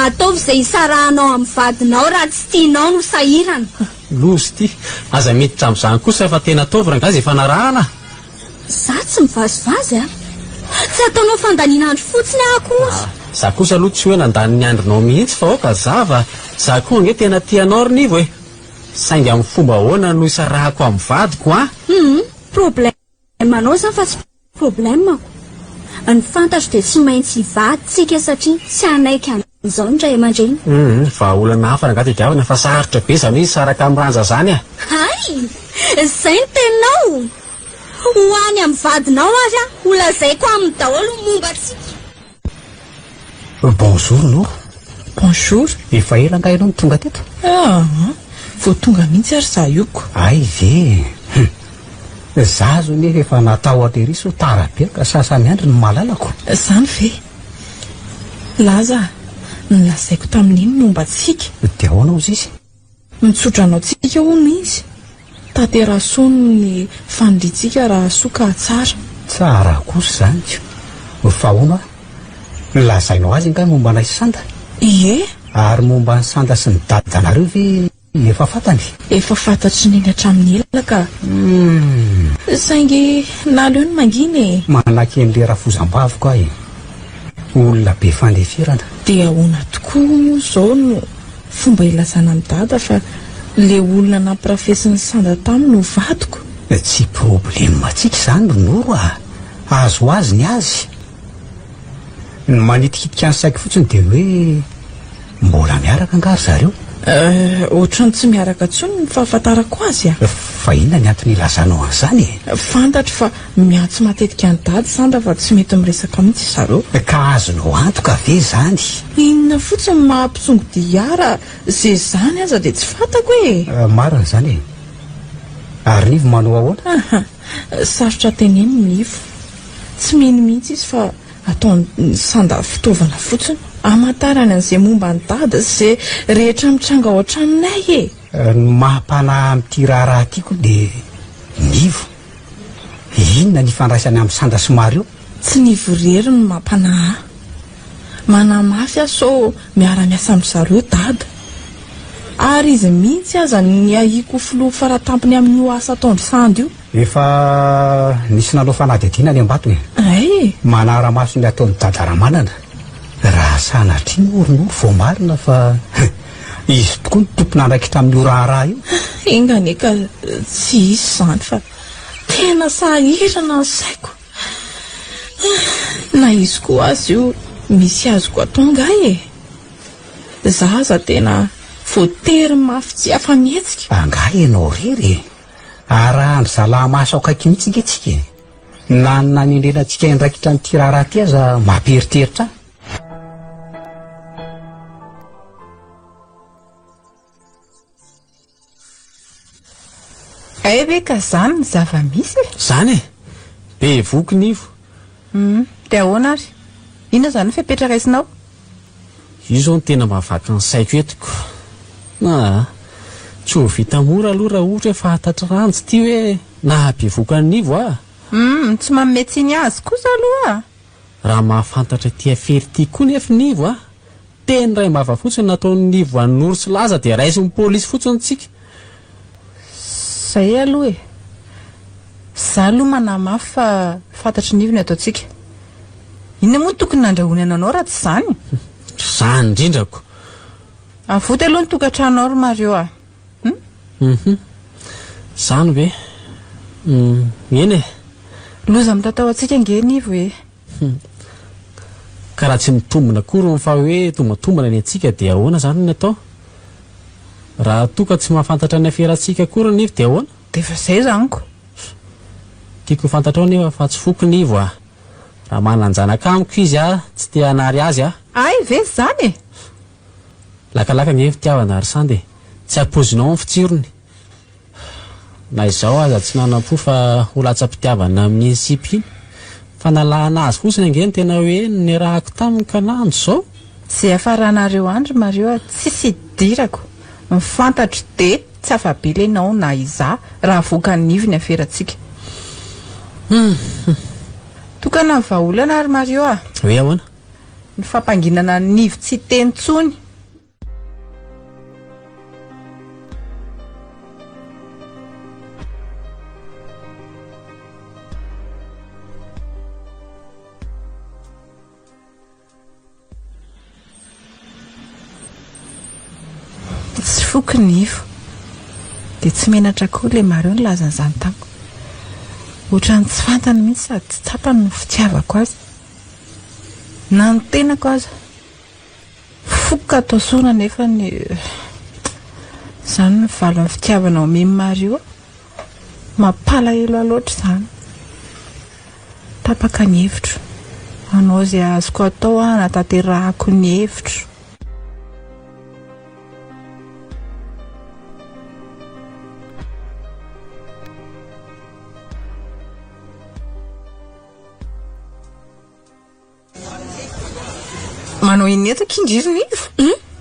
Ataovy izay hisarahanao amin'ny vadinao raha tsy tianao no sahirana. Loza ity. Aza miditra amin'izany kosa fa tena ataovy rangahy izay fanarahana a. Za tsy mivazivazy a! Tsy ataonao fandaniana andro fotsiny aho akory. Za kosa aloha tsy hoe nandany ny andronao mihitsy fa aoka hazava, za koa ange tena tia anao ry Nivo e! Saingy amin'ny fomba ahoana no hisarahako amin'ny vadiko an? Hum, problème anao zany fa tsy problème-ko. Ny fantatro dia tsy maintsy hivady tsika satria tsy hanaiky an'izao ny ray aman-dreny. Hum, vahaolana hafa rangahy tediavina fa sarotra be izany hoe hisaraka amin'i Ranja izany a! Hay! Izay ny teninao? Ho any amin'ny vadinao ary aho, holazaiko aminy daholo ny momba antsika. Bonjour Noro. Bonjour. Efa ela angaha ianao no tonga teto? Aa, vao tonga mihitsy ary za io ko. Hay ve? Hum. Za zao nefa efa natahotra ery sao tara be ka sasa miandry ny malalako. Zany ve? Laza, nolazaiko tamin'iny ny momba antsika. Dia ahoana hozy izy? Mitsodrano antsika hono izy. Tanteraho soa ny faniriantsika raha soa ka tsara. Tsara kosa izany ko. Fa hono aho, lazainao azy angaha ny momba anay sy Sanda? Ie. Ary momba an'i Sanda sy ny dadanareo ve efa fantany? Efa fantatry Neny hatramin'ny ela ka. Saingy naleony mangina e. Manaiky an'ilay rafozam-baviko aho e. Olona be fandeferana. Dia ahoana tokoa moa izao no fomba ilazana amin'i Dada fa le olona nampirafesin'i Sanda taminy no vadiko? Tsy problème antsika izany ry Noro a! Azy ho azy ny azy. Ny manitikitika ny saiko fotsiny dia ny hoe mbola miaraka angaha ry zareo? Euh, ohatran'ny tsy miaraka intsony ny fahafantarako azy a! Fa inona ny antony ilazanao an'izany e? Fantatro fa miantso matetika an'i Dada Sandra fa tsy mety miresaka mihitsy zareo. Ka azonao antoka ve izany? Inona fotsiny ny maha mpisongo diara ze zany aza dia tsy fantako e! Marina izany e! Ary Nivo manao ahoana? Aha, sarotra tenenina Nivo. Tsy mino mihitsy izy fa Ataon'i Sanda fitaovana fotsiny hamantarany an'izay momba an'i Dada sy izay rehetra mitranga ao an-tranonay e! Ny maha-mpanahy amin'ity raharaha ity koa dia Nivo. Inona ny ifandraisany amin'i Sanda sy Mario? Tsy Nivo irery no mampanahy ahy. Manahy mafy aho sao miara-miasa amin-dry zareo Dada. Ary izy mihitsy aza no niahiako ho filoha faratampony amin'io asa ataon-dry Sanda io. Efa nisy nanao fanadihadiana any Ambato e. Hay e! Manara-maso ny ataon'i Dada Ramanana. Raha sanatria moa ry Noro voamarina fa izy tokoa no tompon'andraikitra amin'io raharaha io. Enga anie ka tsy hisy izany fa tena sahirana ny saiko. Na izy koa aza io misy azoko atao angaha e! Za aza tena voatery mafy tsy afa-mihetsika. Angaha ianao irery e! Arahan-dry zalahy maso akaiky mihitsy ange tsika e! Na ny nanendrena antsika hiandraikitra an'ity raharaha ity aza mampieritreritra ahy. Hay ve ka zany ny zava-misy e? Zany e! Bevoky Nivo. Hum, dia ahoana ary? Inona izany ny fepetra raisinao? Io izao no tena mahavaky ny saiko eto ko. Aa. Tsy ho vita mora aloha raha ohatra hoe fantatr'i Ranjo ity hoe nahabevoka an'i Nivo aho. Hum, tsy manome tsiny azy kosa aloha. Raha mahafantatra ity afera ity koa nefa i Nivo a! Teny iray am-bava fotsiny nataon'i Nivo an'i Noro sy Laza dia raisin'ny polisy fotsiny tsika. Zay aloha e! Za aloha manahy mafy fa fantatry Nivo ny ataontsika. Inona moa no tokony nandrahonana anao raha tsy izany? Izany indrindra ko! Avoty aloha ny tokantranonao ry Mario a! Hum? Hum. Izany ve? Hum, eny e! Loza mitatao antsika ange Nivo e! Hum. Ka raha tsy mitombina akory ny fa hoe tombatombana ny antsika dia ahoana izany ny atao? Raha toa ka tsy mahafantatra ny aferantsika akory ny Nivo dia ahoana? Dia efa izay izany ko! Tiako ho fantatrao anefa fa tsy foko Nivo a! Raha manan-janaka amiko izy a, tsy te hanary azy aho. Hay ve izany e! Lakalaka ange ny fitiavana ry Sandy e! Tsy ampoizinao ny fitsirony. Na izao aza tsy nanam-po fa ho latsa-pitiavana amin'iny sipa iny. Fanalahana azy fotsiny ange no tena hoe niarahako taminy ka nandro izao. Tsy hiafaranareo any ry Mario a, tsisy idirako. Ny fantatro dia tsy afa-bela ianao na izaho raha avoakan'i Nivo ny aferantsika. Tokana ny vahaolana ry Mario a. Hoe ahoana? Ny fampanginana an'i Nivo tsy hiteny intsony. Tsy foko Nivo. Dia tsy menatra koa ilay Mario nilaza an'izany tamiko. Ohatran'ny tsy fantany mihitsy sady tsy tsapany ny fitiavako azy. Na ny tenako aza. Foko ka atao sorona nefa ny izany no valin'ny fitiavana omen'i Mario. Mampalahelo ahy loatra izany. Tapaka ny hevitro. Hanao izay azoko atao aho hanatanterahako ny hevitro. Manao inona eto akia ndry ry Nivo?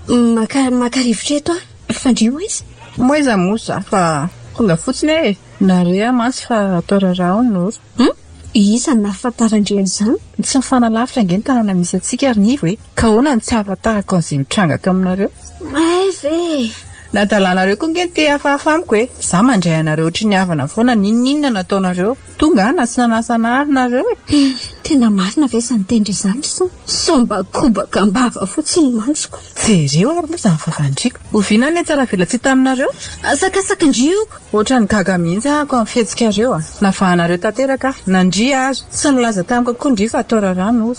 Hum, maka maka rivotra eto aho. Fa ndry ho aiza? Moa aiza moa za fa tonga fotsiny aho e. Nare aho mantsy fa atao raharaha ao Noro. Hum, iza no nahafantaran-dry an'izany? Tsy mifanalavitra ange ny tanàna misy antsika ry Nivo e. Ka ahoana no tsy ahafantarako an'izay mitranga ato aminareo? Hay ve e! Ny hadalanareo koa ange no te hafahafa amiko e. Za mandray anareo ohatry ny havana foana n'inon'inona nataonareo. Tonga na tsy nanasa anah ary nareo e! Tena marina ve izany tendry izany ry Soa? Sao mba kobaka am-bava fotsiny mantsy ko. Jereo ary moa izany vavandriako. Oviana ny hatsaravelatsia taminareo? Asakasak'ndry io. Ohatran'ny gaga mihitsy ahako amin'ny fihetsikareo a! Navahanareo tanteraka aho. Na ndry ary. Tsy nilaza tamiko akory ndry fa atao raharaha no.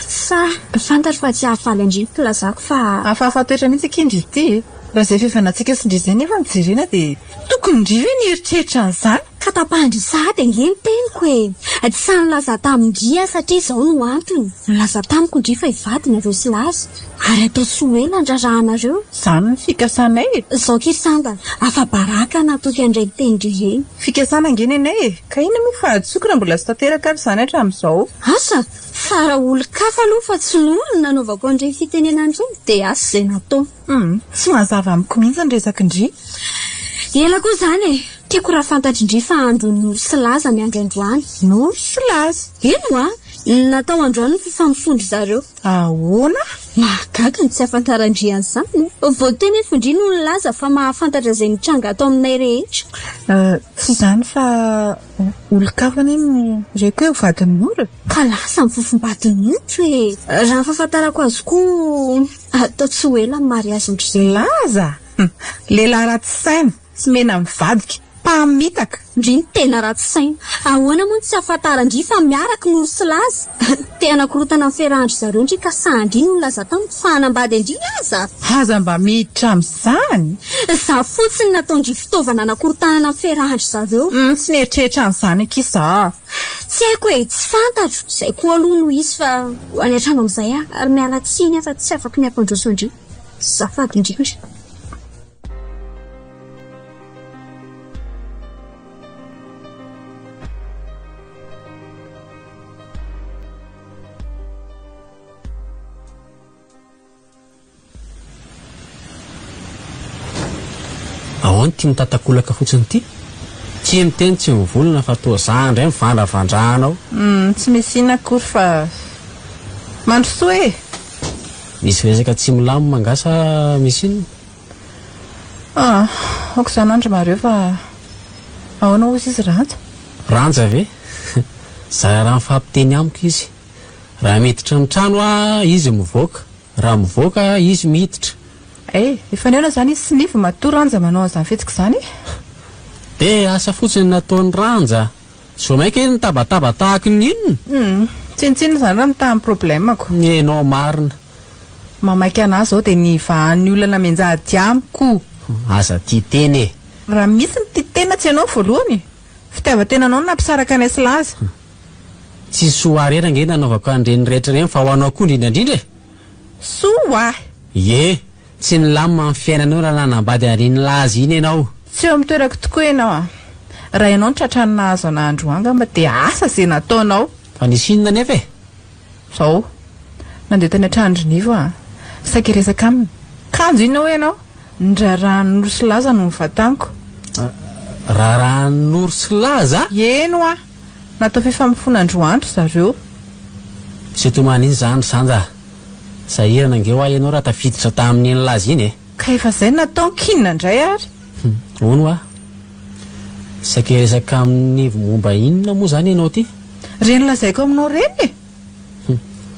Sa fantatro fa tsy hahafaly an-dry ny filazako fa. Hafahafa toetra mihitsy akia ndry ity e! Raha izay fihavanantsika sy ndry izay nefa no jerena dia tokony ndry ve nieritreritra an'izany? Ka tapahan-dry sahady ange ny teniko e! Tsy sahy nilaza tamin-dry aho satria izao no antony, nilaza tamiko ndry fa hivady nareo sy Laza, ary atao tsy ho ela ny raharahanareo. Izany no fikasanay e! Izao akia Sanda, afa-baraka natoky an'ireny tenin-dry ireny. Fikasana ange ny anay e! Ka inona moa fahadisoako raha mbola tsy tanteraka ary izany hatramin'izao? Asa! Fa raha olon-kafa aloha fa tsy noho ny nanaovako an'ireny fitenenana ireny dia asa izay natao. Hum, tsy mazava amiko mihitsy ny resak'i ndry. Ela koa izany e! Tiako raha fantatr'i ndry fa andron'i Noro sy Laza ny andro androany. Noro sy Laza? Eny hoa! Natao androany ny fifamofoan-dry zareo. Ahoana? Mahagaga ny tsy ahafantaran-dry an'izany e! Vao teo nefa ndry no nilaza fa mahafantatra izay mitranga ato aminay rehetra. Tsy izany fa olon-kafa anie no reko hoe ho vadin'i Noro e! Ka lasa ny fofombadin'i Noro e! Raha ny fahafantarako azy koa Atao tsy ho ela ny mariazin'dry. Laza! Lehilahy ratsy saina, tsy mena mivadika, mpamitaka. Ndry no tena ratsy saina. Ahoana moa no tsy ahafantaran-dry fa miaraka Noro sy Laza? Te hanakorontana ny fiarahan-dry zareo ndry ka sahan-dry no nilaza tamiko fa hanambady an-dry Laza? Aza mba miditra amin'izany! Za fotsiny nataon-dry fitaovana hanakorontanana ny fiarahan-dry zareo. Tsy nieritreritra an'izany akia za. Tsy haiko e, tsy fantatro. Izay koa aloha no izy fa ho any an-trano amin'izay aho ary miala tsiny aho fa tsy afaka ny hampandroso an-dry. Azafady indrindra. Ahoana ity mitatakolaka fotsiny ity? Tsy miteny tsy mivolona fa toa za indray mivandravandra anao. Humm tsy misy inona akory fa mandrosoa e! Misy resaka tsy milamina angaha sa misy inona? Ah, aoka izany andry Mario fa ahoana hozy izy Ranja? Ranja ve? Zara raha mifampiteny amiko izy. Raha miditra ny trano aho, izy mivoaka. Raha mivoaka aho, izy miditra. Eh, efa nihaona izany izy sy Nivo matoa Ranja manao an'izany fihetsika izany e! Dia asa fotsiny nataon'i Ranja. Tsy vao mainka izy nitabataba tahaky ny inona? Hum, tsinontsinona izany raha mitaha ny problème-ko. Enao marina. Mamaika an'ahy izao dia ny hivahan'ny olana mianjady amiko. Aza tia tena e! Raha misy ny tia tena tsy ianao voalohany e! Fitiavan-tenanao no nampisaraka anay sy Laza. Tsy soa arery ange nanaovako an'ireny rehetra ireny fa ho anao koa indrindra indrindra e! Soa ho ahy! Ie, tsy nilamina ny fiainanao raha nanambady an'iny Laza iny ianao. Tsy eo amin'ny toerako tokoa ianao an! Raha ianao no tratran'ny nahazo anà androany angamba dia asa izay nataonao! Fa nisy inona anefa e? Izao, nandeha tany an-tranon-dry Nivo aho, saika hiresaka aminy. Kanjo inona hoy ianao? Ny raharahan'i Noro sy Laza no nivataniko. Raharahan'i Noro sy Laza? Eny hoa! Natao fifamofoana androany ry zareo. Tsy hitomany iny izany ry Sanja a! Sahirana ange hoa ianao raha tafiditra tamin'iny Laza iny e! Ka efa izay no nataoko, inona indray ary? Hono hoa! Saika hiresaka amin'i Nivo momba inona moa izany ianao ity? Ireny lazaiko aminao ireny e!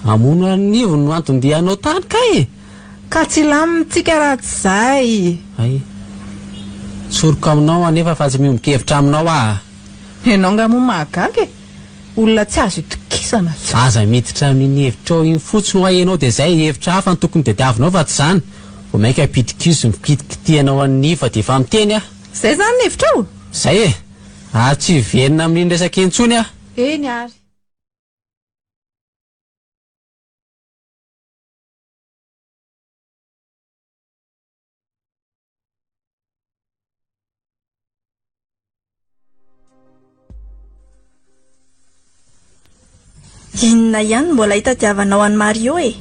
Hamono an'i Nivo no anton-dianao tany kay e! Ka tsy hilamintsika raha tsy izay. Hay. Tsoriko aminao anefa fa tsy miombon-kevitra aminao aho a! Ianao angaha moa mahagaga e! Olona tsy azo itokisana tsy. Aza miditra amin'iny hevitrao iny fotsiny hoa ianao dia izay, hevitra hafa no tokony tadiavinao fa tsy izany. Vao mainka hampidi-kizo ny fikitikitihanao an'i Niva dia efa miteny aho. Izay izany ny hevitrao? Izay e! Ary tsy hiverina amin'iny resaka iny intsony aho. Eny ary. Inona ihany no mbola hitadiavanao an'i Mario e?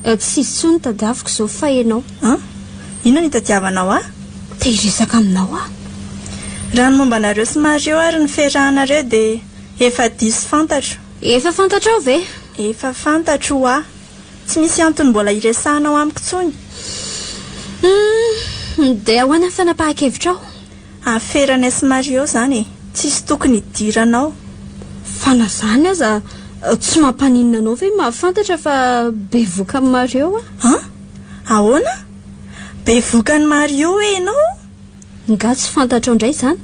Tsy izy intsony no tadiaviko izao fa ianao. An? Inona no hitadiavanao ahy? Te hiresaka aminao aho. Raha ny momba anareo sy Mario ary ny fiarahanareo dia efa diso fantatro. Efa fantatrao ve? Efa fantatro ho'a. Tsy misy antony mbola hiresahanao amiko intsony. Humm, dia ahoana ny fanapahan-kevitrao? Aferanay sy Mario izany e! Tsisy tokony hidiranao. Fa na izany aza, tsy mampaninona anao ve ny mahafantatra fa bevoka amin'i Mario aho? An? Ahoana? Bevoka an'i Mario hoe ianao? Nga tsy fantatrao indray izany?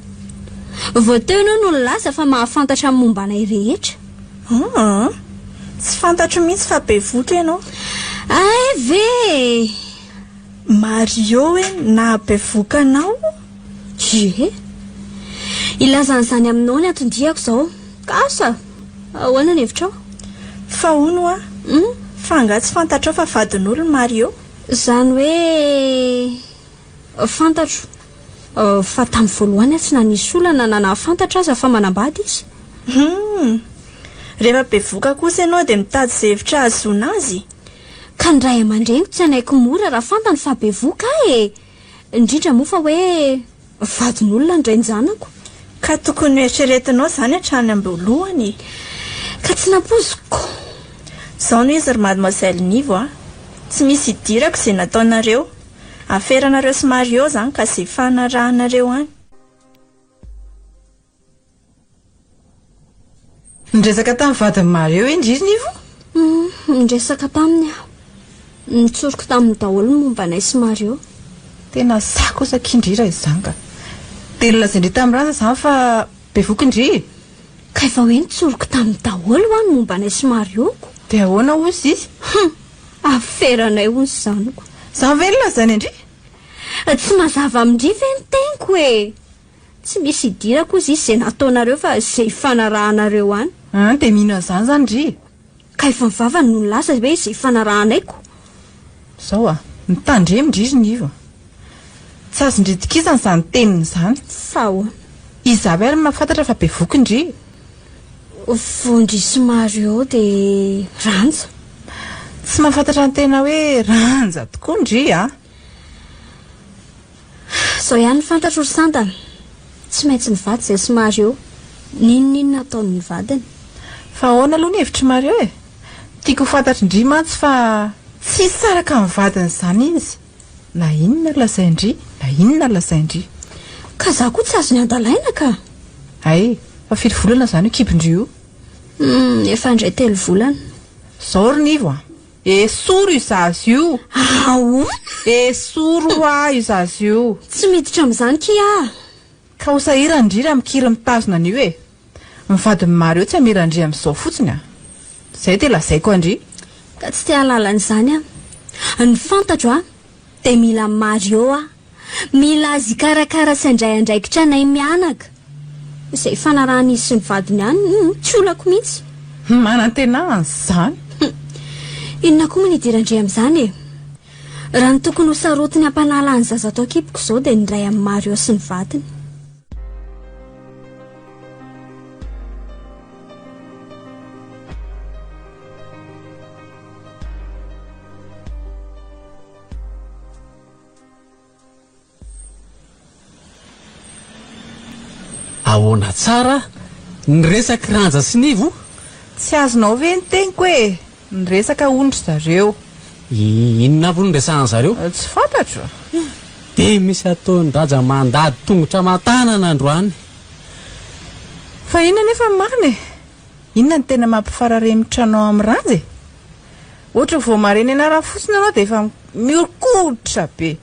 Vao teo ianao no nilaza fa mahafantatra ny momba anay rehetra. Hum, tsy fantatro mihitsy fa bevoka ianao. Hay ve e! Mario hoe nahabevoka anao? Ie. Hilaza an'izany aminao ny anton-diako izao. Ka asa, ahoana ny hevitrao? Fa hono hoa, fa angaha tsy fantatrao fa vadin'olona Mario? Izany hoe Fantatro fa tamin'ny voalohany aho tsy nanisy olana na nahafantatra aza fa manambady izy. Hum! Rehefa bevoka kosa ianao dia mitady izay hevitra hahazoana azy? Ka ny ray aman-dreniko tsy hanaiky mora raha fantany fa bevoka aho e! Indrindra moa fa hoe vadin'olona ny rain-janako. Ka tokony noeritreretinao izany hatrany am-boalohany e! Ka tsy nampoiziko. Izao no izy ry Mademoiselle Nivo a! Tsy misy idirako izay nataonareo. Aferanareo sy Mario zany ka ze fanarahanareo any. Niresaka tamin'ny vadin'i Mario ve ndry ry Nivo? Humm, niresaka taminy aho. Nitsoriko taminy daholo ny momba anay sy Mario. Tena sahy kosa akia ndry raha izany ka. Dia nolazain-dry tamin'i Ranja izany fa bevoka ndry e? Ka efa hoe nitsoriko taminy daholo hoa ny momba anay sy Mario ko. Dia ahoana hozy izy? Humm, Aferanay hono izany ko. Izany ve no lazainy an-dry? Tsy mazava amin-dry ve ny teniko e? Tsy misy idirako hozy izy izay nataonareo fa izay ifanarahanareo any. An, dia mino an'izany izany ndry? Ka efa ny vavany no nilaza hoe izay ifanarahanay ko. Izao a, mitandremo ndry ry Nivo a. Tsy azon-dry itokisana izany teniny izany. Fa ahoana? Iza avy ary no mahafantatra fa bevoky ndry? Vondry sy Mario dia Ranja. Tsy mahafantatra ny tena hoe Ranja tokoa ndry a! Izao ihany no fantatro ry Santa, tsy maintsy mivady izay sy Mario, n'inon'inona ataon'ny vadiny. Fa ahoana aloha ny hevitr'i Mario e? Tiako ho fantatry ndry mantsy fa tsy hisaraka amin'ny vadiny izany izy. Na inona lazain-dry, na inona lazain-dry. Ka za koa tsy azony andalaina ka! Hay, fa firy volana izany io kibon-dry io? Humm, efa indray telo volana. Zao ry Nivo a! Esory io zaza io! Ahoana? Esory hoa io zaza io! Tsy miditra amin'izany kia ah! Ka ho sahiran-dry raha mikiry mitazona an'io e! Ny vadin'i Mario tsy hamela an-dry amin'izao fotsiny a! Izay dia lazaiko an-dry. Ka tsy te hahalala an'izany aho. Ny fantatro a, dia mila an'i Mario aho. Mila azy hikarakara sy handray andraikitra anay mianaka. Izay ifanarahan'izy sy ny vadiny any, hum, tsy olako mihitsy. Manantena an'izany. Hum, inona koa moa ny idiran-dry amin'izany e? Raha ny tokony ho sarotiny hampanala ny zaza ato an-kiboko izao dia ny iray amin'i Mario sy ny vadiny. Ahoana tsara ny resak'i Ranja sy Nivo? Tsy azonao ve ny teniko e? Niresaka hono ry zareo. Inona avy hono no resahan'ny zareo? Tsy fantatro. Dia misy ataon-dRaja mandady tongotra aman-tanana androany. Fa inona anefa ny marina e? Inona no tena mampifararemotra anao amin'i Ranja e? Ohatra vao mahare ny anarany fotsiny ianao dia efa mihoronkoditra be.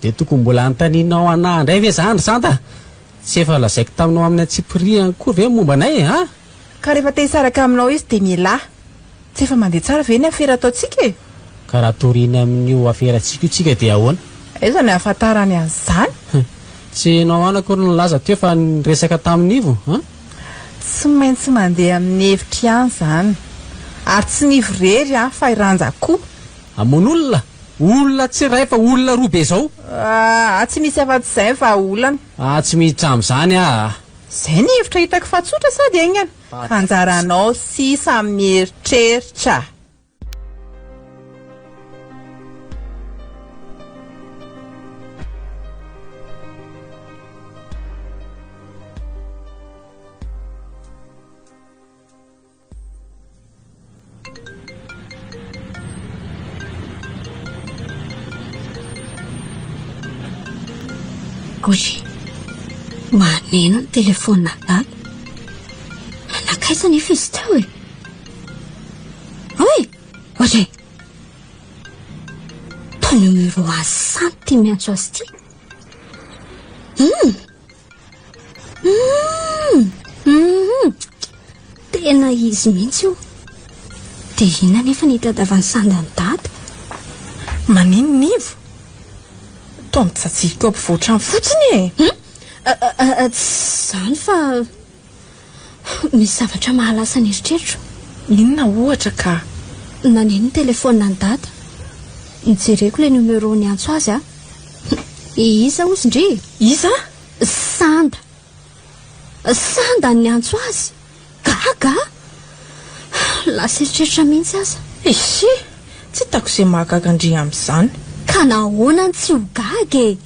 Dia tokony mbola hanontanianao anah indray ve izany ry Santa? Tsy efa lazaiko taminao amin'ny antsipiriany koa ve ny momba anay e? An? Ka rehefa te hisaraka aminao izy dia mialà. Tsy efa mandeha tsara ve ny afera ataontsika e? Ka raha toriana amin'io aferantsika io tsika dia ahoana? Aiza ny ahafantarany an'izany? Tsy ianao ihany akory no nilaza teo fa niresaka tamin'i Nivo an? Tsy maintsy mandeha amin'ny hevitro ihany izany. Ary tsy Nivo irery an, fa i Ranja koa. Hamono olona? Olona tsy iray fa olona roa be izao. Aa, tsy misy afa-tsy izay ny vahaolana. Aa, tsy miditra amin'izany aho a! Izay ny hevitra hitako fa tsotra sady haingana. Anjaranao sisa mieritreritra. Ory, maneno ny telefaonina Dada. Nankaiza anefa izy teo e? Oy! Ory! Toa numéro azy samy ity miantso azy ity. Hum! Hum! Hum! Tena izy mihitsy io. Dia inona anefa ny hitadiavan'i Sanda an'i Dada? Maninona Ivo? Toa mitsajirika eo ampovoan-trano fotsiny e! Hum! Tsy izany fa misy zavatra mahalasa ny eritreritro. Inona ohatra ka? Naneno ny telefaonina an'i Dada. Nojereko ilay numéro niantso azy aho. Iza hozy ndry e? Iza? Sanda. Sanda no niantso azy. Gaga aho. Lasa eritreritra mihitsy aza. Ehe! Tsy hitako izay mahagaga an-dry amin'izany. Ka nahoana no tsy ho gaga e?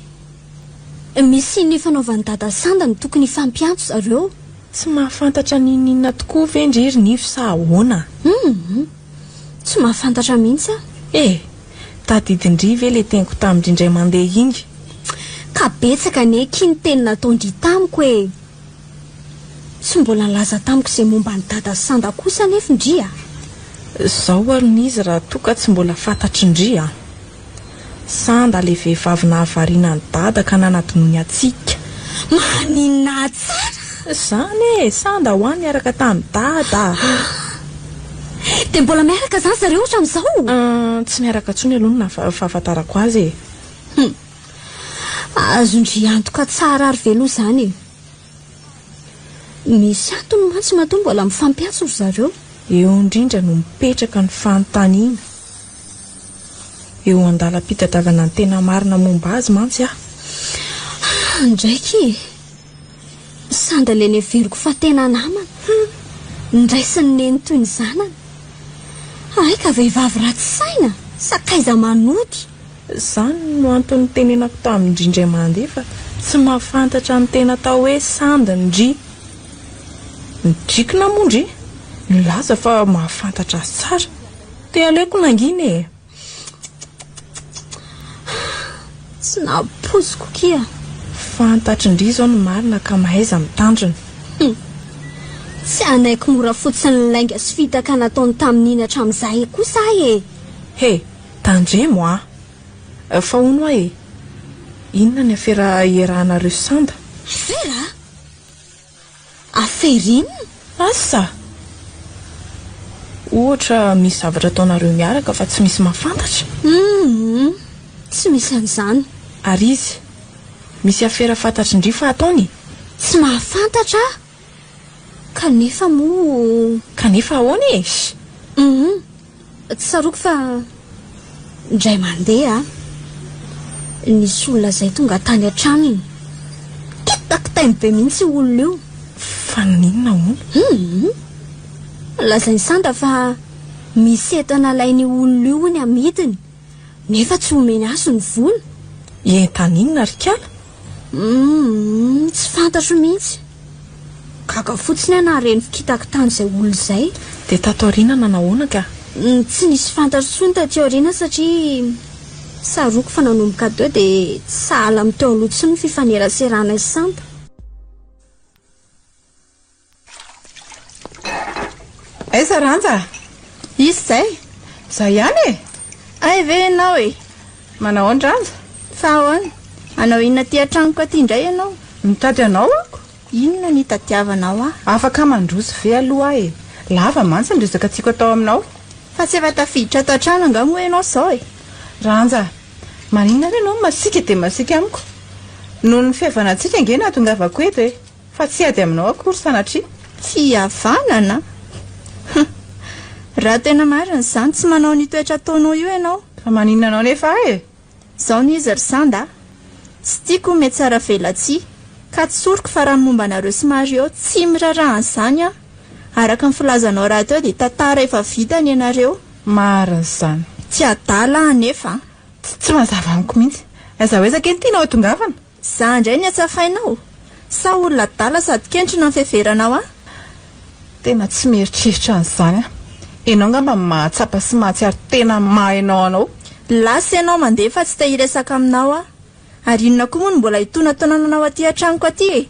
Misy ny fanaovan'i Dada Sanda no tokony hifampiantso zareo. Tsy mahafantatra n'inon'inona tokoa ve ndry ry Nivo sa ahoana? Hum! Tsy mahafantatra mihitsy aho. E! Tadidin-dry ve le teniko tamin-dry indray mandeha iny? Ka betsaka anie akia ny teny nataon-dry tamiko e! Tsy mbola nilaza tamiko izay momba an'i Dada Sanda kosa anefa ndry a! Zao ary ny izy raha toa ka tsy mbola fantatry ndry a! Sanda le vehivavy nahavariana an'i Dada ka nanadinoiny antsika. Maninona ahy tsara? Zany e! Sanda hoa niaraka tamin'i Dada. Dia mbola miaraka zany zareo hatramin'izao? Tsy miaraka intsony aloha ny fahafantarako azy e! Hum. Azon-dry antoka tsara ary ve aloha izany e? Misy antony mantsy matoa mbola mifampiantso ry zareo. Eo indrindra no mipetraka ny fanontaniana. Eo an-dalam-pitadiavana ny tena marina momba azy mantsy aho. Ah, ndraiky e! Sanda ilay neveriko fa tena namana. Hum! Niraisin'i Neny toy ny zanany. Hay ka vehivavy ratsy saina, sakaiza manody. Izany no antony nitenenako tamin-dry indray mandeha fa tsy mahafantatra ny tena atao hoe sandy ndry. Nidrikina moa ndry, nilaza fa mahafantatra azy tsara. Dia aleoko nangina e! Tsy nampoiziko kia. Fantatry ndry izao ny marina ka mahaiza mitandrina. Hum. Tsy hanaiky mora fotsiny ny lainga sy fitaka nataony tamin'iny hatramin'izay kosa aho e! He! Tandremo a! Fa hono hoa e! Inona ny afera iarahanareo sy Sanda? Afera? Afera inona? Asa! Ohatra misy zavatra ataonareo miaraka fa tsy misy mahafantatra? Humm! Tsy misy an'izany. Ary izy? Misy afera fantatry ndry fa ataony? Tsy mahafantatra aho! Kanefa moa. Kanefa ahoana e? Humm! Tsaroako fa indray mandeha nisy olona izay tonga tany an-tranony. Kitakitainy be mihitsy io olona io. Fa naninona hono? Humm! Lazain'i Sanda fa misy entana alain'io olona io hono amidiny. Nefa tsy omeny azy ny vola. Entana inona ry kala? Humm, tsy fantatro mihitsy. Gaga fotsiny aho nahare ny fikitakitan'izay olona izay. Dia tato aoriana nanahoana ka? Tsy nisy fantatro intsony taty aoriana satria tsaroako fa nanomboka teo dia tsy sahala amin'ny teo aloha intsony ny fifaneraseranay sy Santa. Aiza Ranja? Iza izay? Izaho ihany e! Hay ve ianao e? Manahoana Ranja? Fa ahoana? Hanao inona aty an-tranoko aty indray ianao? Mitady anao aho. Inona no itadiavanao ahy? Afaka mandroso ve aloha aho e? Lava mantsy ny resaka tiako atao aminao. Fa tsy efa tafiditra ato an-trano angaha moa ianao izao e? Ranja, maninona ary ianao no masiaka dia masiaka amiko? Noho ny fihavanantsika ange no ahatongavako eto e! Fa tsy hiady aminao akory sanatria. Fihavanana? Hum! Raha tena marina izany, tsy manao an'io toetra ataonao io ianao. Fa maninona anao nefa aho e? Izao no izy ry Sanda a! Tsy tiako ho mihatsaravelatsihy, ka tsoriko fa raha ny momba anareo sy Mario, tsy miraharaha an'izany aho. Araka ny filazanao rahateo dia tantara efa vita ny anareo. Marina izany. Tsy adala aho anefa a! Tsy mazava amiko mihitsy. Aiza ho aiza kay no tianao hatongavana? Za indray ny atsafainao? Sa olona adala sady kentrina ny fiheveranao ahy? Tena tsy mieritreritra an'izany aho. Ianao angamba no mahatsapa sy mahatsiaro tena maha ianao anao. Lasa ianao mandeha fa tsy te hiresaka aminao aho. Ary inona koa moa no mbola hitonantonananao aty an-tranoko aty e?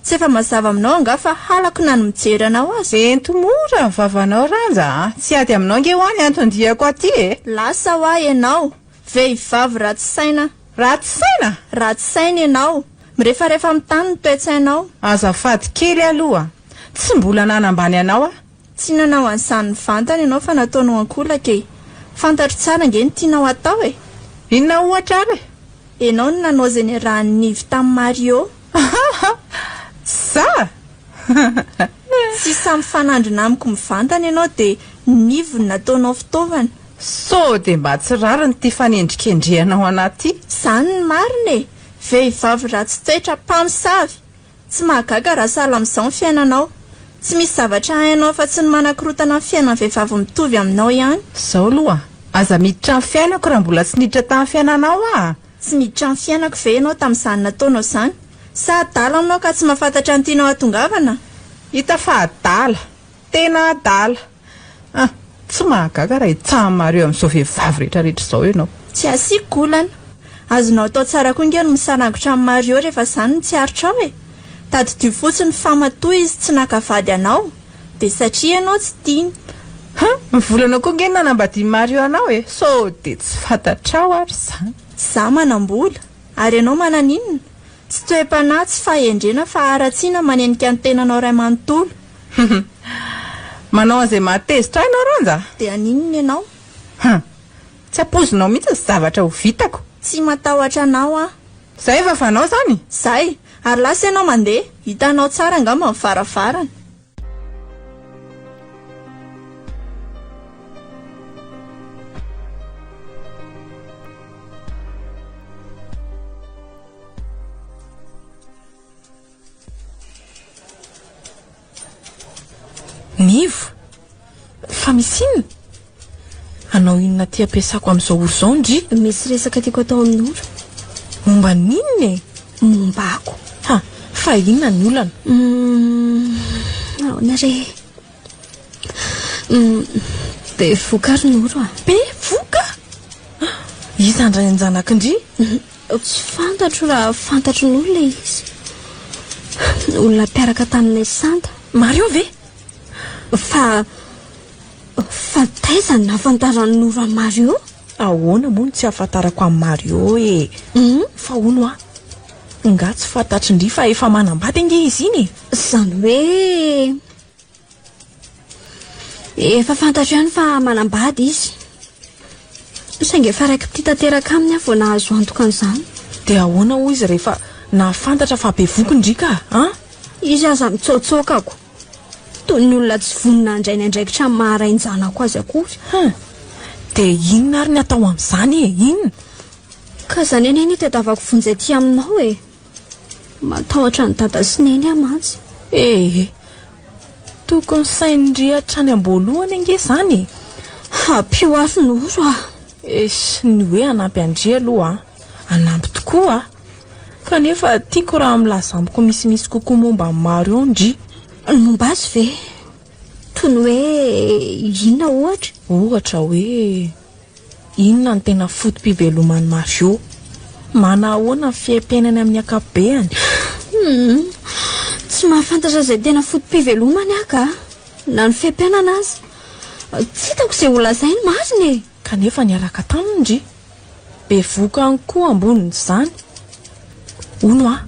Tsy efa mazava aminao angaha fa halako na ny mijery anao aza? Ento mora ny vavanao Ranja a! Tsy hiady aminao ange hoa ny anton-diako aty e! Lasa hoa ianao! Vehivavy ratsy saina. Ratsy saina? Ratsy saina ianao. Mirefarefa amin'ny tany ny toe-tsainao. Azafady kely aloha. Tsy mbola nanambany anao aho. Tsy nanao an'izany mivantana ianao fa nataonao ankolaka e. Fantatro tsara ange ny tianao hatao e. Inona ohatra ary e? Ianao no nanao izay niarahan'i Nivo tamin'i Mario. Za? Tsy sahy mifanandrina amiko mivantana ianao dia Nivo no nataonao fitaovana. Sao dia mba tsy rariny ity fanendrikendrehanao anah ity? Izany ny marina e! Vehivavy ratsy toetra mpamosavy! Tsy mahagaga raha sahala amin'izao ny fiainanao. Tsy misy zavatra hainao afa-tsy ny manakorotana ny fiainan'ny vehivavy mitovy aminao ihany. Izao aloha, aza miditra amin'ny fiainako raha mbola tsy niditra tamin'ny fiainanao aho. Tsy miditra amin'ny fiainako ve ianao tamin'izany nataonao izany? Sa adala aminao ka tsy mahafantatra ny tianao hahatongavana? Hita fa adala! Tena adala! Ah! Tsy mahagaga raha hitsahan'i Mario amin'izao vehivavy rehetra rehetra izao ianao. Tsy asiako olana. Azonao atao tsara koa ange ny misanangotra amin'i Mario rehefa izany no tsy aritrao e! Tadidio fotsiny fa matoa izy tsy naka vady anao dia satria ianao tsy tiany. Hum! Ny volanao koa ange no nanambadian'i Mario anao e! Sao dia tsy fantatrao ary izany? Izaho manam-bola, ary ianao manana inona? Tsy toe-panahy, tsy fahendrena fa haratsiana manenika ny tenanao iray manontolo. Hum! Manao an'izay mahatezitra ahy ianao Ranja a! Dia haninona ianao? Hum! Tsy ampoizinao mihitsy ny zavatra ho vitako. Tsy matahotra anao aho. Izay vavanao izany? Izay! Ary lasa ianao mandeha, hitanao tsara angamba ny varavarana. Nivo, fa misy inona? Hanao inona aty ampiasako amin'izao ora izao ndry? Misy resaka tiako atao amin'i Noro. Momba ny inona e? Momba ako. Ha, fa inona ny olana? Hum, ahoana re? Hum, bevoka ry Noro a. Bevoka? Iza indray an-janak'i ndry? Tsy fantatro raha fantatry ny olona izy. Olona mpiaraka taminay santa. Mario ve? Fa fa taiza no nahafantaran'i Noro an'i Mario? Ahoana moa no tsy ahafantarako an'i Mario e? Fa hono hoa, nga tsy fantatry ndry fa efa manambady ange izy iny e? Izany hoe Efa fantatro ihany fa manambady izy. Saingy efa raiki-pitia tanteraka aminy aho vao nahazo antoka an'izany. Dia ahoana hoy izy rehefa nahafantatra fa bevoky ndry ka an? Izy aza mitsaotsaokako. Toy ny olona tsy vonona handray ny andraikitra amin'ny maha rain-janako azy akory. Hum! Dia inona ary ny atao amin'izany e? Inona? Ka izany anie no itadiavako vonjy aty aminao e! Matahotra an'i Dada sy Neny aho mantsy. Ee. Tokony sain'ndry hatrany am-boalohany ange izany e! Ampio ahy Noro a! Eish, ny hoe hanampy an-dry aloha an! Hanampy tokoa aho. Kanefa tiako raha milaza amiko misimisy kokoa momba an'i Marion ndry. Ny momba azy ve? Toy ny hoe inona ohatra? Ohatra hoe Inona no tena foto-piveloman'i Mario? Manahoana ny fiaimpiainany amin'ny ankapobeany? Humm, tsy mahafantatra izay tena foto-pivelomany aho ka! Na ny fiaimpiainana aza. Tsy hitako izay holazainy marina e! Kanefa niaraka taminy ndry. Bevoka ihany koa ambonin'izany. Hono aho.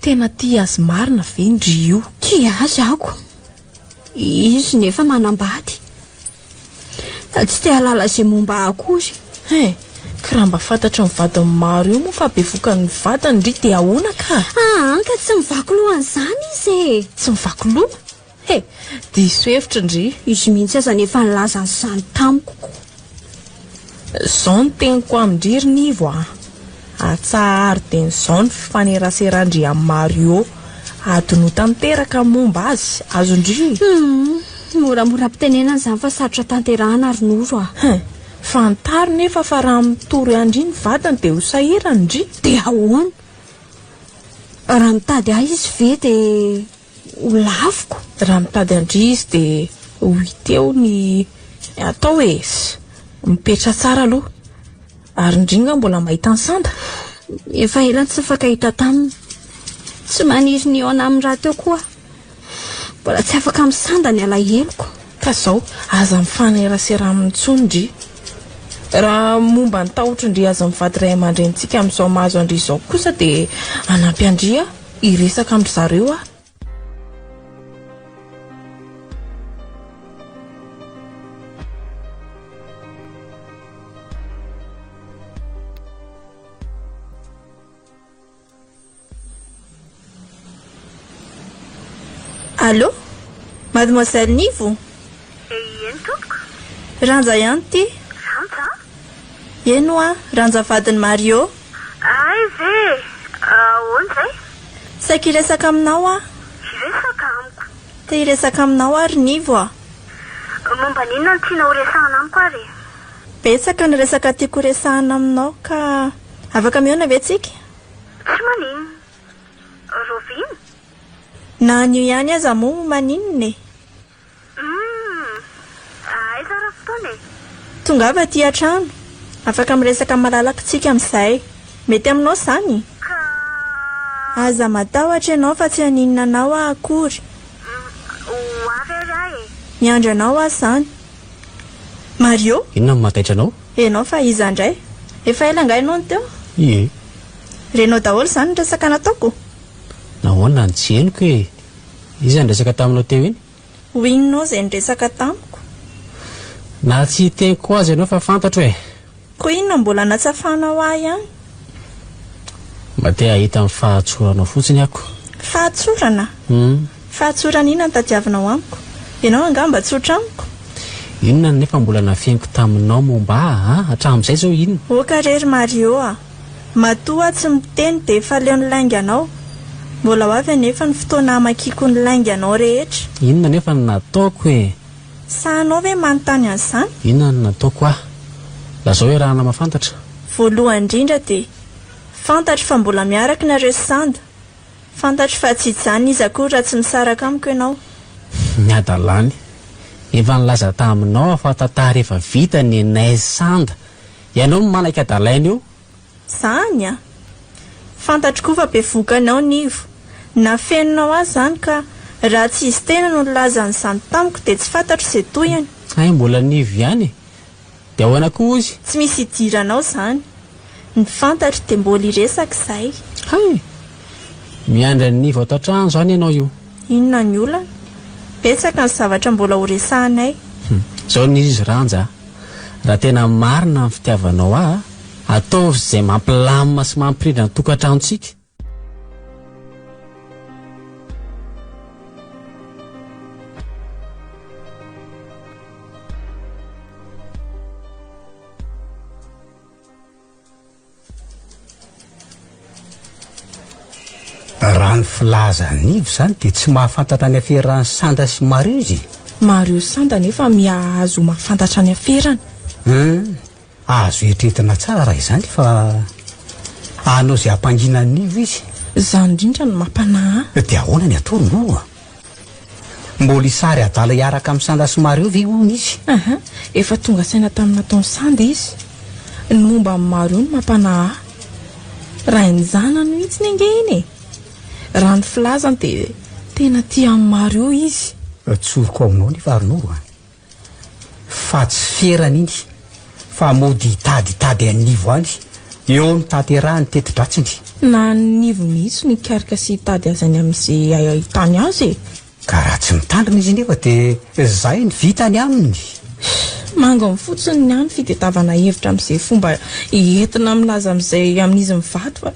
Tena tia azy marina ve ndry io? Tia azy ako. Izy nefa manambady. Tsy te hahalala izay momba ahy akory. Hein, ka raha mba fantatry ny vadin'i Maro io moa fa bevokan'ny vadiny ndry dia ahoana ka? Aa, ka tsy mivaky loha an'izany izy e! Tsy mivaky loha? He, diso hevitra ndry. Izy mihitsy aza nefa nilaza an'izany tamiko ko. Izao no teniko amin-dry ry Nivo a! Atsaharo dieny izao ny fifaneraseran-dry amin'i Mario. Adinoy tanteraka ny momba azy, azon-dry? Humm, moramora am-pitenenana izany fa sarotra tanterahana ry Noro a! Hein, fantaro nefa fa raha mitory an-dry ny vadiny dia ho sahirana ndry. Dia ahoana? Raha mitady ahy izy ve dia ho laviko? Raha mitady an-dry izy dia ho hita eo ny atao e! Mipetraha tsara aloha. Ary ndry nga mbola mahita an'i Sanda? Efa ela no tsy nifankahita taminy. Tsy maniry ny hihaona aminy rahateo koa aho. Mbola tsy afaka amin'i Sanda ny alaheloko. Ka zao, aza mifanerasera aminy intsony ndry. Raha momba ny tahotry ndry aza mivady ray aman-drenintsika amin'izao mahazo an-dry izao kosa dia hanampy an-dry aho, hiresaka amin-dry zareo aho. Allô? Mademoiselle Nivo? Eny tompoko. Ranja ihany ity. Ranja? Eny hoa, Ranja vadin'i Mario. Aiza e! Ahoana izay? Saika hiresaka aminao aho. Hiresaka amiko? Te hiresaka aminao aho ry Nivo a! Momba ny inona no tianao horesahana amiko ary e? Betsaka ny resaka tiako horesahana aminao ka afaka mihaona ve tsika? Tsy maninona. Raoviana? Na anio ihany aza moa maninona e? Humm! Aiza ary ny fotoana e? Tongava aty an-trano. Afaka miresaka malalaka tsika amin'izay. Mety aminao izany? Ka. Aza matahotra ianao fa tsy haninona anao aho akory. Humm! Ho avy ary aho e! Miandry anao aho izany. Mario? Inona no mahataitra anao? Ianao fa iza indray? Efa ela angaha ianao no teo? Ie. Renao daholo izany ny resaka nataoko? Nahoana no tsy henoko e? Iza niresaka taminao teo iny? Ho inona izay niresaka tamiko? Na tsy hiteny koa aza ianao fa fantatro e! Koa inona mbola anatsafanao ahy ihany? Mba te hahita ny fahatsoranao fotsiny ako. Fahatsorana? Hum. Fahatsorana inona no tadiavinao amiko? Ianao angaha mba tsotra amiko? Inona nefa mbola nafeniko taminao momba ahy an? Hatramin'izay izao inona? Oka re ry Mario a! Matoa aho tsy miteny dia efa leo ny lainganao. Mbola ho avy anefa ny fotoana hamakiako ny lainganao rehetra. Inona anefa no nataoko e? Sahinao ve manontany an'izany? Inona no nataoko aho? Lazao iarahana mahafantatra. Voalohany indrindra dia fantatro fa mbola miaraka nareo sy Sanda. Fantatro fa tsy hijanona izy akory raha tsy misaraka amiko ianao. Ny hadalany. Efa nilaza taminao aho fa tantara efa vita ny anay sy Sanda. Ianao no manaiky hadalaina eo. Zany a! Fantatro koa fa bevohoka anao Nivo. Nafeninao ahy izany ka raha tsy izy tena no nilaza an'izany tamiko dia tsy fantatro izay tohiny. Hay mbola Nivo ihany e! Dia ahoana koa ozy? Tsy misy idiranao izany. Ny fantatro dia mbola hiresaka izahay. Hay! Miandry an'i Nivo ato an-trano izany ianao io. Inona ny olana? Betsaka ny zavatra mbola ho resahanay. Hum. Izao ny izy Ranja a! Raha tena marina ny fitiavanao ahy, ataovy izay mampilamina sy mampirindra ny tokantranontsika. Raha ny filazan'i Nivo izany dia tsy mahafantatra ny aferan'i Sanda sy Mario izy e. Mario sy Sanda anefa miha-azo mahafantatra ny aferany. Hum, azo eritreretina tsara raha izany fa hanao izay hampangina an'i Nivo izy. Izany indrindra no mampanahy ahy. Dia ahoana ny ataony moa? Mbola hisary adala hiaraka amin'i Sanda sy Mario ve hono izy? Aha, efa tonga saina tamin'ny nataon'i Sanda izy. Ny momba an'i Mario no mampanahy ahy. Rain-janany mihitsy ange iny e! Raha ny filazany dia tena tia an'i Mario izy. Tsoriko aminao nefa ry Noro a! Fa tsy ferana iny fa mody hitaditady an'i Nivo any, eo no tanterahany ny teti-dratsiny. Na an'i Nivo mihitsy no hikarika sy hitady azy any amin'izay ahitany azy e! Ka raha tsy mitandrina izy nefa dia izay ny vitany aminy. Manginy fotsiny ny ahy ny fitadiavana hevitra amin'izay fomba entina milaza amin'izay amin'izy mivady fa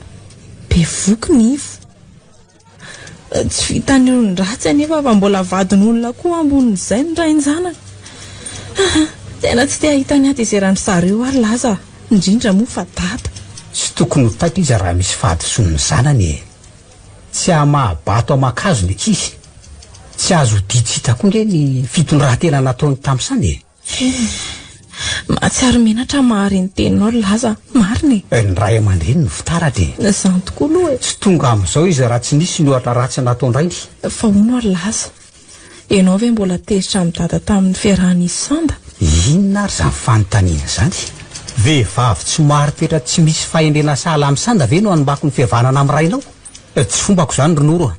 bevoky Nivo. Tsy vitan'ny olon-dratsy anefa fa mbola vadin'olona koa ambonin'izay ny rain-janany. Aa! Tena tsy te hahita ny hatezeran-dry zareo aho ry Laza, indrindra moa fa dada. Tsy tokony ho taitra izy raha misy fahadisoan'ny zanany e! Tsy hamaha-bato aman-kazo ny ankizy. Tsy azo odian-tsy hita koa nge ny fitondran-tena nataony tamin'izany e! Mahatsiaro menatra mahare ny teninao ry Laza a! Marina e! Ny ray aman-dreny no fitaratra e! Izany tokoa aloha e! Tsy tonga amin'izao izy raha tsy nisy ny ohatra ratsy nataon-drainy. Fa hono ary Laza, ianao ve mbola tezitra amin'i Dada tamin'ny fiarahan'izy Sanda? Inona ary izany fanontaniana izany? Vehivavy tsy marin-toetra tsy misy fahendrena sahala amin'i Sanda ve no hanimbako ny fihavanana amin'ny rainao? Tsy fombako izany ry Noro a!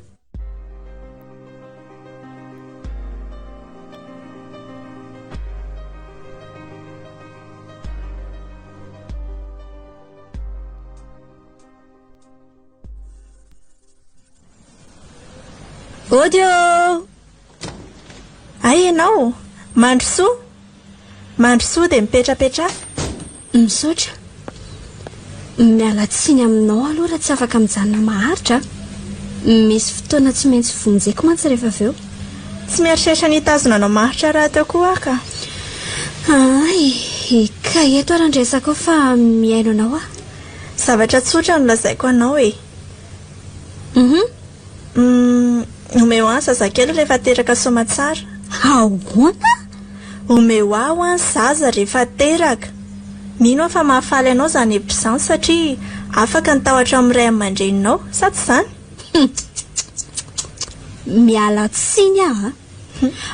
Ody ô! Hay ianao! Mandrosoa! Mandrosoa dia mipetrapetraha. Misaotra. Miala tsiny aminao aloha raha tsy afaka mijanona maharitra a. Misy fotoana tsy maintsy vonjeko mantsy rehefa avy eo. Tsy mieritreritra ny hitazona anao maharitra rahateo koa aho ka. Hay, ka eto ary ny resakao fa mihaino anao aho. Zavatra tsotra no lazaiko anao e. Hum. Humm, omeo ahy ny zazakely rehefa teraka soamatsara. Ahoana? Omeo ahy hoa ny zaza rehefa teraka. Mino aho fa mahafaly anao izany hevitra izany satria afaka ny tahotra amin'ny ray aman-dreninao, sa tsy izany? Humm, miala tsiny aho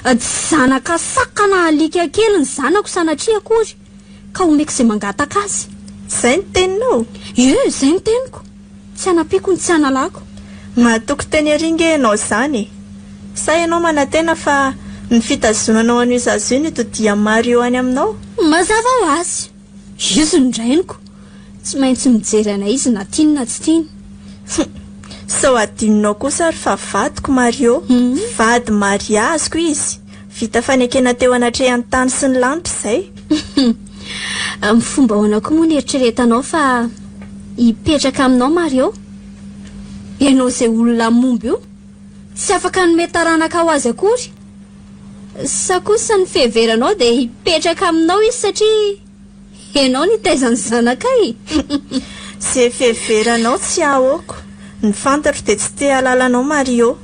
a. Tsy zanaka saka na alika kely ny zanako sanatria akory ka omeko izay mangataka azy. Izay ny teninao? Ie, izay ny teniko. Tsy hanampiako ny tsy hanalako. Mahatoky teny ery nge ianao izany e! Sa ianao manantena fa ny fitazonanao an'io zaza io no hitodian'i Mario any aminao? Mazava ho azy! Izy no reniko! Tsy maintsy mijery anay izy na tiany na tsy tiany. Hum! Sao adinonao kosa ary fa vadiko Mario, vady mariaziko izy! Vita fanekena teo anatrehan'ny tany sy ny lanitra izay. Amin'ny fomba ahoana koa moa no eritreretanao fa hipetraka aminao Mario? Ianao izay olona momba io, tsy afaka hanome taranaka ho azy akory. Sa kosa ny fiheveranao dia hipetraka aminao izy satria ianao nitaiza ny zanakay? Izay fiheveranao tsy ahoako. Ny fantatro dia tsy te hahalala anao Mario.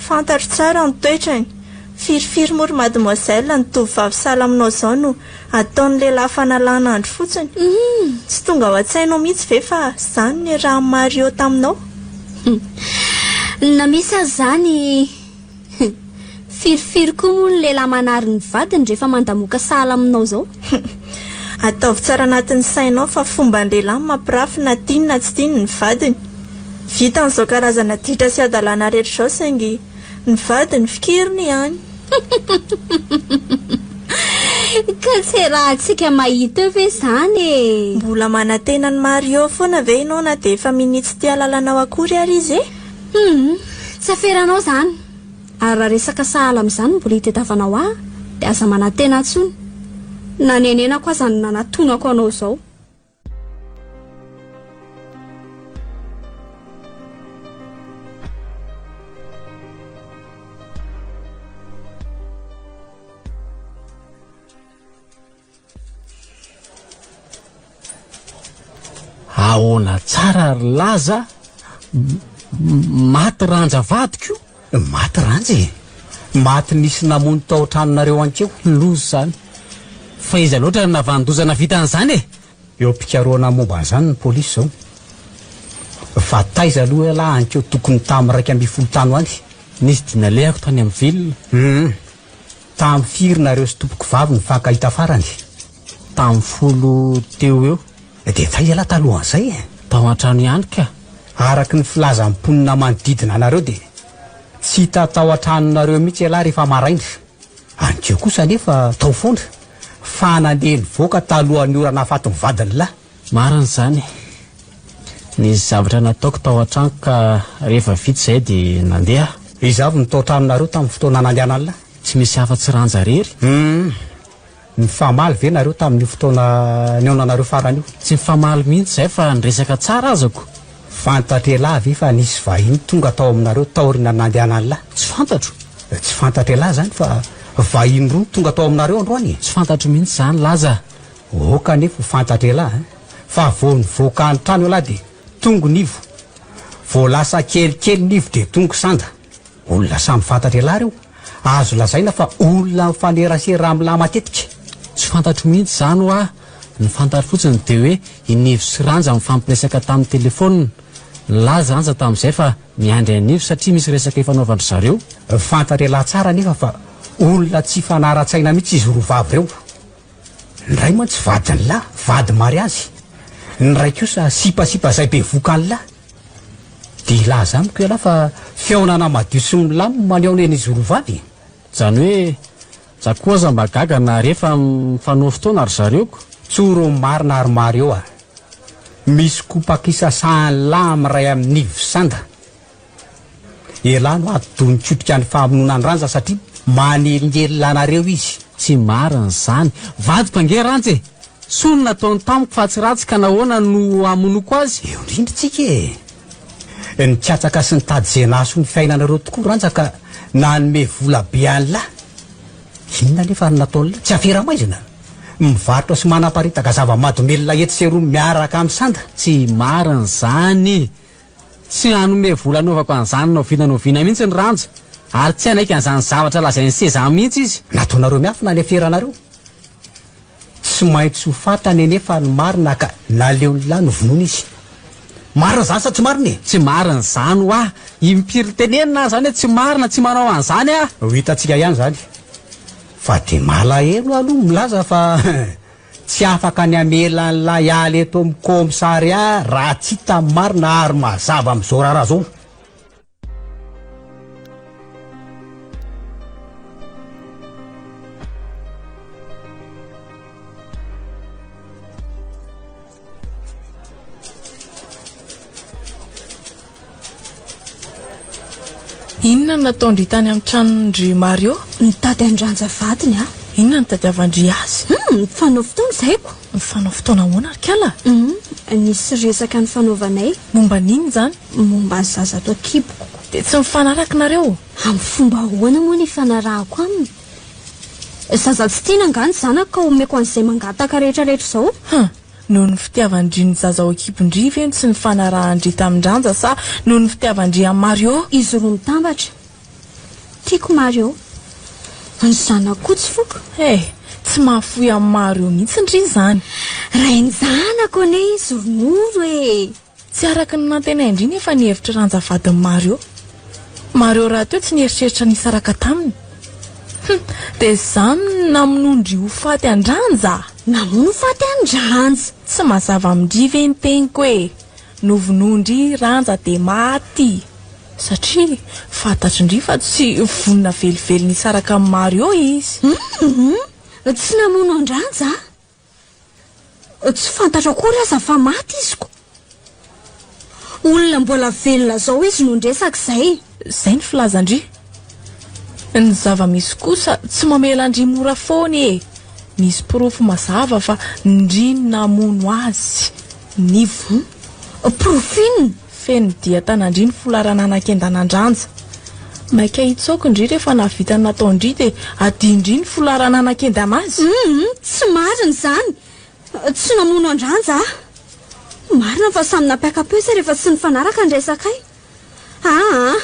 Fantatro tsara ny toetrany. Firifiry moa ry mademoiselle ny tovovavy sahala aminao izao no ataon'ny lehilahy fanalana andro fotsiny? Tsy tonga ao an-tsainao mihitsy ve fa izany no niarahan'i Mario taminao? Na misy aza izany, firifiry koa moa ny lehilahy manary ny vadiny rehefa mandamoka sahala aminao izao? Ataovy tsara anatin'ny sainao fa fomban'ny lehilahy ny mampirafy na tiany na tsy tiany ny vadiny. Vitan'izao karazana ditra sy hadalana rehetra izao saingy ny vadiny fikiriny ihany. Ka tsy iarahantsika mahita eo ve izany e? Mbola manantena an'i Mario foana ve ianao na dia efa minia tsy tia lalanao akory ary izy e? Hum, tsy aferanao izany. Ary raha resaka sahala amin'izany no mbola itadiavanao ahy dia aza manantena intsony. Nanenenako aza ny nanatonako anao izao. Ahoana tsara ry Laza? Maty Ranja vadiko io. Maty Ranja e? Maty nisy namono tao an-tranonareo ankeo. Loza izany. Fa iza loatra no nahavanon-doza nahavita an'izany e? Eo am-pikarohana momba an'izany ny polisy izao. Fa taiza aloha ialahy ankeo tokony tamin'ny 11 tany ho any? Nisy dia nalehako tany amin'ny ville. Hum. Tamin'ny firy nareo sy tompokovavy nifankahita farany? Tamin'ny folo teo ho eo. Dia taiza ialahy talohan'izay e? Tao an-trano ihany ka. Araka ny filazan'ny mponina manodidina anareo dia tsy hita tao an-tranonareo mihitsy ialahy rehefa maraina. Ankeo kosa anefa tao foana fa nandeha nivoaka talohan'ny ora nahafaty ny vadin'lah. Marina izany. Nisy zavatra nataoko tao an-tranoko ka rehefa vita izay dia nandeha aho. Iza avy no tao an-tranonareo tamin'ny fotoana nandehanan'lah? Tsy misy afa-tsy Ranja irery. Hum. Nifamaly ve nareo tamin'io fotoana nihaonanareo farany io? Tsy nifamaly mihitsy izahay fa niresaka tsara azako. Fantatr'elah ve fa nisy vahiny tonga tao aminareo taoriana nandehanan'lah? Tsy fantatro. Tsy fantatr'elah izany fa vahiny roa no tonga tao aminareo androany e? Tsy fantatro mihitsy izany Laza a! Aoka anefa ho fantatr'elah a! Fa vao nivoaka ny trano elah dia tonga Nivo. Vao lasa kelikely Nivo dia tonga Sanda. Olona samy fantatr'elah ireo. Azo lazaina fa olona mifanerasera amin'lah matetika. Tsy fantatro mihitsy izany hoa. Ny fantatro fotsiny dia hoe i Nivo sy Ranja nifampiresaka tamin'ny telefaonina. Nilaza Ranja tamin'izay fa miandry an'i Nivo satria misy resaka ifanaovan-dry zareo. Fantatr'elah tsara anefa fa olona tsy hifanara-tsaina mihitsy izy roa vavy ireo. Ny iray mantsy vadin'lah, vady mariazy. Ny iray kosa sipasipa izay bevoka an'lah. Dia hilaza amiko ialahy fa fihaonana madio sy milamina ny haonen'izy roa vavy e? Izany hoe, za koa aza mba gaga na re fa mifanoa fotoana ry zareo ko. Tsoro ny marina ry Mario a! Misy kopa-kisasahan'lah miray amin'Ivo Sanda. Elah no atidoha nikotrika ny famonoana an'i Ranja satria manelingelina anareo izy. Tsy marina izany. Vadiko ange Ranja e! Soa no nataony tamiko fa tsy ratsy ka nahoana no hamonoako azy? Eo indrindra tsika e! Nikatsaka sy nitady izay nahasoa ny fiainanareo tokoa Ranja ka nanome vola be an'lah. Inona anefa no nataon'lah? Tsy afera maizina? Mivarotra sy manaparitaka zava-mahadomelina etsy sy eroa miaraka amin'i Sanda. Tsy marina izany! Tsy hanome vola hanaovako an'izany na oviana na oviana mihitsy ny Ranja, ary tsy hanaiky an'izany zavatra lazain'i Seza mihitsy izy. Nataonareo miafina ny aferanareo. Tsy maintsy ho fantany anefa ny marina ka naleon'ny lahy novonoina izy. Marina izany sa tsy marina e? Tsy marina izany hoa! Impiry tenenina aho izany hoe tsy marina, tsy manao an'izany aho! Ho hitantsika ihany izany. Fa dia malahelo aho aloha milaza fa Tsy afaka ny hamela an'lah hiala eto amin'ny commissariat raha tsy hita ny marina ary mazava amin'izao raharaha izao. Inona no nataon-dry tany amin'ny tranon-dry Mario? Nitady an-dRanja vadiny aho. Inona no nitadiavan-dry azy? Hum, nifanao fotoana izahay ko. Nifanao fotoana ahoana ry kala? Hum, nisy resaka nifanaovanay. Momba ny inona izany? Momba ny zaza ato an-kiboko. Dia tsy mifanaraka nareo? Amin'ny fomba ahoana moa no hifanarahako aminy? Zaza tsy tiana angaha ny zanako ka omeko an'izay mangataka rehetra rehetra izao? Hum, Noho ny fitiavan-dry ny zaza ao an-kibon-dry ve no tsy nifanarahan-dry tamin-dRanja sa noho ny fitiavan-dry an'i Mario? Izy roa mitambatra. Tiako Mario. Ny zanako koa tsy foko. Eh! Tsy mahafoy an'i Mario mihitsy ndry izany. Rain-janako anie izy ry Noro e! Tsy araka ny nantenain-dry nefa ny hevitr'i Ranja vadin'i Mario. Mario rahateo tsy nieritreritra ny hisaraka taminy. Hum! Dia izany no namonoan-dry ho faty an-dRanja? Namono ho faty an-dRanja? Tsy mazava amin-dry ve ny teniko e? Novonoin-dry Ranja dia maty. Satria fantatrin-dry fa tsy vonona velively ny hisaraka amin'i Mario izy. Hum! Tsy namono an-dRanja aho. Tsy fantatro akory aza fa maty izy ko. Olona mbola velona zao izy no niresaka izay. Izay ny filazan-dry. Ny zava-misy kosa tsy mamela an-dry mora foana e! Misy porofo mazava fa ndry no namono azy. Nivo. Porofo inona? Feno dia tanan-dry ny folara nanakendana an-dRanja. Maika hitsoaka ndry rehefa nahavita ny nataon-dry dia adin-dry ny folara nanakendana azy. Humm, tsy marina izany. Tsy namono an-dRanja aho. Marina fa samy nampiaka-peo izay rehefa tsy nifanaraka ny resakay. Aa,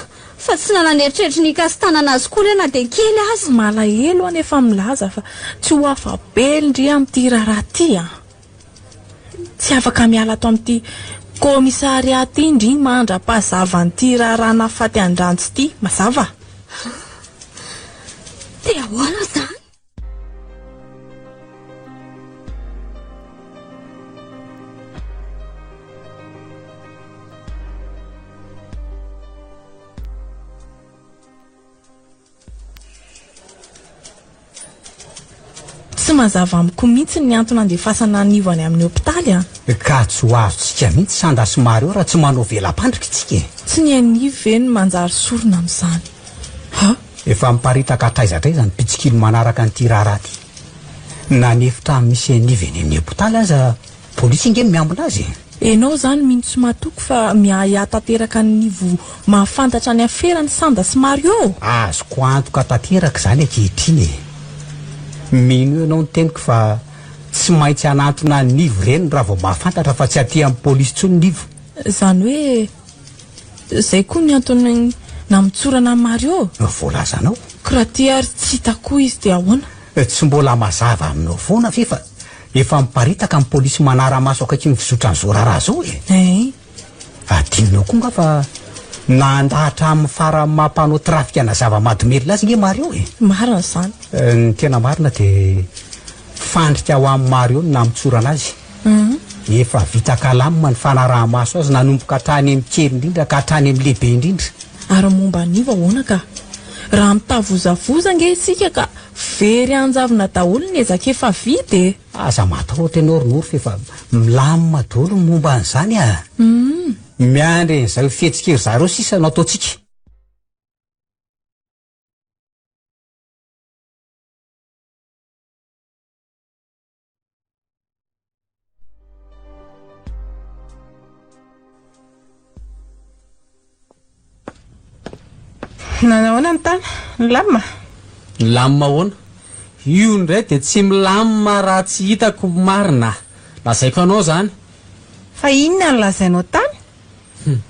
fa tsy nanan'eritreritry ny hikasi-tanana azy koa re na dia kely aza. Malahelo aho nefa milaza fa tsy ho afa-belo ndry amin'ity raharaha ity an! Tsy afaka miala ato amin'ity commissariat ity ndry mandra-pahazavan'ity raharaha nahafaty an-dRanjo ity. Mazava? Dia ahoana izany? Tsy Tsy mazava amiko mihitsy ny antony andefasana an'i Nivo any amin'ny hopitaly an! Ka tsy ho azontsika mihitsy Sanda sy Mario raha tsy manao vela-pandrika isika e! Tsy ny an'i Nivo ve no manjary sorona amin'izany? Ha? Efa miparitaka hatraiza hatraiza ny mpitsikilo manaraka an'ity raharaha ity. Na ny efitrano misy an'i Nivo eny amin'ny hopitaly aza, polisy ange no miambina azy e! Enao izany mino tsy matoky fa miahiahy tanteraka an'i Nivo mahafantatra ny aferany Sanda sy Mario? Azoko antoka tanteraka izany ankehitriny e! Mino ianao ny teniko fa tsy maintsy hanantona an'i Nivo ireny raha vao mahafantatra fa tsy aty amin'ny polisy intsony Nivo. Izany hoe izay koa ny antony namotsorana an'i Mario? Voalazanao. Ko raha ty ary tsy hita koa izy dia ahoana? Tsy mbola mazava aminao foana ve fa Efa miparitaka ny polisy manara-maso akaiky ny fizotran'izao raharaha izao e! Ein! Adinonao koa nga fa nandà hatramin'ny farany maha mpanao trafikana zava-mahadomelina azy nge Mario e! Marina izany. Ny tena marina dia fandrika ho an'i Mario ny namotsorana azy. Efa vita kalamina ny fanaraha-maso azy nanomboka hatrany amin'ny kely indrindra ka hatrany amin'ny lehibe indrindra. Ary momba an'io ahoana ka? Raha mitavozavoza ange isika ka Very anjavona daholo ny ezaka efa vita e! Aza matahotra ianao ry Noro f'efa milamina daholo ny momba an'izany a! Miandry an'izay ho fihetsik'ry zareo sisa no ataontsika. Nanahoana ny tany? Nilamina? Nilamina ahoana? Io indray dia tsy milamina raha tsy hitako ny marina. Lazaiko anao izany. Fa inona no lazainao tany? Hum.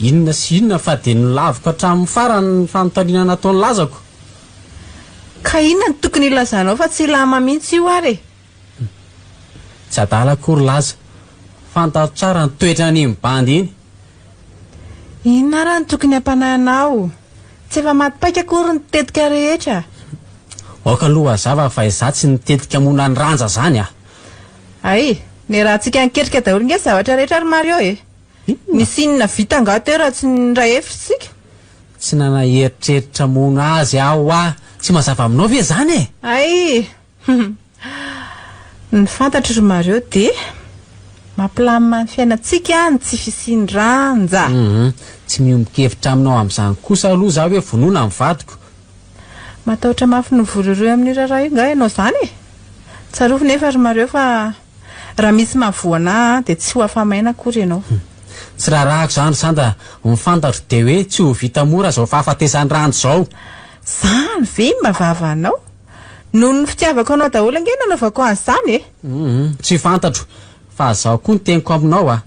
Inona sy inona fa dia nolaviko hatramin'ny farany ny fanontaniana nataon'i Lazako. Ka inona no tokony hilazanao fa tsy hilama mihitsy io ary e? Hum. Tsy adala akory Laza. Fantatro tsara ny toetran'iny bandy iny. Inona ary no tokony hampanahy anao? Tsy efa maty paika akory ny tetika rehetra. Aoka aloha hazava fa izaho tsy nitetika hamono an'i Ranja izany a! Hay, niarahantsika niketrika daholo nge ny zavatra rehetra ry Mario e! Nisy inona vita angaha teo raha tsy niray hevitra isika? Tsy nanaeritreritra hamono azy aho hoa! Tsy mazava aminao ve izany e? Hay! Ny fantatro ry Mario dia mampilamina ny fiainantsika ny tsy fisian'i Ranja! Hum, tsy miombon-kevitra aminao amin'izany kosa aloha izaho hoe vonoina ny vadiko. Matahotra mafy ny ho voarohirohy amin'io raharaha io angaha ianao izany e? Tsarovy nefa ry Mario fa raha misy mahavoa anà dia tsy ho afa-maina akory ianao. Tsy raharahako izany ry Sandra, ny fantatro dia hoe tsy ho vita mora izao fahafatesan'i Ranjo izao. Izany ve mba vavanao? Noho ny fitiavako anao daholo ange no nanaovako an'izany e! Hum, tsy fantatro, fa izao koa ny teniko aminao a!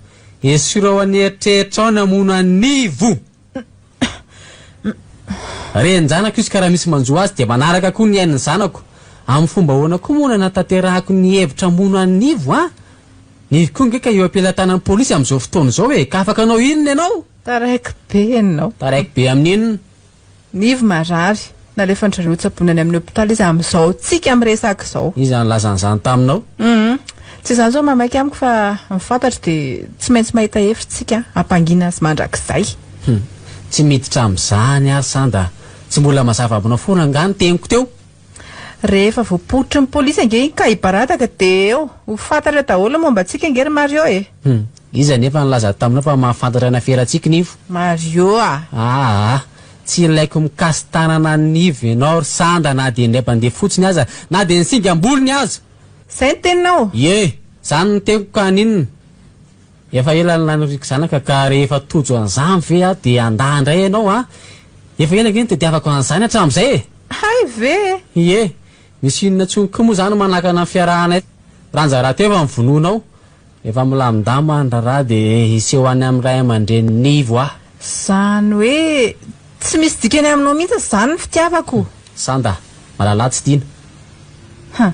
Esory ao an'eritreritrao ny hamono an'i Nivo! Renin-janako izy ka raha misy manjo azy dia manaraka koa ny ain'ny zanako. Amin'ny fomba ahoana koa moa no hanatanterahako ny hevitra hamono an'i Nivo an? Nivo koa ange ka eo am-pelatanan'ny polisy amin'izao fotoana izao e! Ka afaka hanao inona ianao? Taraiky be ianao. Taraiky be amin'ny inona? Nivo marary. Nalefan-dry zareo hotsaboina any amin'ny hopitaly izy amin'izao tsika miresaka izao. Iza nilaza an'izany taminao? Hum. Tsy izany izao mahamaika amiko fa ny fantatro dia tsy maintsy mahita hevitra isika hampangina azy mandrakizay. Hum. Tsy miditra amin'izany ary Sanda. Tsy mbola mazava aminao foana angaha ny teniko teo? Rehefa voaporotry ny polisy ange iny ka hibaradaka dia eo. Ho fantatra daholo ny momba antsika ange ry Mario e. Hum. Iza anefa nilaza taminao fa mahafantatra ny aferantsika Nivo? Mario a! Aa! Tsy ilaiko mikasi-tanana an'i Nivo ianao ry Sanda na dia indray mpandeha fotsiny aza, na dia ny singam-bolony aza! Izay ny teninao? Ie! Izany no teniko ka haninona? Efa ela no naniriako zanaka ka rehefa tojo an'izany ve aho dia handà indray ianao a! Efa ela ange nitadiavako an'izany hatramin'izay e! Hay ve e! Ie! Misy inona intsony koa moa izany manakana ny fiarahanay? Ranja rahateo efa novonoinao. Efa milamindamina ny raharaha dia hiseho any amin'ny ray aman-drenin'i Nivo aho. Izany hoe tsy misy dikany aminao mihitsy izany ny fitiavako? Sanda, malalà tsy tiana. Ha.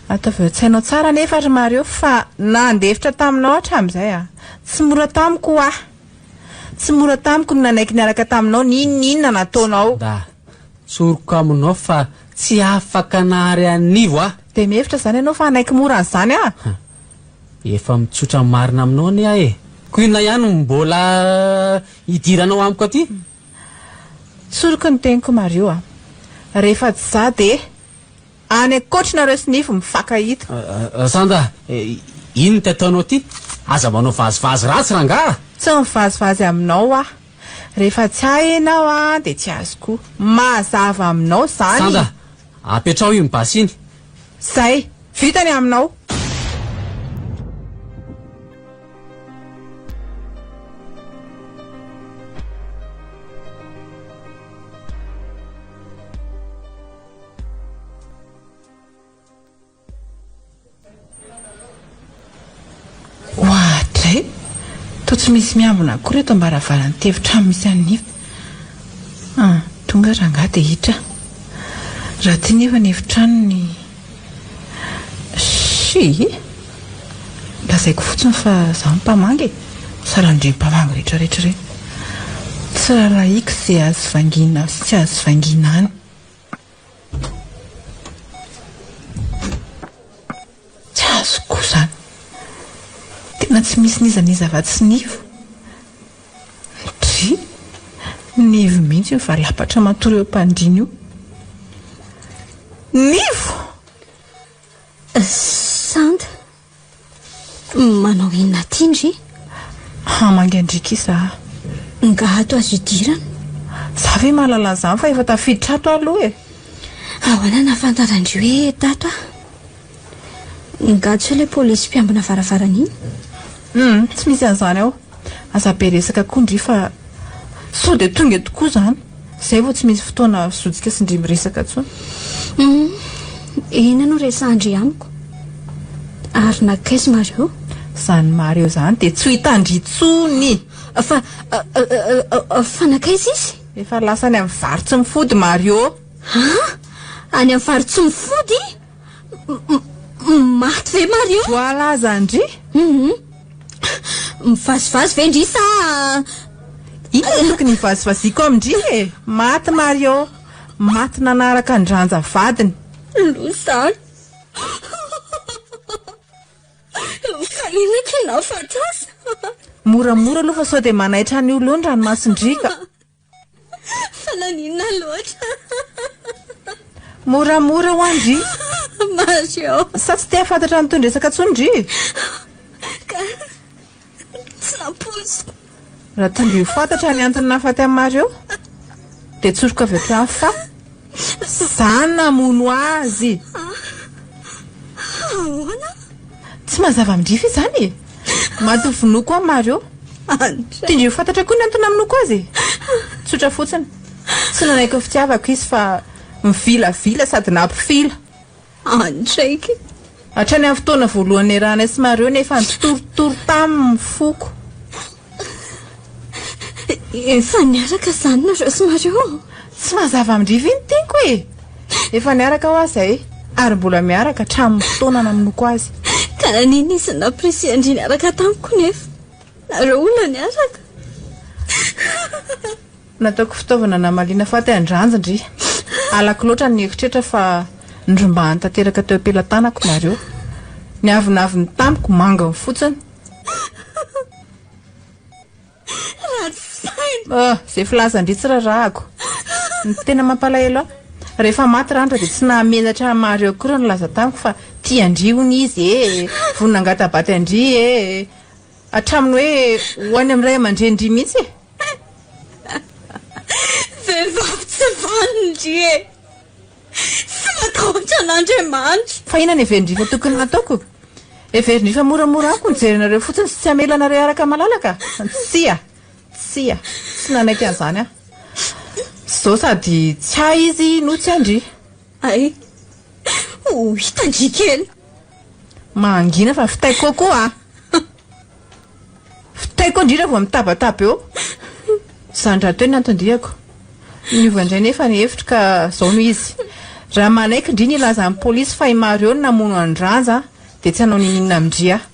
Ataovy ao an-tsainao tsara anefa ry Mario fa nandefitra taminao hatramin'izay aho. Tsy mora tamiko ho'aho. Tsy mora tamiko ny nanaiky niaraka taminao n'inon'inona nataonao. Sanda, tsoriko aminao fa tsy afaka nahary an'i Nivo aho. Dia mihevitra izany ianao fa hanaiky mora an'izany aho? Ha. Efa mitsotra marina aminao anie aho e! Ko inona ihany no mbola hidiranao amiko aty? Tsoriko ny teniko Mario a! Rehefa tsy izaho dia. Any ankoatra nareo sy Nivo mifankahita. Sanda, inona ity ataonao ity? Aza manao vazivazy ratsy rangaha a! Tsy mivazivazy aminao aho. Rehefa tsy ahy ianao an, dia tsy azy koa. Mazava aminao izany. Sanda, apetraho iny basy iny. Zay, vita ny aminao. Oadray! Toa tsy misy miambina akory eto am-baravaran'ity efitrano misy an'i Niva. Ah, tonga rangahy dia hiditra. Raha ity nefa ny efitranony. Shii! Lazaiko fotsiny fa izaho mpamangy e! Sahalan'ireny mpamangy rehetrarehetra ireny. Tsy raharahiako izay azo vangiana sy tsy azo vangiana any. Tsy azoko koa izany. Tena tsy misy n'iza n'iza afa-tsy Nivo. Dry! Nivo mihitsy io valapatra matory eo am-pandriana io. Nivo! Sanda, Manao inona aty ndry? Hamangy an-dry ki za. Nga ato azo idirana? Za ve mahalala an'izany fa efa tafiditra ato aho aloha e! Ahoana nahafantaran-dry hoe tato aho? Nga tsy hoe ilay polisy mpiambina varavarana iny? Hum, tsy misy an'izany ao. Aza be resaka koa ndry fa sao dia tonga eto koa izany. Izay vao tsy misy fotoana zotsika sy ndry miresaka intsony. Hum, inona no resahan-dry amiko? Ary nankaiza Mario? Izany Mario izany dia tsy ho hitan-dry intsony! Fa, fa nankaiza izy? Efa lasa any amin'ny vary tsy mifody Mario. An? Any amin'ny vary tsy mifody? Maty ve Mario? Voalazan-dry? Hum. Mivazivazy ve ndry sa. Inona no tokony hivazivaziako amin-dry e? Maty Mario. Maty nanaraka an-dRanja vadiny. Loza. Fa inona kay nahafaty azy? Moramora aloha fa sao dia manaitra an'io aloha ny ranomason-dry ka. Fa naninona loatra? Moramora hoa ndry. Mario. Sa tsy te hahafantatra ny tohin-dresaka intsony ndry? Ka tsy nampoiziko. Raha tonga ho fantatra ny antony nahafaty an'i Mario, dia tsoriko avy hatrany fa za namono azy. Ahoana? Tsy mazava amin-dry ve izany e? Maty vonoiko aho Mario. Tindrio fantatra koa ny antony namonoako azy e! Tsotra fotsiny. Tsy nanaiky ny fitiavako izy fa mivilavila sady nampifila. Andraiky. Hatrany amin'ny fotoana voalohany niarahanay sy Mario no efa nitorotoro taminy ny foko. Efa niaraka izany nareo sy Mario? Tsy mazava amin-dry ve ny teniko e! Efa niaraka hoa izay ary mbola miaraka hatramin'ny fotoana namonoako azy. Ka naninona izy no nampirisihn-dry niaraka tamiko nefa nareo olona niaraka? Nataoko fitaovana namaliana faty an-dRanjy ndry. Halako loatra ny nieritreritra fa norombahany tanteraka teo am-pelatanako nareo. Niavonavony tamiko manginy fotsiny. Ratsy saina. Oh, izay filazan-dry tsy rarahako. Ny tena mampalahelo ahy, rehefa maty Randra dia tsy nahamenatra an'i Mario akory nilaza tamiko fa tia an-dry hono izy e, vonona hangata-baty an-dry e, hatramin'ny hoe ho any amin'ny ray aman-drenin-dry mihitsy e. Vehivavy tsy vanona ndry e! Tsy matahotra an'Andriamanitra. Fa inona no heverin-dry fa tokony nataoko? Heverin-dry fa moramora amiko ny hijery anareo fotsiny sy tsy hamela anareo hiaraka malalaka? Tsia! Tsia! Tsy nanaiky an'izany aho. Izao sady tsy ahy izy no tsy an-dry. Hay! Ho hitan-dry kely. Mangina fa fitaiko koa a! Fitaiko ndry raha vao mitabataba eo. Izany rahateo ny anton-diako. Niova indray nefa ny hevitro ka izao no izy. Raha manaiky ndry ny hilaza amin'ny polisy fa i Mario no namono an'i Ranja dia tsy hanao n'inon'inona amin-dry aho.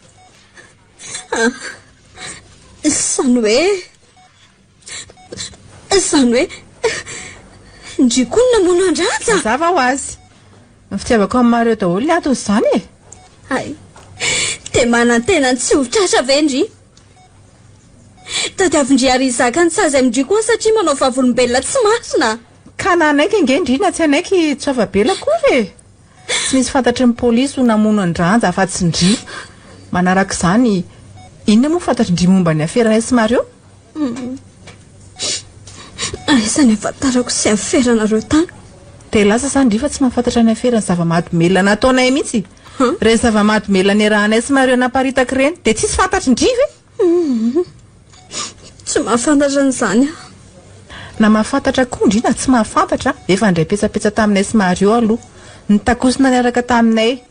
Izany hoe. Izany hoe ndry koa no namono an-dRaja? Mazava ho azy. Ny fitiavako an'i Mario daholo ny anton'izany e! Hay! Dia manantena ny tsy ho tratra ve ndry? Tadiavin-dry ary hizaka ny sazy amin-dry koa satria manao vavolombelona tsy marina! Ka na hanaiky ange ndry na tsy hanaiky tsy afa-bela akory e! Tsy misy fantatry ny polisy ho namono an-dRanja afa-tsy ndry. Manaraka izany, inona moa fantatry ndry momba ny aferanay sy Mario? Aiza ny ahafantarako sy aferanareo tany? Dia lasa izany ndry fa tsy mahafantatra ny aferan'ny zava-mahadomelina nataonay mihitsy. Ireny zava-mahadomelina niarahanay sy Mario naparitaka ireny dia tsisy fantatry ndry ve? Tsy mahafantatra an'izany aho. Na mahafantatra koa ndry na tsy mahafantatra, efa nindray petsapetsa taminay sy Mario aloha. Nitakosina niaraka taminay.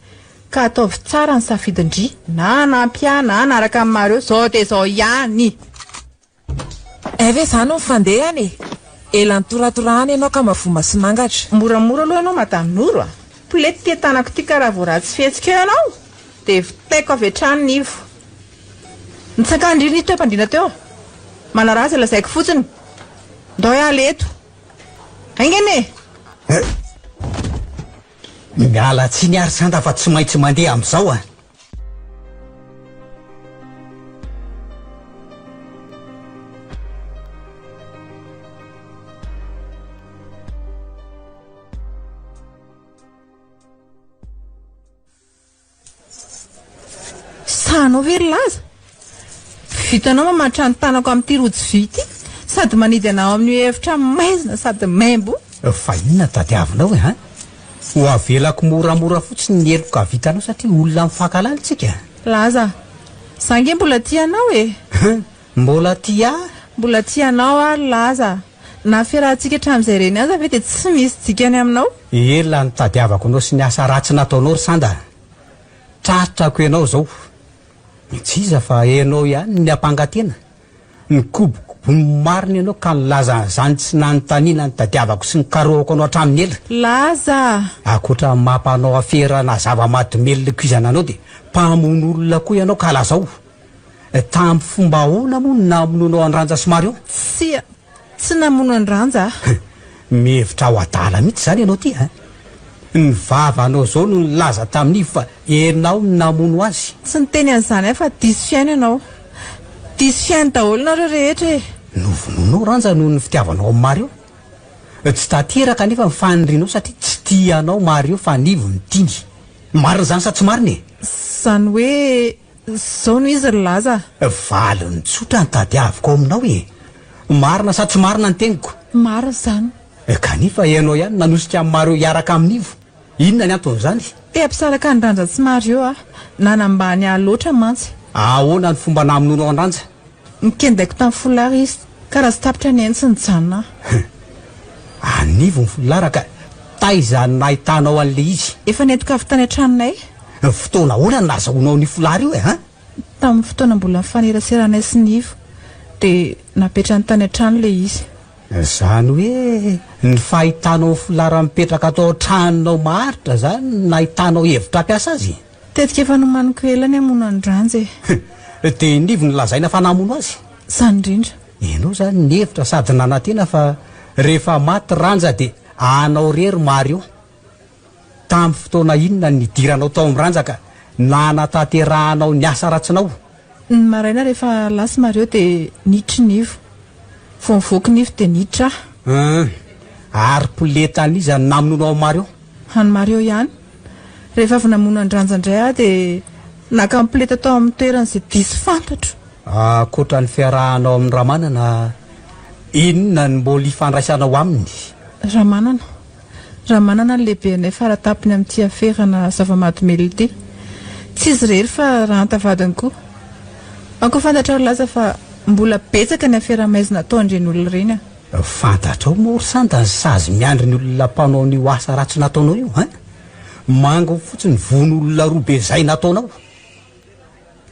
Ka ataovy tsara ny safidin-dry, na hanampy ahy na hanaraka an'i Mario, zao dia zao ihany! Hay ve izany ny fandehany e! Ela nitoratorahana ianao ka mavoma sy mangatra. Moramora aloha ianao Madame Noro a! Polety ity tanako ity ka raha vao ratsy fihetsika eo ianao dia vitaiko avy hatrany ny ivo. Nitsakan-dry ny teo am-pandriana teo. Manaraha izay lazaiko fotsiny. Ndao hiala eto. Haingana e! Miala tsiny ary Sanda fa tsy maintsy mandeha amin'izao a! Sahanao ve ry Laza? Vitanao mamatotra ny tanako amin'ity rojo vy ity sady manidy anao amin'io efitra maizina sady maimbo io. Fa inona tadiavinao e han? Ho avelako moramora fotsiny ny heloka vitanao satria olona mifankahalala tsika. Laza, za nge mbola tia anao e! Mbola tia ahy? Mbola tia anao aho ry Laza. Na fiarahantsika hatramin'izay ireny aza ve dia tsy misy dikany aminao? Ela nitadiavako anao sy ny asa ratsy nataonao ry Sanda a! Tratrako ianao izao. Tsy iza fa ianao ihany no niampanga tena. Nikobokobono marina ianao ka nilaza an'izany tsy nanontaniana nitadiavako sy nikarohako anao hatramin'ny ela. Laza a! Ankoatra ny maha mpanao aferana zava-mahadomelina ikoizana anao dia mpamono olona koa ianao ka lazao. Tamin'ny fomba ahoana moa no namonoanao an'i Ranja sy Marion? Tsia, tsy namono an'i Ranja aho. Mihevitra ho adala mihitsy izany ianao ity a! Ny vavanao izao no nilaza tamin'ivo fa ianao no namono azy. Tsy niteny an'izany aho fa diso fihaino ianao. Diso fihaino daholo nareo rehetra e! Novonoinao Ranja noho ny fitiavanao an'i Marion. Tsy tanteraka anefa ny fanirianao satria tsy tia anao Marion fa Nivo no tiany. Marina izany sa tsy marina e? Izany hoe Zao no izy ry Laza a! Valiny tsotra no tadiaviko ao aminao e! Marina sa tsy marina ny teniko? Marina izany. Kanefa ianao ihany nanosika an'i Mario hiaraka amin'i Ivo. Inona ny anton'izany? Te hampisaraka an'i Ranja sy Mario aho. Nanambany ahy loatra mantsy. Ahoana ny fomba namonoanao an'i Ranja? Nikendaiko tamin'ny foulard izy, ka raha tsy tapitra ny ainy tsy nijanona aho. Anivo ny foulard ka taiza no nahitanao an'ilay izy? Efa nentiko avy tany an-tranonay. Fotoana ahoana no nahazahoanao an'io foulard io e an? Tamin'ny fotoana mbola nifaneraseranay sy Nivo dia napetrany tany an-trano ilay izy. Izany hoe ny fahitanao foulard mipetraka tao an-tranonao maharitra izany no nahitanao hevitra hampiasa azy? Tetika efa nomaniko ela ny hamono an'i Ranja e. Dia Nivo no lazaina fa namono azy? Izany indrindra. Ianao izany nihevitra sady nanantena fa rehefa maty Ranja dia anao irery Mario. Tamin'ny fotoana inona no nidiranao tao amin'i Ranja ka nanatanterahanao ny asa ratsinao? Ny maraina rehefa lasa Mario dia niditra i Nivo. Vao nivoaka i Nivo dia niditra aho. Hum, ary poletan'iza no namonoanao an'i Mario? An'i Mario ihany. Rehefa avy namono an-dRanja indray aho dia naka ny poleta tao amin'ny toerana izay diso fantatro. Ankoatra ny fiarahanao amin'i Ramanana, inona no mbola ifandraisanao aminy? Ramanana. Ramanana no lehibenay faratampony amin'ity aferana zava-mahadomelina ity. Tsy izy irery fa Rahanta vadiny koa. Aoka ho fantatrao ry Laza fa mbola betsaka ny afera maizina ataon'ireny olona ireny a! Fantatrao moa ry Santa ny sazy miandry ny olona mpanao an'io asa ratsy nataonao io hein? Manginy fotsiny vono olona roa be zay nataonao.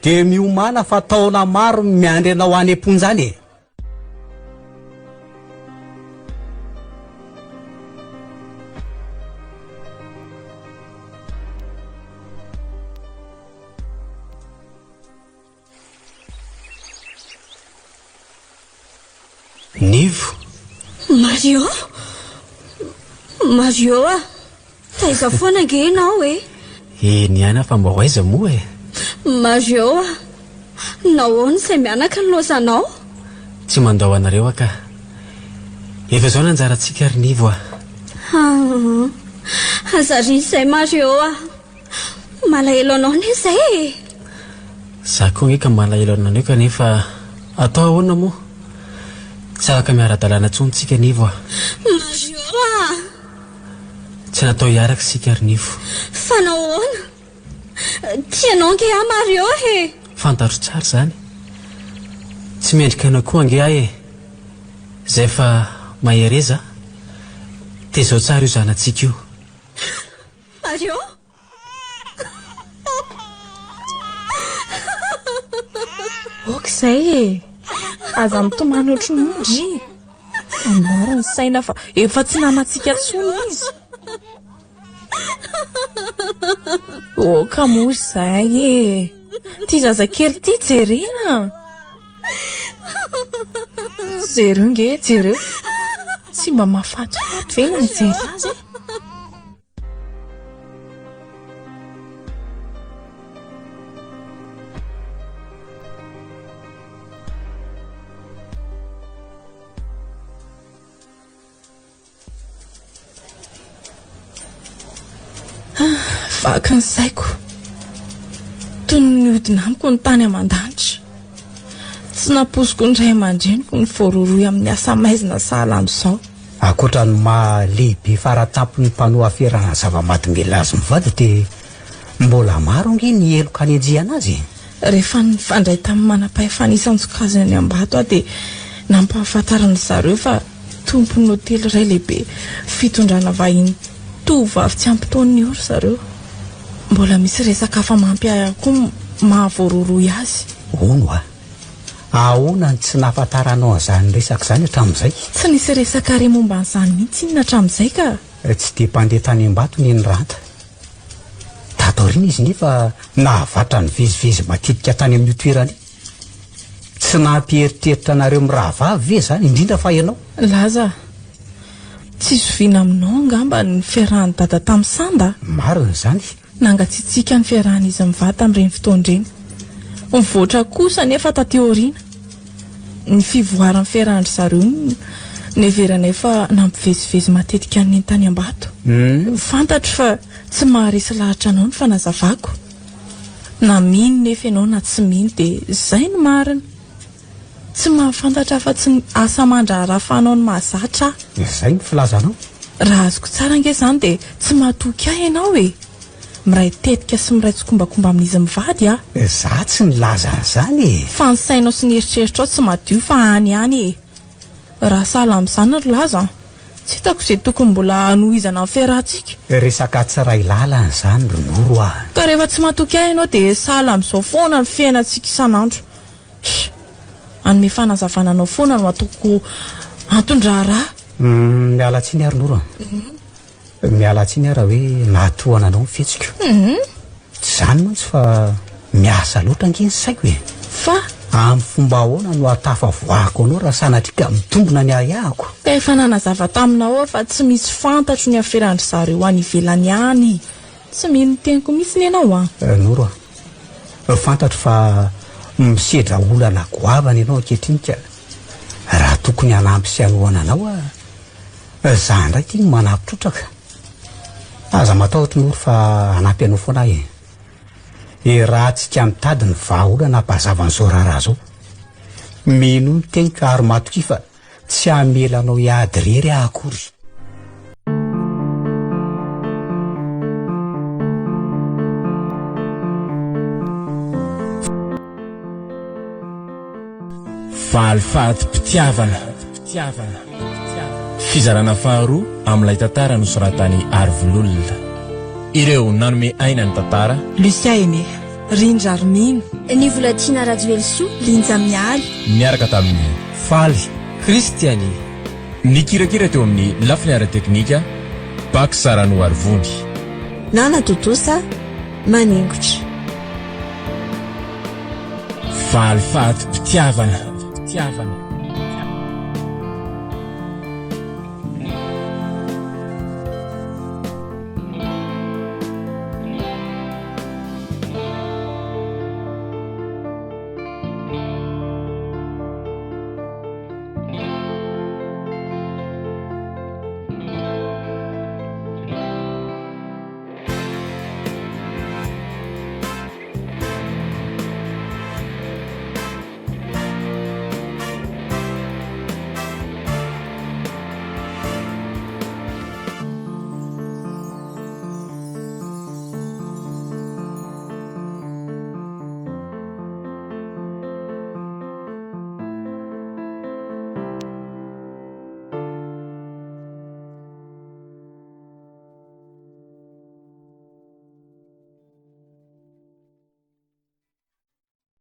Dia miomàna fa taona maro no miandry anao any am-ponja any e! Nivo. Mario? Mario a! Taiza foana ange ianao e? Eny ihany aho fa mba ho aiza moa e? Mario a! Nahoana izay mianaka no laozanao? Tsy mandao anareo aho ka. Efa izao ny anjarantsika ry Nivo a! Aa! Aza ariana izay Mario a! Malahelo anao anie izay e! Za koa ange ka malahelo anareo kanefa atao ahoana moa? Tsy afaka miara-dalàna intsony tsika Nivo a! Mario a! Tsy natao hiaraka isika ry Nivo. Fa nahoana? Tia anao ange aho Mario e! Fantatro tsara izany. Tsy mendrika anao koa ange aho e! Izay fa mahereza a! Tezao tsara io zanatsika io. Mario! Ok izay e! Aza mitomany ohatry ny ondry e! Amboary ny saina fa efa tsy namantsika intsony izy. Oka moa izay e! Ity zazakely ity jerena! Jereo nge, jereo! Tsy mba mahafatifaty ve ny mijery azy e? Vaky ny saiko. Toy ny nihodina amiko ny tany aman-danitra. Tsy nampoiziko ny ray aman-dreniko ny voarohirohy amin'ny asa maizina sahala amin'izao. Ankoatra ny maha lehibe faratampon'ny mpanao aferana zava-mahadomelina azy mivady dia mbola maro ange ny heloka anenjehana azy e! Rehefa nifandray tamin'ny manam-pahefana isan-tsokajiny any Ambato aho dia nampahafantarin-dry zareo fa Tompon'ny hotely iray lehibe fitondrana vahiny tovovavy tsy ampy taona io ry zareo. Mbola misy resaka hafa mampiahiahy koa mahavoarohirohy azy. Hono a! Ahoana no tsy nahafantaranao an'izany resaka izany hatramin'izay? Tsy nisy resaka re momba an'izany mihitsy inona hatramin'izay ka! Tsy dia mpandeha tany Ambato Neny Ranta. Tato aoriana izy nefa nahavatra nivezivezy matetika tany amin'io toerana io. Tsy nampieritreritra anareo mirahavavy ve izany, indrindra fa ianao? Laza, tsy zoviana aminao angamba ny fiarahan'i Dada tamin'i Sanda? Marina izany. Nangatsiatsiaka ny fiarahan'izy mivady tamin'ireny fotoana ireny. Nivoatra kosa anefa taty aoriana. Ny fivoaran'ny fiarahan-dry zareo no neveranay fa nampivezivezy matetika an'i Neny tany Ambato. Fantatro fa tsy maharesy lahatra anao ny fanazavako. Na mino nefa ianao na tsy mino dia izay no marina. Tsy mahafantatra afa-tsy ny asa aman-draharaha fanaony mahazatra aho. Izay no filazanao? Raha azoko tsara ange izany dia tsy mahatoky ahy ianao e! Miray tetika sy miray tsikombakomba amin'izy mivady aho. Izaho tsy nilaza an'izany e! Fa ny sainao sy ny eritreritrao tsy madio fa any ihany e! Raha sahala amin'izany ry Laza an! Tsy hitako izay tokony mbola hanohizana ny fiarahantsika. Resaka tsy iray lalana izany ry Noro a! Ka rehefa tsy matoky ahy ianao dia sahala amin'izao foana ny fiainantsika isan'andro. Tch! Hanome fanazavana anao foana no ataoko anton-draharaha. Miala tsiny ary Noro a! Miala tsiny aho raha hoe nahatohana anao ny fihetsiko. Tsy izany mantsy fa miasa loatra ange ny saiko e. Fa? Amin'ny fomba ahoana no hahatafavoahako anao raha sanatria ka mitombina ny ahiahiko? Ka efa nanazava taminao aho fa tsy misy fantatro ny aferan-dry zareo any ivelany any. Tsy mino ny teniko mihitsy ianao an! Noro a! Fantatro fa misedra olana goavana ianao ankehitriny ka raha tokony hanampy sy hanohana anao aho, Za ndray ty no manampy trotraka. Aza matahotra Noro fa hanampy anao foana aho e. Iarahantsika mitady ny vahaolana hampazava an'izao raharaha izao. Minoa ny teniko ary matokia fa tsy hamela anao hiady irery aho akory. Valifatim-pitiavana. Fizarana faharoa amin'ilay tantara nosoratan'i Arivolola. Ireo nanome aina ny tantara. Lucia Aimé, Rindra Armino. Ny Volatiana Rajoelisoa. Linja Mialy. Niaraka tamin'i Faly Christiani. Nikirakira teo amin'ny lafiny ara-teknika, Bax Ranoarivony. Nana tontosa, maningotra. Valifatim-pitiavana.